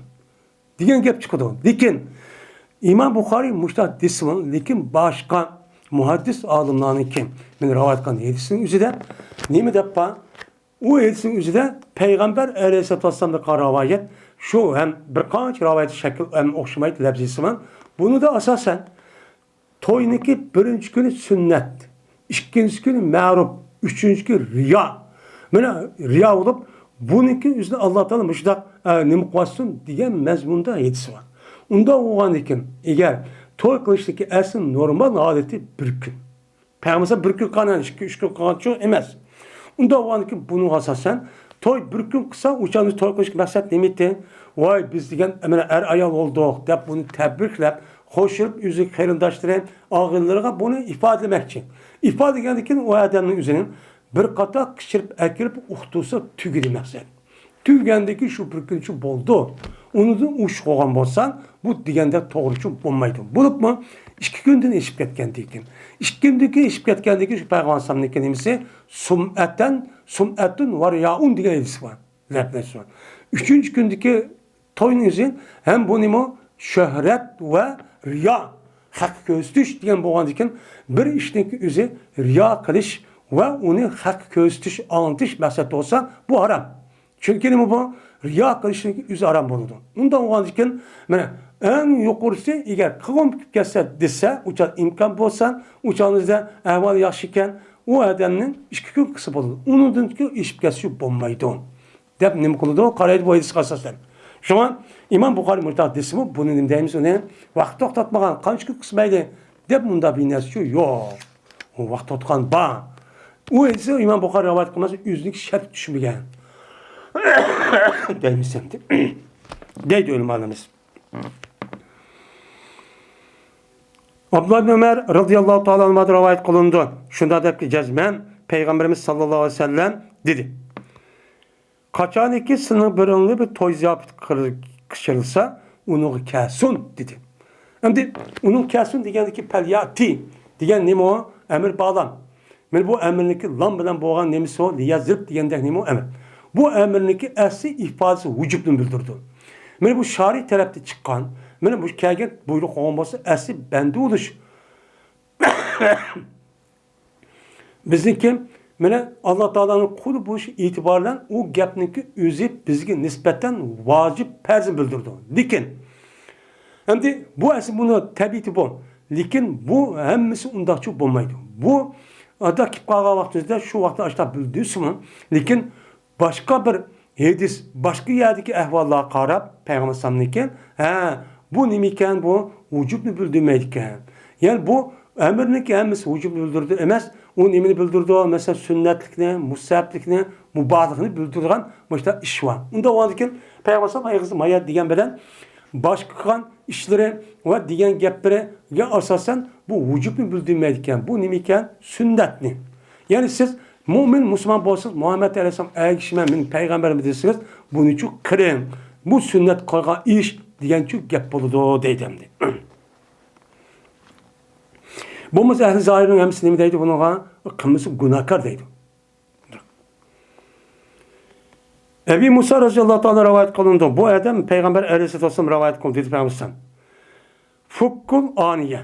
دېگەن گەپ چىقىدۇ. لېكىن ئىمام بۇخارىي مۇشۇنداق دېسىمۇ، لېكىن باشقا مۇھەددىس ئالىملارنىڭكى مەن رىۋايەت قىلغان ھەدىسنىڭ ئۆزىدە نېمە دەپ بار؟ ئۇ ھەدىسنىڭ ئۆزىدە پەيغەمبەر ئەلەيھىسسالاتۇ ۋەسسالامدىن قالغان رىۋايەت، شۇ ھەم بىر قانچە رىۋايەت شەكىل ھەم ئوخشىمايدۇ لەپزىسىمۇ. بۇنىدا ئاساسەن توينىڭكى بىرىنچى كۈنى سۈننەت، ئىككىنچى كۈنى مەرۇپ، ئۈچىنچى كۈنى رىيا. مانا رىيا بولۇپ، بۇنىڭكى ئۆزىنى ئاللا تائالا مۇشۇنداق، ئە، نېمە قىلىۋاتسۇن دېگەن مەزمۇندا ھەدىس بار. ئۇنداق بولغاندىكىن، ئەگەر توي قىلىشتىكى ئەسلى نورمال ھالىتى بىر كۈن. پەيغەمبەر بىر كۈن قىلغان، ئىككى، ئۈچ كۈن قىلغانچۇ ئەمەس. ئۇنداق بولغاندىكىن بۇنىڭغا ئاساسەن توي بىر كۈن قىلسا، ئۇ چاغدا توي قىلىشتىكى مەقسەت نېمە ئىدى؟ ۋاي، بىز دېگەن، مانا، ئەر-ئايال بولدۇق دەپ بۇنى تەبرىكلەپ، خوش بولۇپ، ئۆزى قېرىنداشلىرى، ئاغىنىلىرىغا بۇنى ئىپادىلىمەكچى. ئىپادىلىگەندىن كېيىن ئۇ ئادەمنىڭ ئۆزىنى بىر قاتار قىچىرىپ ئەكىرىپ ئۇقتۇرسا تۈگىدى مەقسەت. تۈگىگەندىكى شۇ بىر كۈنچە بولدى. ئۇنىڭدىن ئۇش قوغان بولسا، بۇ دېگەندەك توغرىچۇ بولمايدۇ. بولۇپمۇ ئىككى كۈندىن ئېشىپ كەتكەندىن كېيىن، ئىككى كۈندىن كېيىن ئېشىپ كەتكەندىن كېيىن شۇ پەيغەمبەر ئەلەيھىسسالامنىڭكى نېمىسى؟ سۇمئەتەن، سۇمئەتۇن ۋە رىيائۇن دېگەن ھەدىس بار. لەپلەش بار. ئۈچىنچى كۈندىكى توينىڭ ئۆزى ھەم بۇنىمۇ شۆھرەت ۋە رىيا، خەققە كۆرسىتىش دېگەن بولغاندىكىن، بىر ئىشنىڭكى ئۆزى رىيا قىلىش ۋە ئۇنى خەققە كۆرسىتىش، ئاڭلىتىش مەقسەت بولسا، بۇ ھارام. چۈنكى نېمە بۇ؟ رىيا قىلىشنىڭ ئۆزى ھارام بولىدۇ. ئۇنداق بولغاندىكىن، مانا، ئەڭ يۇقىرىسى، ئەگەر قىلغۇم كېلىپ كەتسە دېسە، ئۇ چاغ ئىمكان بولسا، ئۇ چاغىڭىزدا ئەھۋالى ياخشى ئىكەن، ئۇ ئادەمنىڭ ئىككى كۈن قىلسا بولىدۇ. ئۇنىڭدىن كېيىن ئېشىپ كەتسە بولمايدۇ. دەپ نېمە قىلىدۇ؟ قارايدۇ بۇ ھەدىسكە ئاساسەن. شۇڭا ئىمام بۇخارىي مۇنداق دېسىمۇ، بۇنى نېمە دەيمىز ئۇنى؟ ۋاقىت توختاتمىغان، قانچە كۈن قىلسا مەيلى دەپ مۇنداق بىر نەرسىچۇ يوق. ئۇ ۋاقىت توختىغان بار. ئۇ ھەدىسنى ئىمام بۇخارىي رىۋايەت قىلماس، ئۆزىنىڭكى شەرتكە چۈشمىگەن. دەيمىز ئەمدى. دەيدۇ ئۆلىمالىرىمىز. ئابدۇللا ئىبن ئۆمەر رەزىياللاھۇ تائالا ئەنھۇدىن رىۋايەت قىلىنىدۇ. شۇنداق دەپكى جەزمەن پەيغەمبىرىمىز ساللاللاھۇ ئەلەيھى ۋەسەللەم دېدى. قاچانكى سىلىنىڭ بىرىڭلار بىر توي زىياپىتى قىل-، قىلىشىلسا، ئۇنىڭغا كەلسۇن، دېدى. ئەمدى ئۇنىڭغا كەلسۇن دېگەندىكى پەلياتى دېگەن نېمە ئۇ؟ ئەمىر باغلام. مانا بۇ ئەمىرنىڭكى لام بىلەن بولغان نېمىسى ئۇ؟ لىيەزرىب دېگەندەك نېمە ئۇ؟ ئەمىر. بۇ ئەمىرنىڭكى ئەسلى ئىپادىسى ۋۇجۇبنى بىلدۈرىدۇ. مانا بۇ شارىي تەرەپتىن چىققان، مانا بۇ كەلگەن بۇيرۇق قويغان بولسا، ئەسلى بەندە بولۇش. بىزنىڭكى، مانا، ئاللا تائالانىڭ قۇلى بولۇش ئېتىبارى بىلەن ئۇ گەپنىڭكى ئۆزى بىزگە نىسبەتەن ۋاجىپ، پەرزنى بىلدۈرىدۇ. لېكىن، ئەمدى بۇ ئەسلى بۇنىڭ تەبىئىتى بۇ. لېكىن بۇ ھەممىسى ئۇنداقچە بولمايدۇ. بۇ ئادا كېلىپ قالغان ۋاقتىمىزدا شۇ ۋاقىتتا ئاشۇنداق بىلدۈرسىمۇ، لېكىن باشقا بىر ھەدىس، باشقا يەردىكى ئەھۋاللارغا قاراپ، پەيغەمبەر ئەلەيھىسسالامنىڭكى، ھە، بۇ نېمىكەن؟ بۇ ۋۇجۇبنى بىلدۈرمەيدىكەن. يەنى بۇ ئەمىرنىڭكى ھەممىسى ۋۇجۇبنى بىلدۈرىدۇ ئەمەس، ئۇ نېمىنى بىلدۈرىدۇ؟ مەسىلەن، سۈننەتلىكنى، مۇستەھەبلىكنى، مۇباھلىقنى بىلدۈرىدىغان مۇشۇنداق ئىش بار. ئۇنداق بولغاندىكىن، پەيغەمبەر ئەلەيھىسسالام ئايىغىزى مايا دېگەن بىلەن باشقا قىلغان ئىشلىرى ۋە دېگەن گەپلىرىگە ئاساسەن بۇ ۋۇجۇبنى بىلدۈرمەيدىكەن. بۇ نېمىكەن؟ سۈننەتنى. يەنى سىز مۇئمىن مۇسۇلمان بولسىڭىز، مۇھەممەد ئەلەيھىسسالام ئەگىشىمەن، مېنى پەيغەمبەرمەن دېسىڭىز، بۇنىچۇ قىلىڭ. بۇ سۈننەت قىلغان ئىش دېگەنچۇ گەپ بولىدۇ دەيدۇ ئەمدى. بولمىسا ئەھلى زاھىرنىڭ ھەممىسى نېمە دەيدۇ بۇنىڭغا؟ قىلمىسا گۇناھكار دەيدۇ. ئەبى مۇسا رەزىياللاھۇ تائالا رىۋايەت قىلىنىدۇ. بۇ ئادەم پەيغەمبەر ئەلەيھىسسالاتۇ ۋەسسالام رىۋايەت قىلدى دېدى پەيغەمبەر. فۇككۇل ئانىيە.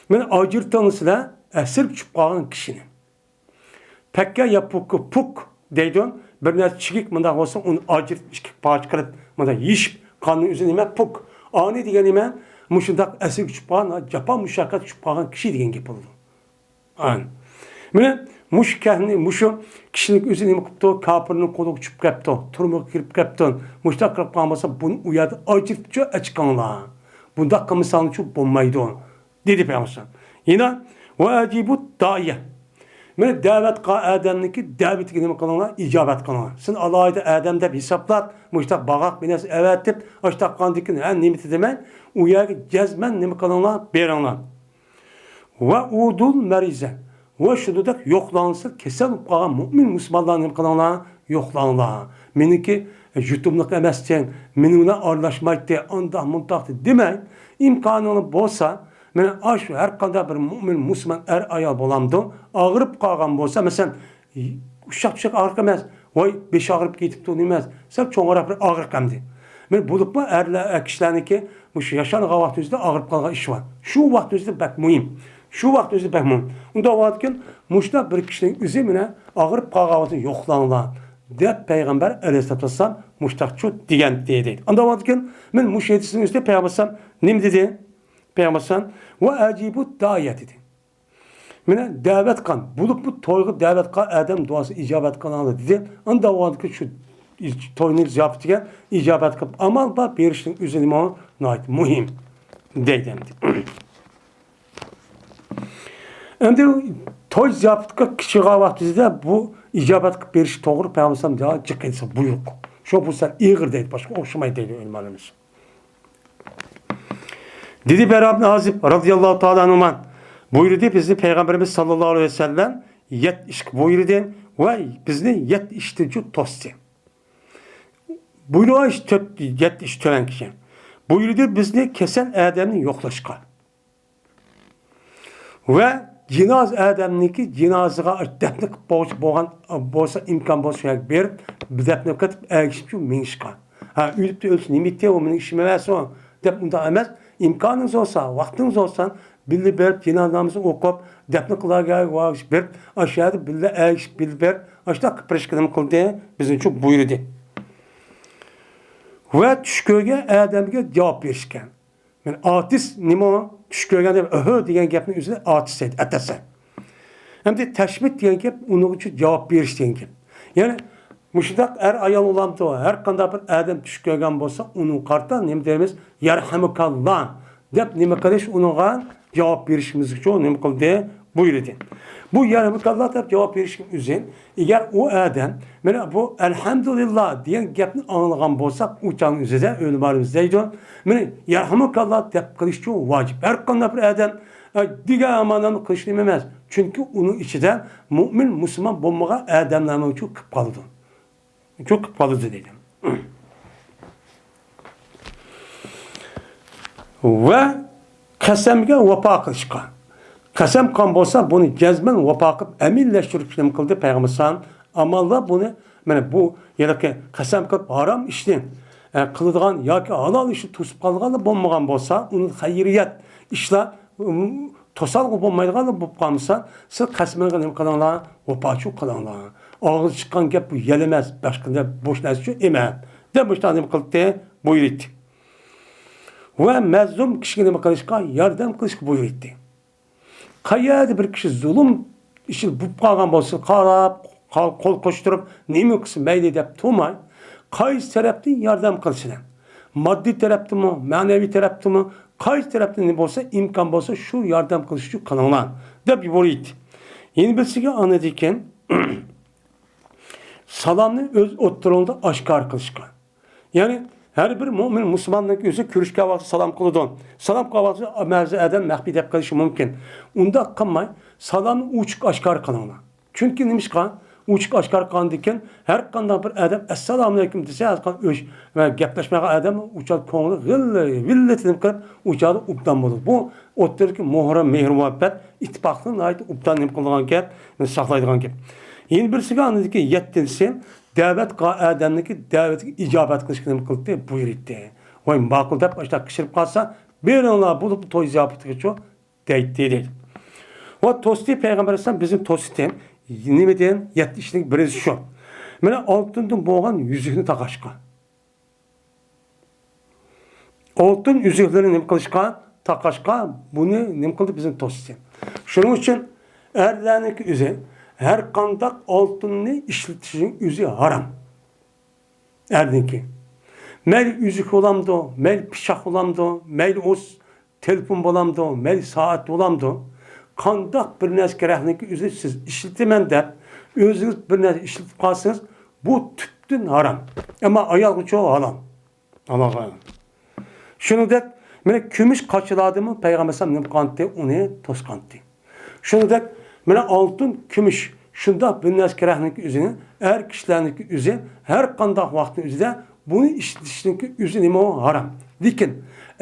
مانا ئاجرىتىڭ سىلەر ئەسىرگە چۈشۈپ قالغان كىشىنى. پەككە يا پۇككۇ، پۇك دەيدۇ. بىر نەرسە چىگىك مۇنداق بولسا، ئۇنى ئاجرىتىپ، ئىككى پارچە قىلىپ، مۇنداق يېشىپ، قاننىڭ ئۆزى نېمە؟ پۇك. ئانى دېگەن نېمە؟ مۇشۇنداق ئەسىرگە چۈشۈپ قالغان، جاپا مۇشەققەتكە چۈشۈپ قالغان كىشى دېگەن گەپ بولىدۇ. ئان. مانا مۇشۇ كەھنى، مۇشۇ كىشىنىڭ ئۆزى نېمە قىپتۇ؟ كاپىرنىڭ قولىغا چۈشۈپ كەپتۇ، تۈرمىگە كىرىپ كەپتۇ. مۇشۇنداق قىلىپ قالغان بولسا، بۇنى ئۇ يەردە ئاجرىتىپچۇ ئەچىقىڭلار. بۇنداق قىلمىساڭلارچۇ بولمايدۇ، دېدى پەيغەمبەر. يەنە، ۋە ئەجىبۇ دائىيە. مانا دەۋەت قىلغان ئادەمنىڭكى دەۋىتىگە نېمە قىلىڭلار؟ ئىجابەت قىلىڭلار. سىلەر ئالاھىدە ئادەم دەپ ھېسابلاپ، مۇشۇنداق باغاق بىر نەرسە ئەۋەتىپ، ئاشتاق قاندىكىن ھە نېمە دېمەي، ئۇ يەرگە جەزمەن نېمە قىلىڭلار؟ بېرىڭلار. ۋە ئۇدۇل مەرىزە. ۋە شۇنداق يوقلاڭلىسا، كېسەل بولۇپ قالغان مۇئمىن مۇسۇلمانلارنى نېمە قىلىڭلار؟ يوقلاڭلار. مېنىڭكى يۇتۇملۇق ئەمەستىن، مېنىڭ بىلەن ئارىلاشمايتتى، ئانداق مۇنداق دېمەي، ئىمكانىڭلار بولسا، مانا ئاشۇ ھەر قانداق بىر مۇئمىن مۇسۇلمان ئەر ئايال بولامدۇ، ئاغرىپ قالغان بولسا، مەسىلەن، ئۇششاق-چۈششەك ئاغرىق ئەمەس. ۋاي، بېشى ئاغرىپ كېتىپتۇ، نېمە ئەمەس. سەل چوڭراق بىر ئاغرىق ئەمدى. مانا بولۇپمۇ ئەرلەر، ئەر كىشىلەرنىڭكى مۇشۇ ياشانغان ۋاقتىمىزدا ئاغرىپ قالغان ئىشى بار. شۇ ۋاقتىمىزدا بەك مۇھىم. شۇ ۋاقتىمىزدا بەك مۇھىم. ئۇنداق بولغاندىكىن مۇشۇنداق بىر كىشىنىڭ ئۆزى مانا ئاغرىپ قالغان ۋاقتىدا يوقلاڭلار، دەپ پەيغەمبەر ئەلەيھىسسالاتۇ ۋەسسالام مۇشۇنداقچۇ دېگەنتى دەيدۇ. ئانداق بولغاندىكىن مانا مۇشۇ ھەدىسنىڭ ئۆزىدە پەيغەمبەر ئەلەيھىسسالام نېمە دېدى؟ پەيغەمبەر ئەلەيھىسسالام، ۋە ئەجىبۇ دائىيە دېدى. مانا دەۋەت قىلغان، بولۇپمۇ تويغا دەۋەت قىلغان ئادەم دۇئاسى ئىجابەت قىلىنىدۇ دېدى. ئانداق بولغاندىكىن شۇ توينىڭ زىياپىتىگە ئىجابەت قىلىپ ئامال بار بېرىشنىڭ ئۆزى نېمە ناھايىتى مۇھىم دەيدۇ ئەمدى. ئەمدى توي زىياپىتىگە چىققان ۋاقتىدا بۇ ئىجابەت قىلىپ بېرىش توغرا پەيغەمبەر ئەلەيھىسسالام جىق ئېيتسا بۇيرۇق. شۇ بۇ سەل ئېغىر دەيدۇ، باشقا ئوخشىمايدۇ دەيدۇ ئۆلىمالىرىمىز. دېدى بەرا ئىبن ئازىب رازىياللاھۇ تائالا ئەنھۇما بۇيرۇدى، بىزنى پەيغەمبىرىمىز ساللاللاھۇ ئەلەيھى ۋەسەللەم يەتتە ئىشقا بۇيرۇدى ۋە بىزنى يەتتە ئىشتىنچۇ توستى. بۇيرۇغان ئىش تۆت، يەتتە ئىش تۆۋەنكىچە. بۇيرۇدى بىزنى كېسەل ئادەمنى يوقلاشقا. ۋە جىنازا ئادەمنىڭكى جىنازىغا دەپنە قىلىپ بولغۇچى بولغان بولسا، ئىمكان بولسا، شۇ يەرگە بېرىپ، دەپنە قىلىپ ئەگىشىپ شۇ مېڭىشقا. ھە، ئۆلۈپتۇ، ئۆلسۇن، نېمە ئېيتتى، ئۇ مېنىڭ ئىشىم ئەمەس ئۇ، دەپ ئۇنداق ئەمەس. ئىمكانىڭىز بولسا، ۋاقتىڭىز بولسا، بىللە بېرىپ، جىنازا نامىزىنى ئوقۇپ، دەپنە قىلارغا بېرىپ، ئاشۇ يەردە بىللە ئەگىشىپ، بىللە بېرىپ، ئاشۇنداق قىلىپ بېرىشكە نېمە قىلدى؟ بىزنى شۇ بۇيرۇدى. ۋە چۈش كۆرگەن ئادەمگە جاۋاب بېرىشكەن. مانا ئارتىس نېمە ئۇ؟ چۈش كۆرگەن دەپ، ئۆھۆ دېگەن گەپنى ئۆزىنى ئارتىس دەيدۇ، ئەتەسە. ئەمدى تەشمىت دېگەن گەپ، ئۇنىڭغىچە جاۋاب بېرىش دېگەن گەپ. يەنى مۇشۇنداق ئەر ئايال بولامدۇ، ھەر قانداق بىر ئادەم چۈش كۆرگەن بولسا، ئۇنىڭغا قارىتا نېمە دەيمىز؟ يەرھەمۇكاللا دەپ نېمە قىلىش، ئۇنىڭغا جاۋاب بېرىشىمىزگىچۇ نېمە قىلدى؟ بۇيرۇدى. بۇ يەرھەمۇكاللا دەپ جاۋاب بېرىشنىڭ ئۆزى، ئەگەر ئۇ ئادەم مانا بۇ ئەلھەمدۇلىللا دېگەن گەپنى ئاڭلىغان بولسا، ئۇ چاغنىڭ ئۆزىدە ئۆلىمالىرىمىز دەيدۇ، مانا يەرھەمۇكاللا دەپ قىلىشچۇ ۋاجىپ. ھەر قانداق بىر ئادەم، ئە، دېگەن ئامانەتنى قىلىش نېمە ئەمەس. چۈنكى ئۇنىڭ ئىچىدە مۇئمىن، مۇسۇلمان بولمىغان ئادەملەرمۇ چۈ كىرىپ قالىدۇ. چۈ كىرىپ قالىدۇ دېدى. ۋە قەسەمگە ۋاپا قىلىشقا. قەسەم قىلغان بولسا، بۇنى جەزمەن ۋاپا قىلىپ ئەمەلىيلەشتۈرۈپ نېمە قىلدى؟ پەيغەمبەر ئەلەيھىسسالام ئامالدا بۇنى، مانا بۇ ھېلىقى قەسەم قىلىپ ھارام ئىشنى، ئە، قىلىدىغان ياكى ھالال ئىشنى توسۇپ قالغانلا بولمىغان بولسا، ئۇنى خەيرىيەت ئىشلار، ئۇم، توسالغۇ بولمايدىغانلا بولۇپ قالمىسا، سىز قەسىمىڭىزگە نېمە قىلىڭلار؟ ۋاپاچۇ قىلىڭلار. ئاغزى چىققان گەپ بۇ يەل ئەمەس، باشقا گەپ بوش نەرسىچۇ ئەمەس، دەپ مۇشۇنداق نېمە قىلدى؟ بۇيرۇيتتى. ۋە مەزلۇم كىشىگە نېمە قىلىشقا؟ ياردەم قىلىشقا بۇيرۇيتتى. قەيەردە بىر كىشى زۇلۇم ئىشى بولۇپ قالغان بولسا، قاراپ، قا-، قول قوشتۇرۇپ، نېمە قىلسا مەيلى دەپ تۇرماي، قايسى تەرەپتىن ياردەم قىلسىلە، ماددىي تەرەپتىنمۇ، مەنىۋى تەرەپتىنمۇ، قايسى تەرەپتىن بولسا، ئىمكان بولسا، شۇ ياردەم قىلىش ئۈچۈن قىلىڭلار، دەپ يۇبۇرۇيتتى. يەنە بىرسىگە ئاندىن كېيىن سالامنى ئۆز ئوتتۇرىڭدا ئاشكارا قىلىشقا. يەنى ھەر بىر مۆمىن مۇسۇلماننىڭ ئۆزى كۆرۈشكەن ۋاقتىدا سالام قىلىدۇ. سالام قىلغان ۋاقتىدا بەزى ئادەم مەخپىي دەپ قېلىشى مۇمكىن. ئۇنداق قىلماي، سالامنى ئوچۇق ئاشكارا قىلىڭلار. چۈنكى نېمىشقا؟ ئوچۇق ئاشكارا قىلغاندىن كېيىن ھەر قانداق بىر ئادەم ئەسسالامۇئەلەيكۇم دېسە، ھەر قانداق ئۆچ ۋە گەپلەشمەيدىغان ئادەم ئۇ چاغدا كۆڭلى غىللە، ۋىللىتىنىپ قېلىپ، ئۇ چاغدا ئوبدان بولىدۇ. بۇ ئوتتۇرىدىكى مۆھرەم، مېھىر-مۇھەببەت، ئىتتىپاقلىقنى ناھايىتى ئوبدان نېمە قىلىدىغان گەپ، ساقلايدىغان گەپ. يەنە بىرسىگە ئاندىن كېيىن يەتتىنچىسى، دەۋەت قىلغان ئادەمنىڭكى دەۋىتىگە ئىجابەت قىلىشقا نېمە قىلدى؟ بۇيرۇيتتى. ۋاي، ماقۇل دەپ ئاشۇنداق قىچقىرىپ قالسا، بېرىڭلار بولۇپمۇ توي زىياپىتىگىچۇ دەيتتى دەيدۇ. ۋە توستى، پەيغەمبەر ئەلەيھىسسالام بىزنى توستى. نېمىدىن؟ يەتتە ئىشنىڭ بىرىنچىسى شۇ. مانا ئالتۇندىن بولغان يۈزۈكنى تاقاشقا. ئالتۇن ئۈزۈكلىرىنى نېمە قىلىشقا؟ تاقاشقا، بۇنى نېمە قىلدى؟ بىزنى توستى. شۇنىڭ ئۈچۈن ئەرلەرنىڭكى ئۆزى ھەر قانداق ئالتۇننى ئىشلىتىشنىڭ ئۆزى ھارام. ئەرنىڭكى. مەيلى ئۈزۈك بولامدۇ، مەيلى پىچاق بولامدۇ، مەيلى ئۇ تېلېفون بولامدۇ، مەيلى سائەت بولامدۇ، قانداق بىر نەرسە كېرەكلىكى ئۆزى سىز ئىشلىتىمەن دەپ، ئۆزىڭىز بىر نەرسە ئىشلىتىپ قالسىڭىز، بۇ تۈپتىن ھارام. ئەمما ئايالغىچۇ ھالال. ئاللاغا ئايان. شۇنىڭدەك، مانا كۈمۈش قاچىلاردىمۇ پەيغەمبەر ئەلەيھىسسالام نېمە قىلغانتى؟ ئۇنى توسقانتى. شۇنىڭدەك، مانا ئالتۇن، كۈمۈش، شۇنداق بىر نەرسە كېرەكلىكى ئۆزىنى، ئەر كىشىلەرنىڭكى ئۆزى، ھەر قانداق ۋاقىتنىڭ ئۆزىدە بۇنى ئىشلىتىشنىڭكى ئۆزى نېمە؟ ھارام. لېكىن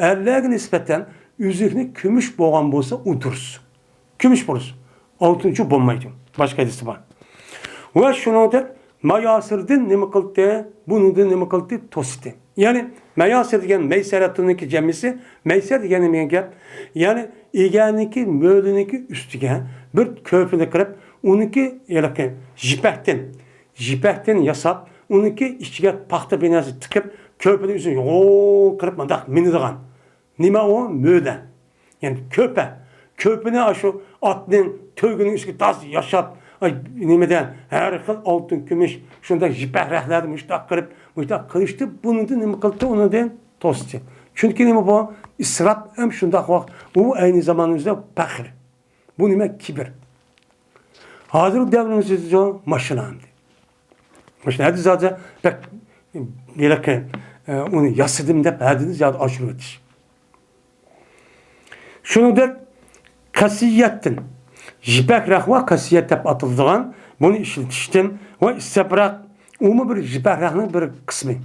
ئەرلەرگە نىسبەتەن ئۈزۈكنى كۈمۈش بولغان بولسا، ئۇ دۇرۇس. كۈمۈش بولسا، ئالتۇنچۇ بولمايدۇ. باشقا ھەدىستە بار. ۋە شۇنىڭدەك ماياسىردىن نېمە قىلدى؟ بۇنىڭدىن نېمە قىلدى؟ توستى. يەنى ماياسىر دېگەن مەيسەرەتۇنىڭكى جەمئىسى، مەيسەر دېگەن نېمە گەپ؟ يەنى ئىگەنىڭكى مۆلىنىڭكى ئۈستىگە بىر كۆرپىنى قىلىپ، ئۇنىڭكى ھېلىقى يىپەكتىن، يىپەكتىن ياساپ، ئۇنىڭكى ئىچىگە پاختا بىناسى تىقىپ، كۆرپىنى ئۆزى يوغان قىلىپ مۇنداق مىنىدىغان. نېمە ئۇ؟ مۆلە. يەنى كۆپە. كۆپىنى ئاشۇ ئاتنىڭ تۆگىنىڭ ئۈستىگە تاز ياشاپ، ئاي، نېمىدە، ھەر خىل ئالتۇن، كۈمۈش، شۇنداق يىپەك رەخلەردىن مۇشتاق قىلىپ، مۇشتاق قىلىشتى. بۇنىڭدىن نېمە قىلدى؟ ئۇنىڭدىن توستى. چۈنكى نېمە بۇ؟ ئىسراپ ھەم شۇنداق ۋاقىت. ئۇ ئەينى زامانىمىزدا پەخىر. بۇ نېمە؟ كىبىر. ھازىرقى دەۋرىمىزدە ماشىنا ئەمدى. ماشىنا ھەددى زادى بەك ھېلىقى، ئە، ئۇنى ياسىدىم دەپ ھەددىدىن زىيادە ئاشۇرۇۋېتىش. شۇنىڭدەك قەسىيەتتىن، يىپەك رەخۋا قەسىيەت دەپ ئاتىلىدىغان، بۇنى ئىشلىتىشتىن ۋە ئىستەبراق، ئۇمۇ بىر يىپەك رەخنىڭ بىر قىسمى.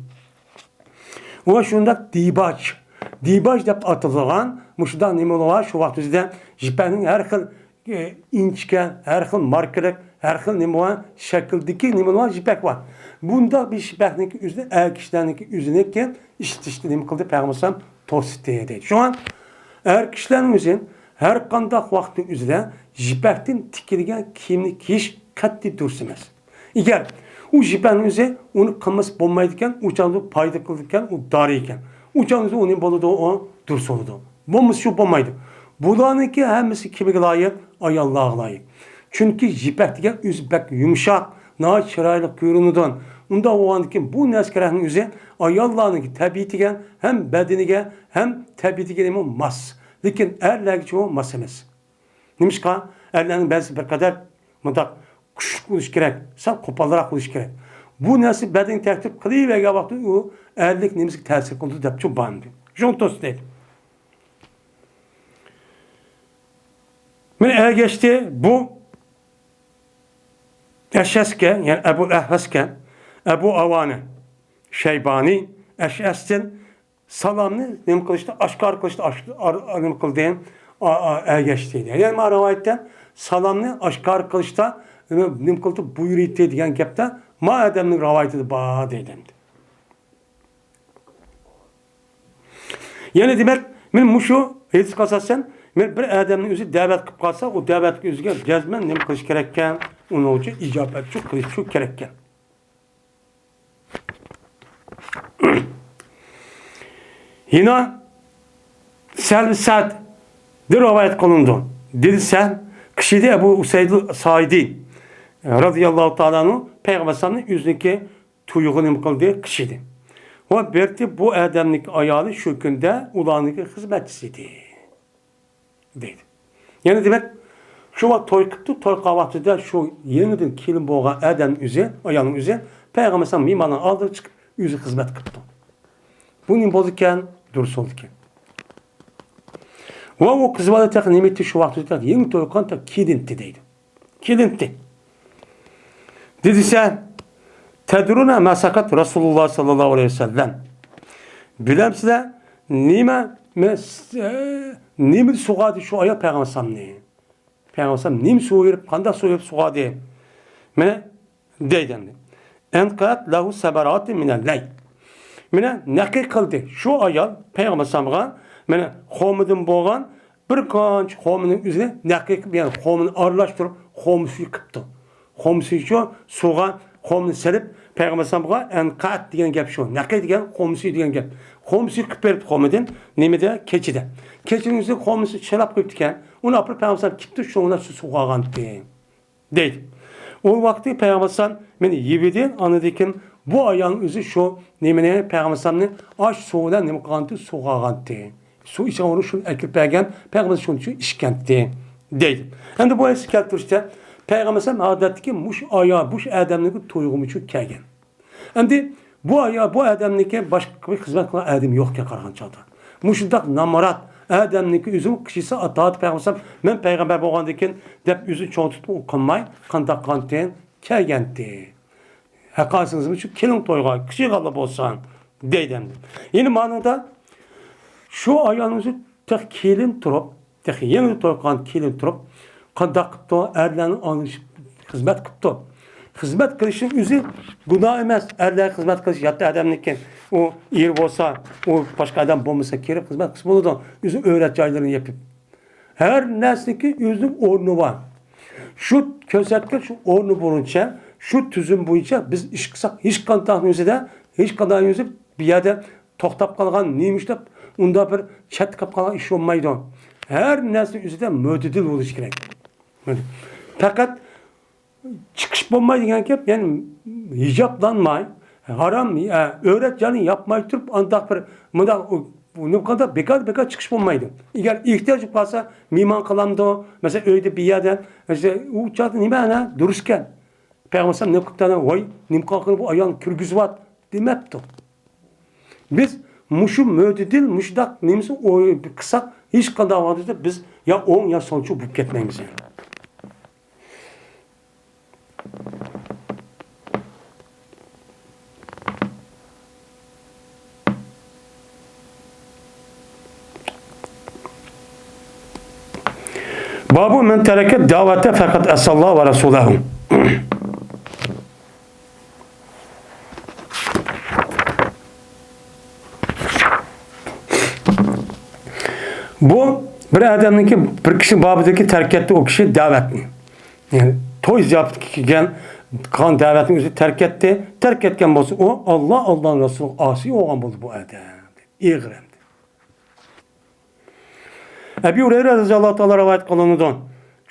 ۋە شۇنداق دىباج. دىباج دەپ ئاتىلىدىغان مۇشۇنداق نېمىلەر بار، شۇ ۋاقىت ئۆزىدە يىپەكنىڭ ھەر خىل، ئى، ئىنچىكە، ھەر خىل ماركىلىق، ھەر خىل نېمە بار، شەكىلدىكى نېمىلەر بار، يىپەك بار. بۇنداق بىر يىپەكنىڭكى ئۆزىنى ئەر كىشىلەرنىڭكى ئۆزىنىڭكى ئىشلىتىشنى نېمە قىلدى؟ پەيغەمبەر ئەلەيھىسسالام توستى دەيدۇ. شۇڭا ئەر كىشىلەرنىڭ ئۆزى ھەر قانداق ۋاقىتنىڭ ئۆزىدە يىپەكتىن تىكىلگەن كىيىمنى كىيىش قەتئىي دۇرۇس ئەمەس. ئەگەر ئۇ يىپەكنىڭ ئۆزى ئۇنى قىلمىسا بولمايدىكەن، ئۇ چاغدا پايدا قىلىدىكەن، ئۇ دارى ئىكەن. ئۇ چاغدا ئۇنى بولىدۇ، ئۇ دۇرۇس بولىدۇ. بولمىسا شۇ بولمايدۇ. بۇلارنىڭكى ھەممىسى كىمگە لايىق؟ ئاياللارغا لايىق. چۈنكى يىپەك دېگەن ئۆزى بەك يۇمشاق، ناھايىتى چىرايلىق كۆرۈنىدۇ. ئۇنداق بولغاندىكىن بۇ نەرسە كېرەكنىڭ ئۆزى ئاياللارنىڭكى تەبىئىتىگە ھەم بەدىنىگە ھەم تەبىئىتىگە ماس. لېكىن ئەرلەرگىچە ئۇ ماس ئەمەس. نېمىشقا؟ ئەرلەرنىڭ بەزىسى بىر قەدەر مۇنداق كۈچلۈك بولۇشى كېرەك، سەل قوپالراق بولۇشى كېرەك. بۇ نەرسە بەدەنگە تەكتىپ قىلىۋەرگەن ۋاقىتتا ئۇ ئەرلىك نېمىسىگە تەسىر قىلىدۇ دەپ چوباندى. شۇڭا توستى دەيدۇ. مانا ئەگەشتى بۇ ئەشئەسكە، يەنى ئەبۇ ئەھۋەسكە، ئەبۇ ئاۋانە شەيبانى ئەشئەستىن سالامنى نېمە قىلىشتا، ئاشكارا قىلىشتا ئاش-، ئار-، ئار-، نېمە قىلدى؟ ئا-، ئا-، ئەگەشتى دەيدۇ. يەنە ما رىۋايەتتە سالامنى ئاشكارا قىلىشتا نېمە، نېمە قىلدى؟ بۇيرۇيتتى دېگەن گەپتە ما ئادەمنىڭ رىۋايىتىدە بار دەيدۇ ئەمدى. يەنى دېمەك، مەن مۇشۇ ھەدىسكە ئاساسەن، مەن بىر ئادەمنى ئۆزى دەۋەت قىلىپ قالسا، ئۇ دەۋەتكە ئۆزىگە جەزمەن نېمە قىلىش كېرەككەن؟ ئۇنىڭ ئۈچۈن ئىجابەتچى قىلىش شۇ كېرەككەن. يەنە سەھل سەئددىن رىۋايەت قىلىنىدۇ. دېدى سەھل، قىشىدى ئەبۇ ئۇسەيد سائىدى رەزىياللاھۇ تائالا ئەنھۇ پەيغەمبەر ئەلەيھىسسالامنى ئۆزىنىڭكى تويىغا نېمە قىلدى؟ قىشىدى. ۋە بېرىتى بۇ ئادەمنىڭكى ئايالى شۇ كۈندە ئۇلارنىڭكى خىزمەتچىسى ئىدى. دەيدۇ. يەنى دېمەك، شۇ ۋاقىت توي قىپتۇ، توي قىلغان ۋاقتىدا شۇ يېڭىدىن كېلىن بولغان ئادەمنىڭ ئۆزى، ئايالنىڭ ئۆزى پەيغەمبەر ئەلەيھىسسالام مېھماننىڭ ئالدىغا چىقىپ ئۆزى خىزمەت قىپتۇ. بۇ نېمە بولىدىكەن؟ دۇرۇس بولىدىكەن. ۋە ئۇ قىز بالا تېخى نېمە ئېيتتى شۇ ۋاقىتتا؟ يېڭى توي قىلغان تېخى كېلىنتى دەيدۇ. كېلىنتى. دېدى سەن، تەدرۇنە مەسەقەت رەسۇلۇللا ساللاللاھۇ ئەلەيھى ۋەسەللەم. بىلەمسىلەر، نېمە، مە-، نېمە سۇغاردى شۇ ئايال پەيغەمبەر ئەلەيھىسسالامنى؟ پەيغەمبەر ئەلەيھىسسالام نېمە سۇ بېرىپ، قانداق سۇ بېرىپ سۇغاردى؟ مانا، دەيدۇ ئەمدى. ئەنقەت لەھۇ سەبەراتى مىنەللەيل. مانا، نەقىق قىلدى. شۇ ئايال پەيغەمبەر ئەلەيھىسسالامغا، مانا، خورمىدىن بولغان بىر قانچە خورمىنىڭ ئۆزىنى نەقىق قىلىپ، يەنى خورمىنى ئارىلاشتۇرۇپ، خورما سۈيى قىپتۇ. خورما سۈيى شۇ سۇغا خورمىنى سېلىپ، پەيغەمبەر ئەلەيھىسسالامغا ئەنقەت دېگەن گەپ شۇ. نەقىق دېگەن خورما سۈيى دېگەن گەپ. خورما سۈيى قىلىپ بېرىپتۇ خورمىدىن، نېمىدە؟ كېچىدە. كېچىنىڭ ئۆزىدە خورما سۈيى چىلاپ قويۇپتىكەن. ئۇنى ئاپىرىپ پەيغەمبەر ئەلەيھىسسالام كېپتۇ، شۇنىڭ بىلەن سۇ سۇغارغانتى. دەيدۇ. ئۇ ۋاقىتتا پەيغەمبەر ئەلەيھىسسالام مېنى يېۋىدى، ئاندىن كېيىن بۇ ئايالنىڭ ئۆزى شۇ نېمىنى، پەيغەمبەر ئەلەيھىسسالامنى ئاش سۇ بىلەن نېمە قىلغانتى؟ سۇغارغانتى. سۇ ئىچىدىغان ئورۇن شۇنى ئەكىرىپ بەرگەن، پەيغەمبەر شۇنىڭ ئۈچۈن ئىچكەنتى، دەيدۇ. ئەمدى بۇ ھەدىسنى كەلتۈرۈشتە، پەيغەمبەر ئەلەيھىسسالام ئادەتتىكى مۇشۇ ئايال، مۇشۇ ئادەمنىڭكى تويغىمۇ ئۈچۈن كەلگەن. ئەمدى بۇ ئايال، بۇ ئادەمنىڭكى باشقا بىر خىزمەت قىلغان ئادىمى يوقكەن قارىغان چاغدا. مۇشۇنداق نامرات ئادەمنىڭكى ئۆزىمۇ قىشىسى ئاتاۋاتىدۇ، پەيغەمبەر ئەلەيھىسسالام، مەن پەيغەمبەر بولغاندىن كېيىن دەپ ئۆزىنى چوڭ تۇتۇپ قىلماي، قانداق قىلغانتى؟ كەلگەنتى. ھەققاسىڭىزمۇ شۇ كېلىڭ تويغا، كىشى غاللا بولسۇن، دەيدۇ ئەمدى. يەنە مانىدا شۇ ئايالنىڭ ئۆزى تېخى كېلىن تۇرۇپ، تېخى يېڭى توي قىلغان كېلىن تۇرۇپ، قانداق قىپتۇ؟ ئەرلەرنىڭ ئالدىشىپ خىزمەت قىپتۇ. خىزمەت قىلىشنىڭ ئۆزى گۇناھ ئەمەس. ئەرلەر خىزمەت قىلىش ياتتا ئادەمنىڭكى، ئۇ ئېرى بولسا، ئۇ باشقا ئادەم بولمىسا، كىرىپ خىزمەت قىلسا بولىدۇ. ئۆزى ئۆرەت جايلىرىنى يېپىپ. ھەر نەرسىنىڭكى ئۆزىنىڭ ئورنى بار. شۇ كۆرسەتكەن شۇ ئورنى بويىچە، شۇ تۈزۈم بويىچە بىز ئىش قىلساق، ھېچقانداق يۈزىدە، ھېچقانداق يۈزى بۇ يەردە توختاپ قالغان، نېمە ئىش دەپ ئۇنداق بىر چەتتە قېلىپ قالغان ئىش بولمايدۇ. ھەر نەرسە ئۆزىدە مۆتىدىل بولۇشى كېرەك. پەقەت چىقىش بولمايدۇ دېگەن گەپ، يەنى ھىجابلانماي، ھارام، ئە، ئۆرەت جاينى ياپماي تۇرۇپ، ئانداق بىر، مۇنداق، ئۇ، ئۇ نېمە قىلغاندا بىكار، بىكار چىقىش بولمايدۇ. ئەگەر ئېھتىياج بولۇپ قالسا، مېھمان قىلامدۇ؟ مەسىلەن، ئۆيدە بىر يەردە، ئىشتە، ئۇ چاغدا نېمە، ئەنە، دۇرۇسكەن. پەيغەمبەر ئەلەيھىسسالام نېمە قىپتۇ، ئەنە، ۋاي، نېمە قىلغان بۇ ئايالنى كىرگۈزۈۋات، دېمەپتۇ. بىز مۇشۇ مۆتىدىل، مۇشۇنداق نېمىسى ئوي-، قىلساق، ھېچقانداق ۋاقىتتا بىز يا ئوڭ، يا سولچۇ بولۇپ كەتمەيمىز. بابۇ مەن تەرەكە دەۋەتە فەقەت ئەسەللا ۋە رەسۇلەھۇ. بۇ بىر ئادەمنىڭكى، بىر كىشى بابىدىكى تەرك ئەتتى ئۇ كىشى دەۋەتنى. يەنى توي زىياپىتىگە كەلگەن، قىلغان دەۋەتنى ئۆزى تەرك ئەتتى. تەرك ئەتكەن بولسا ئۇ ئاللا، ئاللانىڭ رەسۇلىغا ئاسىي بولغان بولدى بۇ ئادەم. ئېغىر ئەمدى. ئەبۇ ھۇرەيرە رەزىياللاھۇ تائالا رىۋايەت قىلىنىدۇ.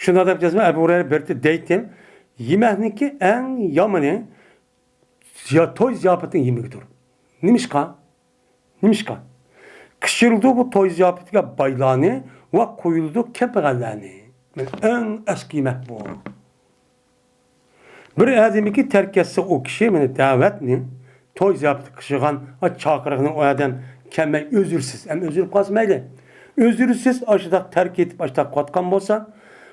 شۇنداق دەپ جەزمەن ئەبۇ ھۇرەيرە بىر دەيتتى، يېمەكنىڭكى ئەڭ يامىنى زىيا-، توي زىياپىتىنىڭ يېمىكىدۇر. نېمىشقا؟ نېمىشقا؟ قىچىرىدۇ بۇ توي زىياپىتىگە بايلارنى ۋە قويۇلىدۇ كەمبەغەللەرنى. مانا ئەڭ ئەسكى يېمەك بۇ. بىر ئادەمكى تەرك ئەتسە ئۇ كىشى، مانا دەۋەتنى، توي زىياپىتى قىلىشىدىغان چاقىرىقنى ئۇ ئادەم كەلمەي ئۆزرىسىز، ئەمما ئۆزرىلىپ قالسا مەيلى. ئۆزرىسىز ئاشۇنداق تەرك ئېتىپ ئاشۇنداق قىلىۋاتقان بولسا،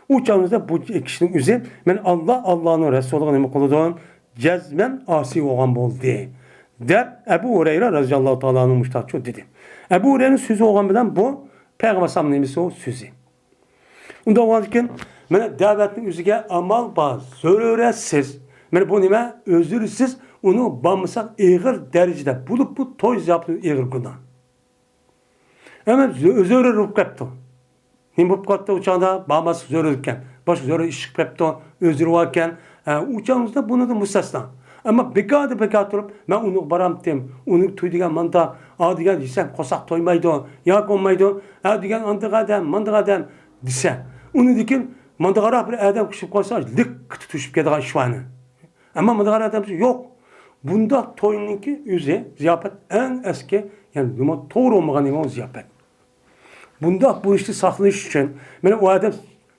ئۇ چاغىمىزدا بۇ كىشىنىڭ ئۆزى، مانا ئاللا، ئاللانىڭ رەسۇلىغا نېمە قىلىدۇ؟ جەزمەن ئاسىي بولغان بولدى، دەپ ئەبۇ ھۇرەيرە رەزىياللاھۇ تائالا ئەنھۇ مۇشۇنداق دېدى. ئەبۇ ھۇرەيرەنىڭ سۆزى بولغان بىلەن بۇ پەيغەمبەر ئەلەيھىسسالامنىڭ نېمىسى ئۇ سۆزى. ئۇنداق بولغاندىكىن، مانا دەۋەتنىڭ ئۆزىگە ئامال بار، زۆرۈرەتسىز. مانا بۇ نېمە؟ ئۆزرىسىز ئۇنى بارمىساق ئېغىر دەرىجىدە بولۇپ، بۇ توي زىياپىتى ئېغىر گۇناھ. ئەمما زۆ-، زۆرۈر بولۇپ قاپتۇ. نېمە بولۇپ قاپتۇ ئۇ چاغدا؟ بارماسلىق زۆرۈر ئىكەن. باشقا زۆرۈر ئىش چىقىپ قاپتۇ، ئۆزرىۋالغان. ئە، ئۇ چاغدا بۇنىڭدىن مۇستەسنا. ئەمما بىكاردىن بىكار تۇرۇپ، مەن ئۇنىڭغا بارامتىم، ئۇنىڭ تويى دېگەن مانداق، ئا دېگەن دېسەم، قورساق تويمايدۇ، ياكى بولمايدۇ، ئا دېگەن ئانداق ئادەم، مانداق ئادەم دېسە، ئۇنىڭدىن كېيىن مانداقراق بىر ئادەم كۈچىيىپ قالسا، لىق تۇتۇشۇپ كېتىدىغان ئىش بارنى. ئەمما مانداقراق ئادەم يوق. بۇنداق توينىڭكى ئۆزى زىياپەت ئەڭ ئەسكى، يەنى نېمە توغرا بولمىغان نېمە زىياپەت. بۇنداق بولۇشنى ساقلىنىش ئۈچۈن، مانا ئۇ ئادەم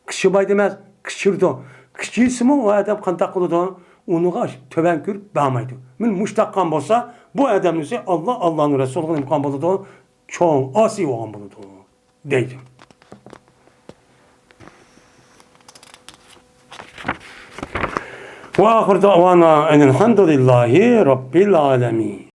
قىچىمايدۇ ئەمەس، قىچىرىدۇ. قىچىرسىمۇ ئۇ ئادەم قانداق قىلىدۇ؟ ئۇنىڭغا تۆۋەن كۆرۈپ بارمايدۇ. مانا مۇشۇنداق قىلغان بولسا، بۇ ئادەمنىڭ ئۆزى ئاللا، ئاللانىڭ رەسۇلىغا نېمە قىلغان بولىدۇ؟ چوڭ ئاسىي بولغان بولىدۇ، دەيدۇ. وآخر دعوانا أن الحمد لله رب العالمين.